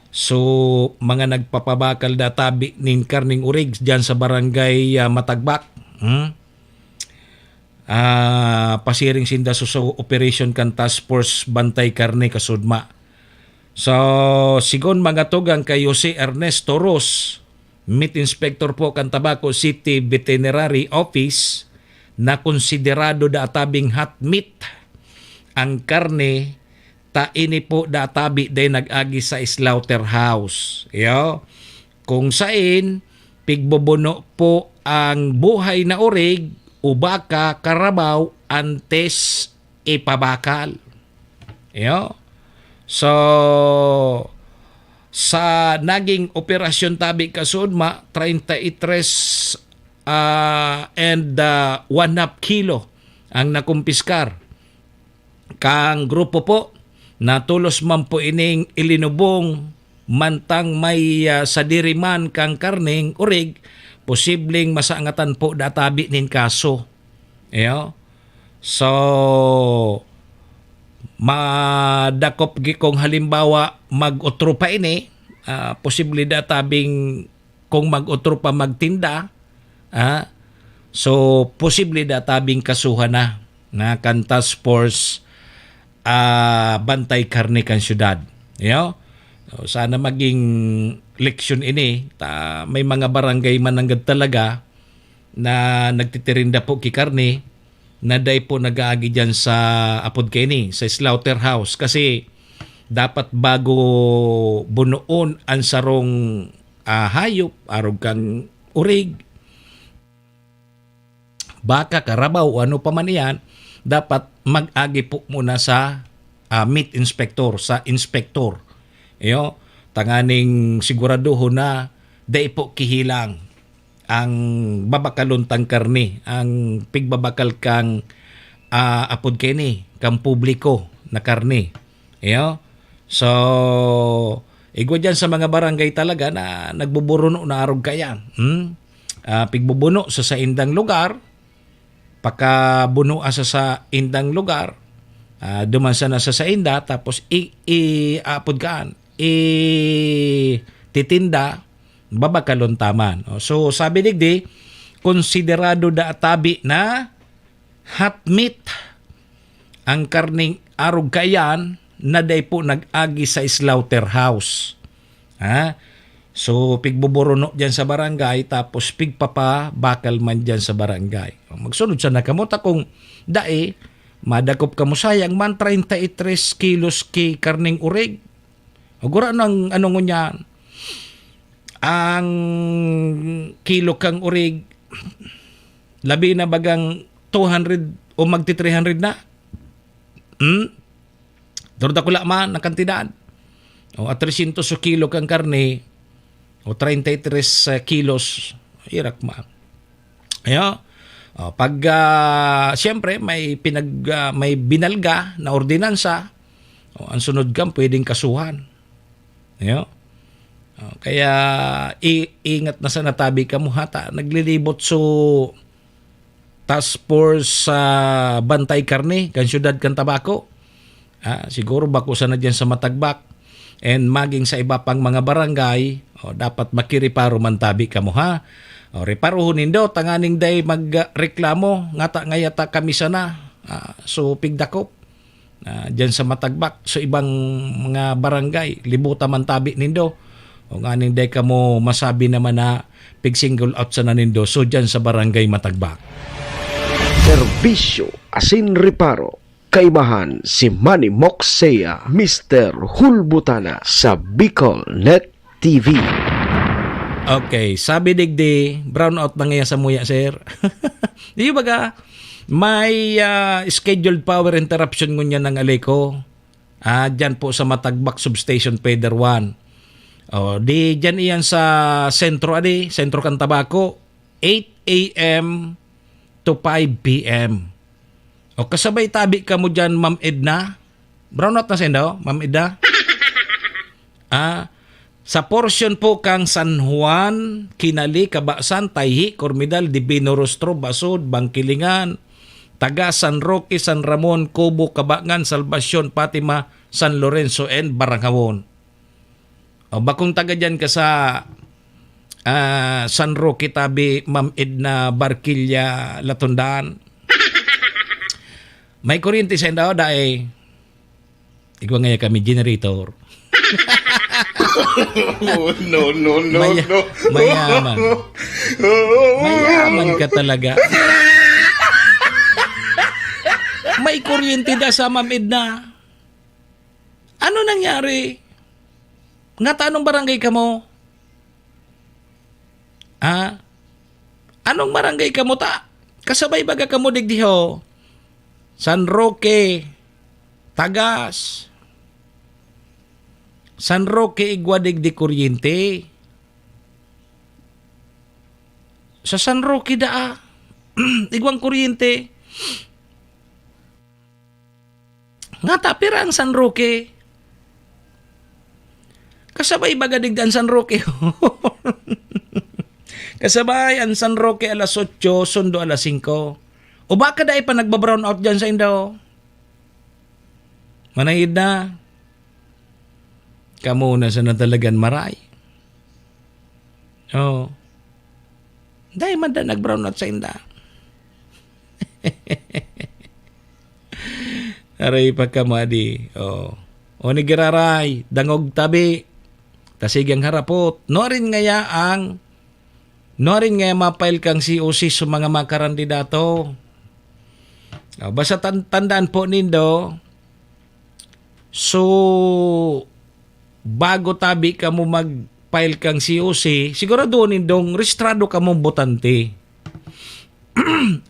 So, mga nagpapabakal da tabi nin karneng orig diyan sa Barangay, ah, Matagbak. Hmm? Ah, pasiring sinda sa, sa operasyon kan Task Force Bantay Karne kasuodma. So, sigon mga tugang kay Jose Ernesto Ros, meat inspector po kan Tabaco City Veterinary Office, na konsiderado da tabing hot meat ang karne, ta ini po da tabi dai nag-agi sa slaughterhouse. Iyo. Kung sain, pigbobono po ang buhay na orig o baka, karabaw, antes ipabakal. Iyo. So, sa naging operasyon tabi kasuodma, treinta y tres, ah, and, ah, one half kilo ang nakumpiskar kang grupo po, na tolos man po ining ilinubong mantang may, ah, sadiri man kang karneng orig, posibleng masangatan po da tabi nin kaso. Iyo. So, madakop gi-, kung halimbawa, mag-otro pa ini, ah, posible da tabing kung mag-otro pa magtinda, ah, so, posible da tabing kasuhan na, na kan Task Force, ah, Bantay Karne kan siyudad. Iyo? So, sana maging leksyon ini. Ta, may mga barangay man nanggad talaga na nagtitirinda po ki karne na dai po nag-aagi diyan sa, apod kaini, sa slaughterhouse. Kasi dapat bago bunoon ang sarong, ah, hayop, arog kan orig, baka, karabaw, o ano pa man iyan, dapat mag-agi po muna sa, ah, meat inspector, sa inspector. Iyo, tanganing siguraduhon na dai po kihilang ang babakalon tang karne, ang pigbabakal kang, ah, apod kaini, kang publiko na karne. Iyo? So, Igwa diyan sa mga barangay talaga na nagbuburuno na arog kaiyan. Hmm? Ah, pigbubuno sa saindang lugar, pakabunoa sa saindang lugar, ah, duman sana sa sainda, tapos i-, i-, apod kaan, i-, titinda, babakalon ta man. O, so, sabi digdi, konsiderado da tabi na hot meat ang karning arog kaiyan na dai po nag-agi sa slaughterhouse. Ha? So, pigbuburuno diyan sa barangay, tapos pigpapabakal man diyan sa barangay. Magsunod sana kamo ta kung dai, madakop kamo sayang man, treinta y tres kilos ki karning urig. Agora nang ano ngunyan, ang kilo kang urig, labi na bagang two hundred o magti three hundred na. Hmm? Pero dakula man ang kantidad. O, at trescientos o kilo kang karne, o treinta y tres kilos, irak man. Ayo. O, pag, ah, siyempre, may pinag-, ah, may binalga na ordinansa, o, ang sunod kan pwedeng kasuhan. Ayo. O, kaya i-, ingat na sana tabi kamo ha, ta naglilibot so task force sa Bantay Karne kan siyudad kan Tabaco. Ah, siguro bako sana diyan sa Matagbak and maging sa iba pang mga barangay, o, dapat makireparo man tabi kamo, ha? O, reparohon nindo, tanganing dai magreklamo, ngata ngaya ta kami sana. Ah, so, pigdakop. Ah, diyan sa Matagbak, sa ibang mga barangay, libuta man tabi nindo. O, nganing dai kamo masabi naman na pig-single out sana nindo. So, diyan sa Barangay Matagbak. Serbisyo asin reparo. Kaibahan si Manny Moxea, Mister Hulbutana sa Bicol Net T V. Okay, sabi digdi, brownout na ngaya samuya, sir. Di ba ka? May, ah, scheduled power interruption ngunyan ng Aleco. Ah, dyan po sa Matagbak Substation, Feeder one. Oh, di dyan iyan sa sentro, adi, sentro kan Tabaco, eight a m to five p m. O, kasabay tabi kamo dyan, Ma'am Edna. Brownout na saindo, Ma'am Edna? Ah, sa porsyon po kang San Juan, Kinali, Cabasan, Tayhi, Cormidal, Divino Rostro, Basud, Bangkilingan, Taga, San Roque, San Ramon, Cobo, Cabangan, Salvacion, Fatima, San Lorenzo, and Barangawon. O, bakong taga dyan ka sa, ah, San Roque, tabi, Ma'am Edna Barquilla Latondaan. May kuryente saindo, dai. Igwa ngaya kami generator. Oh, no, no, no, Maya-, no. Mayaman. Mayaman ka talaga. May kuryente da sa Ma'am Edna. Ano nangyari? Ngata, anong barangay kamo? Ah? Anong barangay kamo ta? Kasabay baga kamo digdi ho? San Roque, Tagas. San Roque, igwa digdi kuryente. Sa San Roque daa. Igwang kuryente. Ngata, pira ang San Roque? Kasabay baga digdi an San Roque? Kasabay an San Roque alas otso, sundo alas singko. O baka dai pa nagba-brown out diyan saindo? Manayid na. Kamo na sana talagan maray. Oo. Dai man da nag-brown out sainda. Aray pa ka, madi. Oh. O ni giraray, dangog tabi. Ta sige ang harapot. Nuarin ngaya ang, nuarin ngaya ma-file kang C O C sa mga makarandidato. Ah, basta tan-, tandaan po nindo, so, bago tabi kamo mag-file kang C O C, siguraduhon nindong rehistrado kamong botante.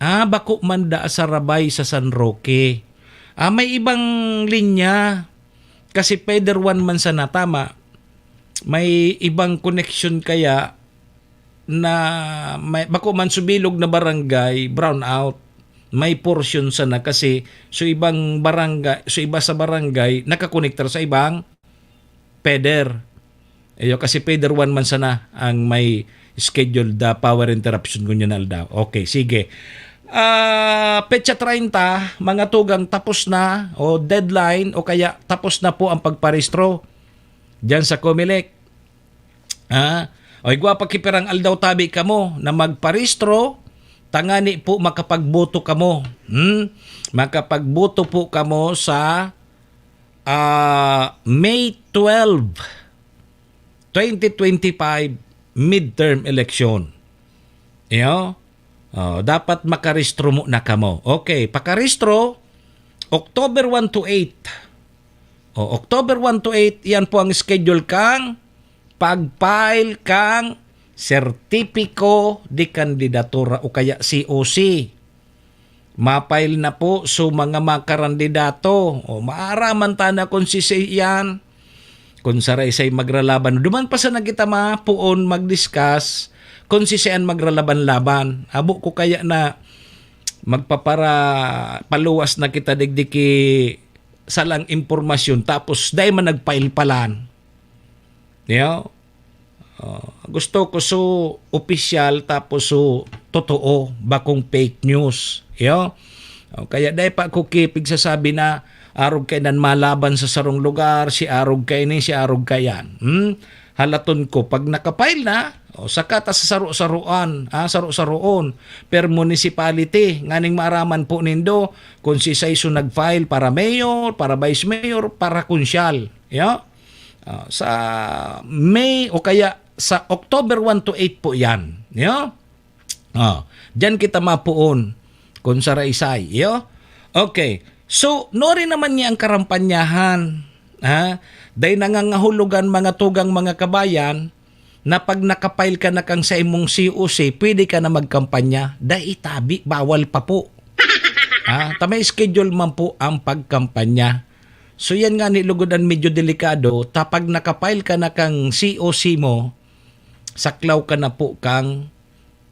Ah, bako man da sa Rabay sa San Roque. Ah, may ibang linya. Kasi feeder one man sana, tama. May ibang connection kaya na may, bako man sa bilog na barangay, brown out. May portion sana kasi sa ibang barangay, sa iba sa barangay, nakakonektar sa ibang feeder. Iyo, kasi Feather One man sana ang may scheduled, ah, power interruption ngunyan na aldaw. Okay, sige. Ah, petsa treinta, mga tugang, tapos na, o deadline, o kaya tapos na po ang pagparehistro diyan sa Comelec. Ah, o igwa pa ki pirang aldaw tabi kamo na magparehistro, tangani po makapagboto kamo. Hmm? Makapagboto po kamo sa, ah, May twelve, twenty twenty-five midterm election. Iyo? Oh, dapat makarehistro muna kamo. Okay, pakarehistro, October one to eight. O, October one to eight, yan po ang schedule kang pag-file kang Sertipiko de Kandidatura o kaya C O C. Ma-file na po so mga makarandidato. O, maaraman ta na kung sisay yan, kung saraysay magralaban. Duman pa sana kita mapuon mag-discuss kung sisay an magralaban-laban. Abo ko kaya na magpapara-, paluwas na kita digdi ki salang impormasyon tapos dai man nag-file palan. Yo? Oh, gusto ko so opisyal tapos so totoo, bakong fake news. Yo? Oh, kaya dai pa ko ki pigsasabi na arog kainan malaban sa sarong lugar, si arog kaini, si arog kayan. Hmm? Halaton ko, pag naka-file na, o, saka ta sa saro-saroan, ah, saro-saroon, per municipality, nganing maaraman po nindo kung sisay so nag-file para mayor, para vice mayor, para konsyal. Yo? Ah, sa May o kaya sa October one to eight po yan. Yo? Ah, diyan kita mapuon kung saraysay. Yo? Okay. So, nori naman niya ang karampanyahan. Ha? Dai nangangahulugan, mga tugang, mga kabayan, na pag naka-file ka na kang sa imong C O C, pwede ka na magkampanya. Dai itabi, bawal pa po. Ha? Ta may schedule man po ang pagkampanya. So, yan nga ni lugod ang medyo delikado. Ta pag naka-file ka na kang C O C mo, saklaw ka na po kang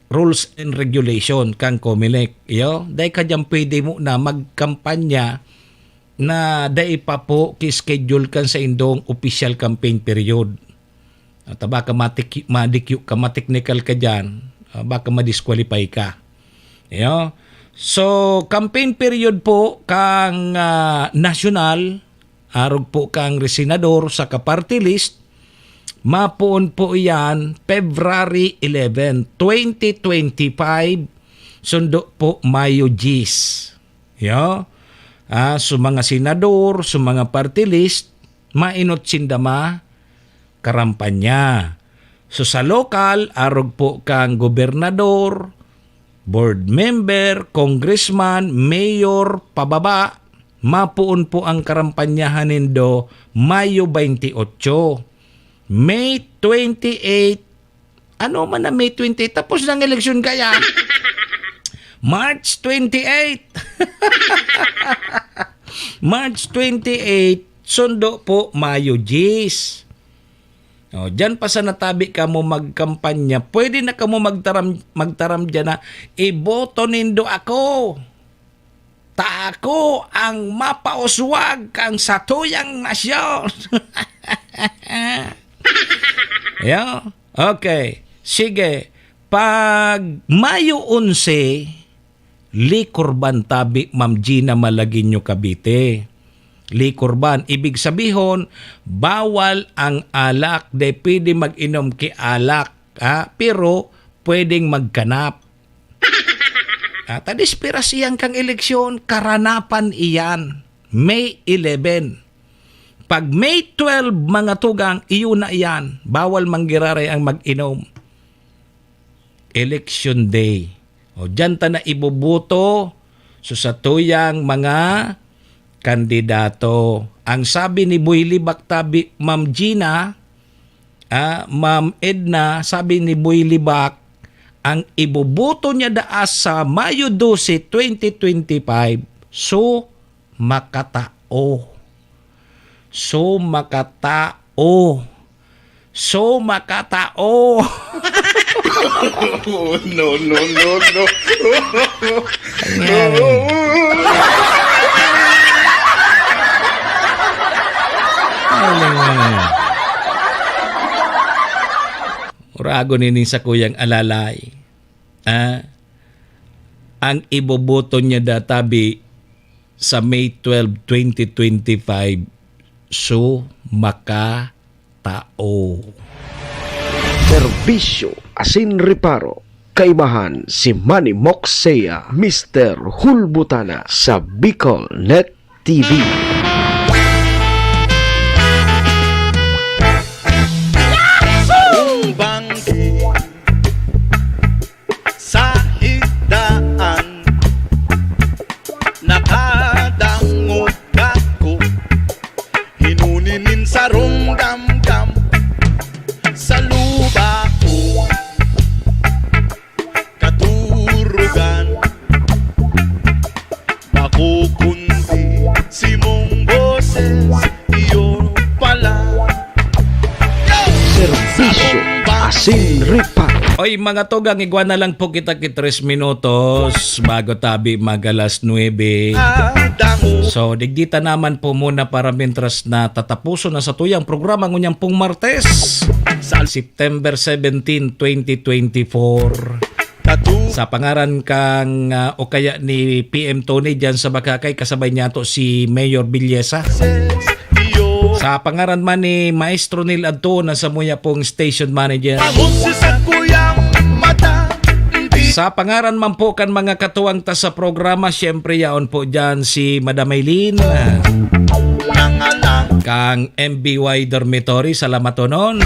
rules and regulation kang Comelec. Iyo, dai ka diyan pwede mo na magkampanya na dai pa po ki-schedule kan sa indong official campaign period. At baka matik-, madikyo ka, mateknikal ka diyan, ah, baka ma-disqualify ka. Iyo. So, campaign period po kang, ah, nasyonal, arog po kang senador saka party list, mapoon po iyan February eleven, twenty twenty-five, sundo po Mayo diyes. Yo? Ah, so mga senador, so mga party list, mainot sinda makarampanya. So sa lokal, arog po kang gobernador, board member, congressman, mayor, pababa, mapoon po ang karampanyahan nindo Mayo twenty-eight. May twenty-eight, ano man na May twenty-eight? Tapos ng eleksyon kaya? March twenty-eight. March twenty-eight, sundo po Mayo diyes. O, diyan pa sa natabi kamo magkampanya, pwede na kamo magtaram, magtaram diyan na, "Iboto nindo ako. Ta ako ang mapauswag kan satuyang nasyon." Yo? Okay. Sige. Pag Mayo onse, liquor ban tabi, Ma'am Gina Malagueño, Cavite. Liquor ban. Ibig sabihon, bawal ang alak. Di pwede mag-inom ki alak, ha? Pero pwedeng magkanap. At desperasyon kang eleksyon, karanapan iyan. May eleven. Pag May twelve, mga tugang, iyon na iyan. Bawal manggiraray ang mag-inom. Election Day. O, diyan ta na iboboto so satuyang mga kandidato. Ang sabi ni Boy Libak tabi, Ma'am Gina, ah, Ma'am Edna, sabi ni Boy Libak, ang iboboto niya daa sa Mayo dose, twenty twenty-five, so makatao. So makatao. So makatao. Oh, no, no, no, no. Ayan. Alam mo na yan. Pago nining sakuyang alalay. Ah, ang iboboto niya da tabi sa May twelve, twenty twenty-five, so makatao. Serbisyo asin reparo. Kaibahan si Manny Moxea, Mister Hulbutana sa Bicol Net T V. Banggi sa higdaan, nakadangog ako, hinuni nin sarong damdam sa luba ko. Katurugan, bako kundi simong boses, iyo pala. Serbisyo asin reparo. Oy, mga tugang, igwa na lang po kita ki tres minutos bago tabi mag alas nuebe. So, digdita naman po muna para mientras na tatapuson na sa tuyang programa ngunyan pong Martes, sa September seventeen, twenty twenty-four. Sa pangaran kang, ah, o kaya ni P M Tony diyan sa Bakakay, kasabay niya to si Mayor Villesa. Sa pangaran man ni Maestro Neil Adto na sa muya pong station manager. Sa pangaran man po kan mga katuwang ta sa programa, siyempre yaon po diyan si Madam Aileen. Kang M B Y Dormitory, salamaton.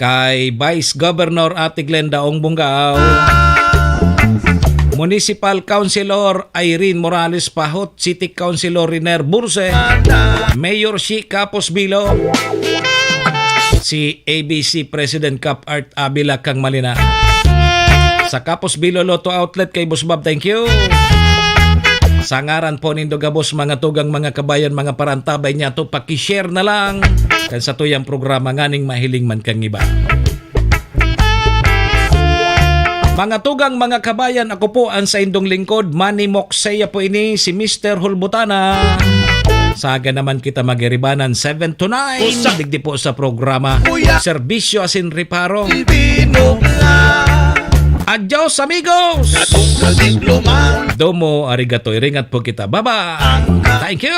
Kay Vice Governor Ate Glenda Ong Bungao. Municipal Councilor Irene Morales Pahot, City Councilor Riner Burse, Mayor Shi Capos Bilo, si A B C President Cap Art Avila kang Malina. Sa Capos Bilo Lotto Outlet kay Boss Bob, thank you. Sa ngaran po nindo gabos, mga tugang, mga kabayan, mga parantabay niya to, paki-share na lang kan sa tuyang programa nganing mahiling man kang iba. Mga tugang, mga kabayan, ako po ang saindong lingkod, Manny Moxea po ini, si Mister Hulbutana. Saga naman kita magiribanan, seven to nine. Digdi po sa programa, Serbisyo asin Reparo. Adios, amigos! Domo arigato, iringat po kita. Bye-bye! Thank you!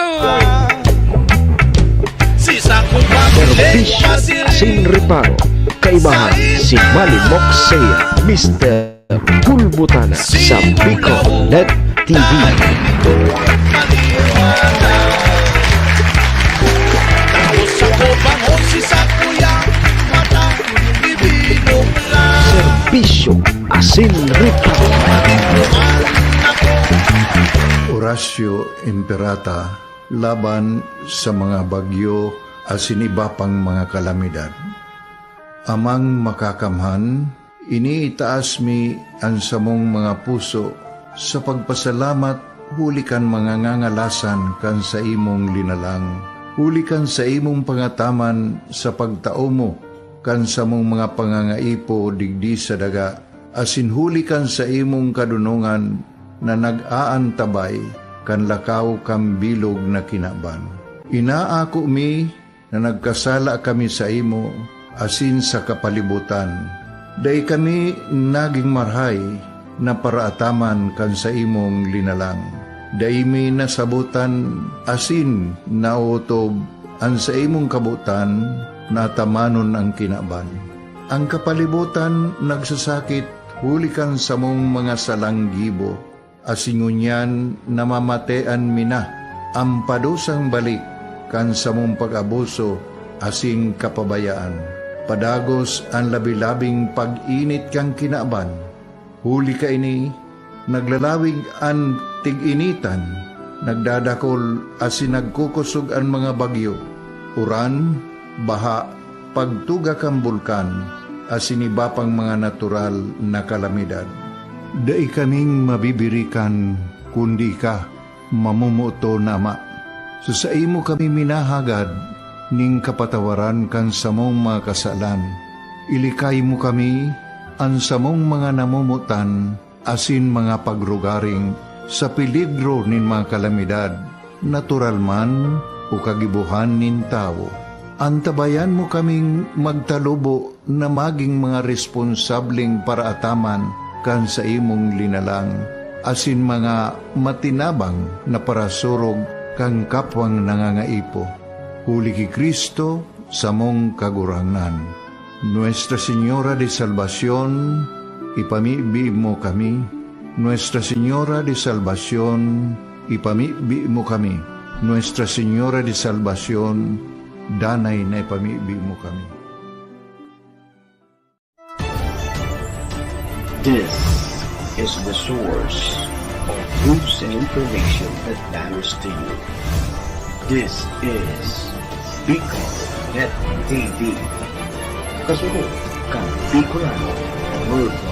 Serbisyo asin Reparo. Kaibahan si Manny Moxea, Mister Hulbutana sa Bicol Net T V. Serbisyo asin reparo. Horacio Imperata laban sa mga bagyo asin iba pang mga kalamidad. Amang Makakamhan, iniitaas mi an samong mga puso sa pagpasalamat huli kan mga ngangalasan kan saimong linalang, huli kan saimong pangataman sa pagtao mo kan samong mga pangangaipo digdi sa daga, asin huli kan saimong kadonongan na nag-aantabay kan lakaw kan bilog na kinaban. Inaako mi na nagkasala kami saimo asin sa kapalibotan. Dai kami nagin marahay na paraataman kan saimong linalang. Dai mi nasabotan asin naotob an saimong kabotan na atamanon an kinaban. An kapalibotan nagsasakit huli kan samong mga salang gibo, asin ngunyan namamatean mi na an padusang balik kan samong pag-abuso asin kapabayaan. Padagos an labi-labing pag-init kan kinaban. Huli kaini, naglalawig an tig-initan, nagdadakol asin nagkukosog an mga bagyo, uran, baha, pagtuga kan bulkan, asin iba pang mga natural na kalamidad. Dai kaming mabibirikan kundi ika, mamomoton na Ama. Sa saimo kami minahagad nin kapatawaran kan samong mga kasalan. Ilikay mo kami, an samong mga namomotan, asin mga pagrugaring sa peligro nin mga kalamidad, natural man o kagibohan nin tawo. Antabayan mo kaming magtalubo na magin mga responsableng paraataman kan saimong linalang, asin mga matinabang na parasurog kan kapwang nangangaipo. Huli ki Cristo, samong Kagurangnan. Nuestra Señora de Salvacion, ipamibi mo kami. Nuestra Señora de Salvacion, ipamibi mo kami. Nuestra Señora de Salvacion, danay na ipamibi mo kami. This is the source of news and information that matters to you. This is Bicol Net T V. Kasunod kan Bicolano Worldwide.